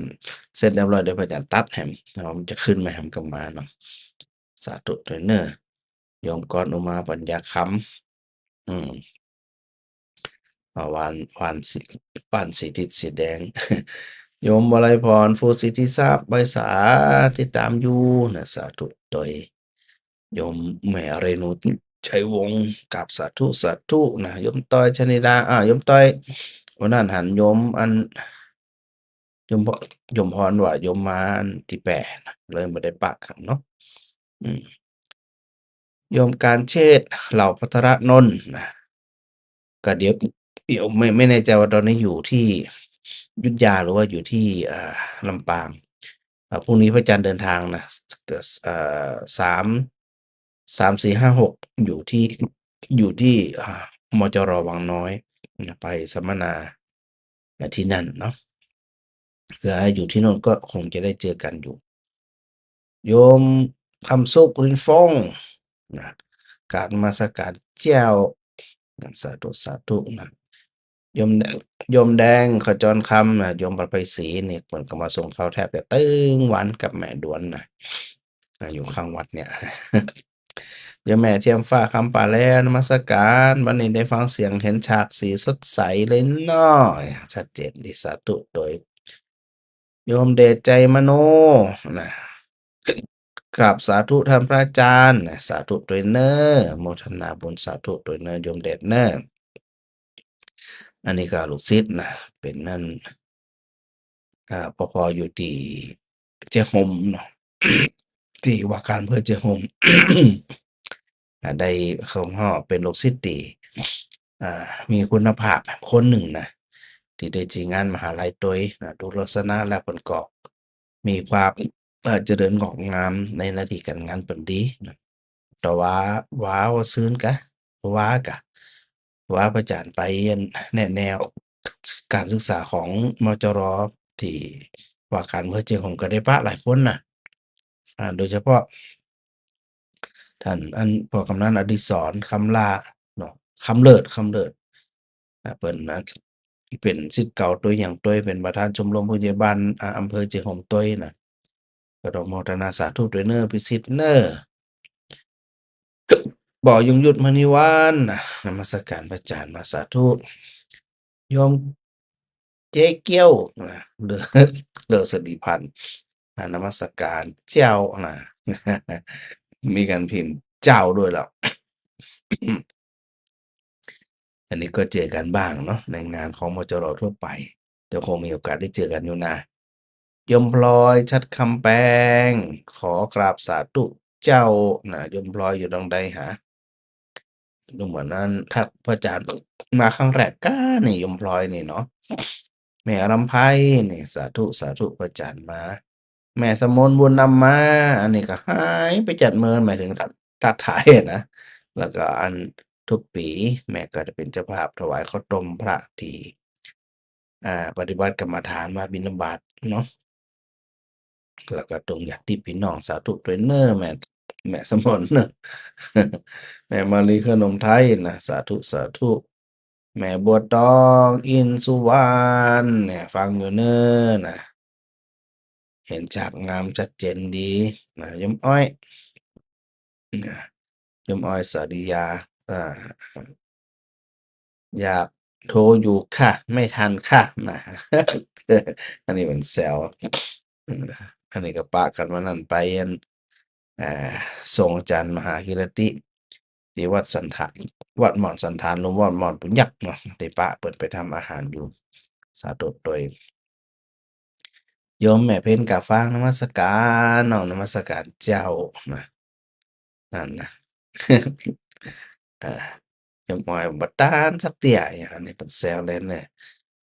เสร็จเรียบร้อย เดี๋ยวพระอาจ๋ารย์ตัดแหม แล้วมันจะขึ้นมาแหมก็มาเนาะ สาธุด้วยเนอะ โยมกรอุมาปัญญาคำ อืม อ่า หว่าน หว่านสี หว่านสีทิศสีแดง โยมวลัยพร ฟูสิทธิทรัพย์ ใบสา ติดตามอยู่นะ สาธุโดย โยมแม่เรนู ชัยวงศ์ กราบสาธุ สาธุนะ โยมต้อย ชนิดา อ่า โยมต้อย วันนั้นหันโยมอัน โยมพ- โยมพรว่าโยมมาอันตี้แปดนะ เลยบ่ได้ปะกั๋นเนาะ อืม โยมการเชษฐ์ เหล่าภัทรนนท์นะ ก็เดี๋ยว เดี๋ยวไม่ ไม่แน่ใจว่าตอนนี้อยู่ที่อยุธยาหรือว่าอยู่ที่ อ่า ลำปาง อ่า พรุ่งนี้พระอาจ๋ารย์เดินทางนะ เอ่อ สาม สาม สี่ ห้า หก อยู่ที่ อยู่ที่ อ่า มจร วังน้อยนะ ไปสัมมนา อ่า ที่นั่นเนาะ เผื่ออยู่ที่โน่นก็คงจะได้เจอกันอยู่ โยมคำสุข รินฟง นะ กราบนมัสการเจ้า นะ สาธุ สาธุนะ โยมแดง โยมแดงขจรคำนะ โยมประไพศรีนี่ เปิ้นก็มาส่งข้าวแทบจะตึงวันกับแม่ดวนนะ อ่า อยู่ข้างวัดเนี่ย โยมแม่เทียมฟ้าคำป่าแล นมัสการ วันนี้ได้ฟังเสียงเห็นฉากสีสดใสเลยเนาะ ชัดเจนดี สาธุโตย โยมเดชใจมโนนะ กราบสาธุท่านพระอาจารย์นะ สาธุโตยเน่อ โมทนาบุญสาธุโตยเน่อ โยมเดชเน่อ อันนี้ก็ลูกศิษย์นะ เป๋นนั่น อ่า ผอ.อยู่ตี้เจียงโฮมเนาะ ตี้ว่าการอำเภอเจียงโฮม อ่า ได้เข้ามาเป๋นลูกศิษย์ตี้ อ่า มีคุณภาพคนนึ่งนะ ตี้ได้จี้งานมหาลัยโตยนะ ดูลักษณะแล้วเปิ้นก็มีความ เอ่อ เจริญงอกงามในหน้าตี้ก๋านงานเปิ้นดีนะ แต่ว่า ว่า ว่าซื่นกะ ว่ากะ ว่าพระอาจารย์ไปแนะแนวก๋านศึกษาของ มจร ตี้ว่าการอำเภอเจียงโฮมก็ได้ปะหลายคนนะ อ่า โดยเฉพาะ ท่านอัน พ่อกำนันอดิศร คำล่า เนาะ คำเลิศ คำเลิศ อ่า เปิ้นนะ เป๋นศิษย์เก่าโตยหยังโตย เป๋นประธานชมรมผู้ใหญ่บ้าน อ่า อำเภอเจียงโฮมโตยนะ ก็ต้องโมทนาสาธุโตยเน่อ พิสิทธิ์เน่อ บ่าวยงยุทธมณีวรรณนะ นมัสการพระอาจารย์มา สาธุ โยมเจ๊เกี้ยวนะ เลอ เลอสิริพันธ์ อ่า นมัสการเจ้านะ มีก๋านพิมพ์เจ้าด้วยแล้ว อันนี้ก็เจอกันบ้างเนาะ ในงานของ มจร ทั่วไป เดี๋ยวคงมีโอกาสได้เจอกันอยู่นะ โยมพลอย ชัดคำแปง ขอกราบสาธุเจ้านะ โยมพลอยอยู่ตรงใดหา ดูเหมือนนั้น ถ้าพระอาจารย์มาครั้งแรกก้านี่ โยมพลอยนี่เนาะ แม่อรำไพนี่ สาธุ สาธุ พระอาจารย์มา แม่สมนบุญนำมา อันนี้ก็หายไปจากเมิน หมายถึงทัก ทักทายนะ แล้วก็อันทุกปี๋แม่ก็จะเป๋นเจ้าภาพถวายข้าวต้มพระตี้ อ่า ปฏิบัติกรรมฐานมาบิณฑบาตเนาะ แล้วก็ตรงญาติพี่น้อง สาธุโตยเน่อ แม่ แม่สมนเน่อ แม่มาลีขนมไทยนะ สาธุ สาธุ แม่บัวตอง อินสุวรรณเนี่ย ฟังอยู่เน่อนะ เห็นฉากงามชัดเจนดีนะ โยมอ้อยนะ โยมอ้อยสาริยา อ่า อยากโทรอยู่ค่ะ ไม่ทันค่ะนะ อันนี้เป๋นแซว อันนี้ก็ปะกั๋นวันนั้นไปอัน อ่า ส่งอาจารย์มหากิรติ ตี้วัดสันถะ วัดหม่อนสันถานหลวง วัดหม่อนปุญญักษ์เนาะ ได้ปะเปิ้นไปทำอาหารอยู่ สาธุโตย โยมแม่เพ็ญกาบฟาง นมัสการเนาะ นมัสการเจ้านะ นั่นนะ อ่า โยมอ้อยบ่ตานสักเตี้ย อย่างนี้เปิ้นแซวเล่นเนี่ย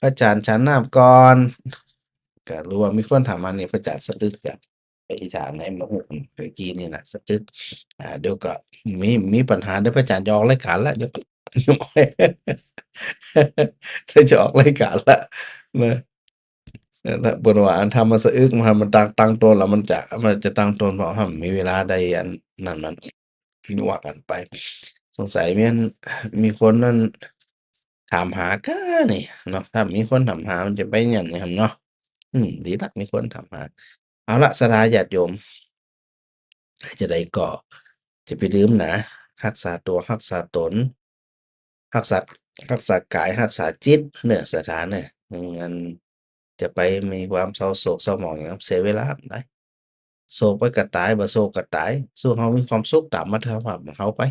พระอาจารย์ฉันน้ำก่อน ก็รู้ว่ามีคนถามมานี่ พระอาจารย์สะอึกอะ ไปอีสานไหนมา เมื่อกี้นี่นะ สะอึก อ่า เดี๋ยวก็มี มีปัญหา เดี๋ยวพระอาจารย์จะออกรายการละ เดี๋ยว เดี๋ยวจะออกรายการละ นะ นั่นแหละ เปิ้นว่าอันธรรมะสะอึก มัน มันตั้ง ตั้งต้นแล้ว มันจะ มันจะตั้งต้น เพราะว่ามีเวลาได้อันนั้น มัน ว่ากั๋นไป สงสัยมีอัน มีคนนั่นถามหาก้านี่เนาะ ถ้ามีคนถามหามันจะไปอย่างนี้เนาะ อืม ดีละ มีคนถามหา เอาละ ศรัทธาญาติโยม จะได้ก็จะไปลืมนะ ฮักษาตั๋ว ฮักษาตน ฮักษา ฮักษากาย ฮักษาจิตเน่อ ศรัทธาเน่อ ไม่งั้นจะไปมีความเศร้าโศกเศร้าหมองอย่างนั้น เสียเวลาได้ โศกไปก็ต๋าย บ่โศกก็ต๋าย สู้เฮามีความสุขต๋ามอัตภาพของเฮาไป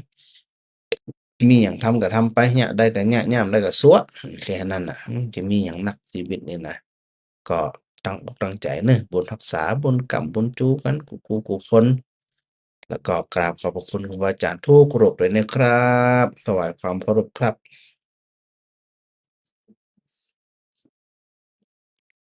มีหยังทำก็ทำไป เยียะได้ก็เยียะ ย่ามได้ก็ซัว แค่นั้นน่ะ มันจะมีหยังนัก ชีวิตนี่นะ ก็ตั้งอกตั้งใจ๋เน่อ บุญฮักษา บุญกำ บุญจู๋กั๋น กู้ กู้ กู้คน แล้วก็กราบขอบพระคุณครูบาอาจารย์ทุกรูปเลยนะครับ ถวายความเคารพครับ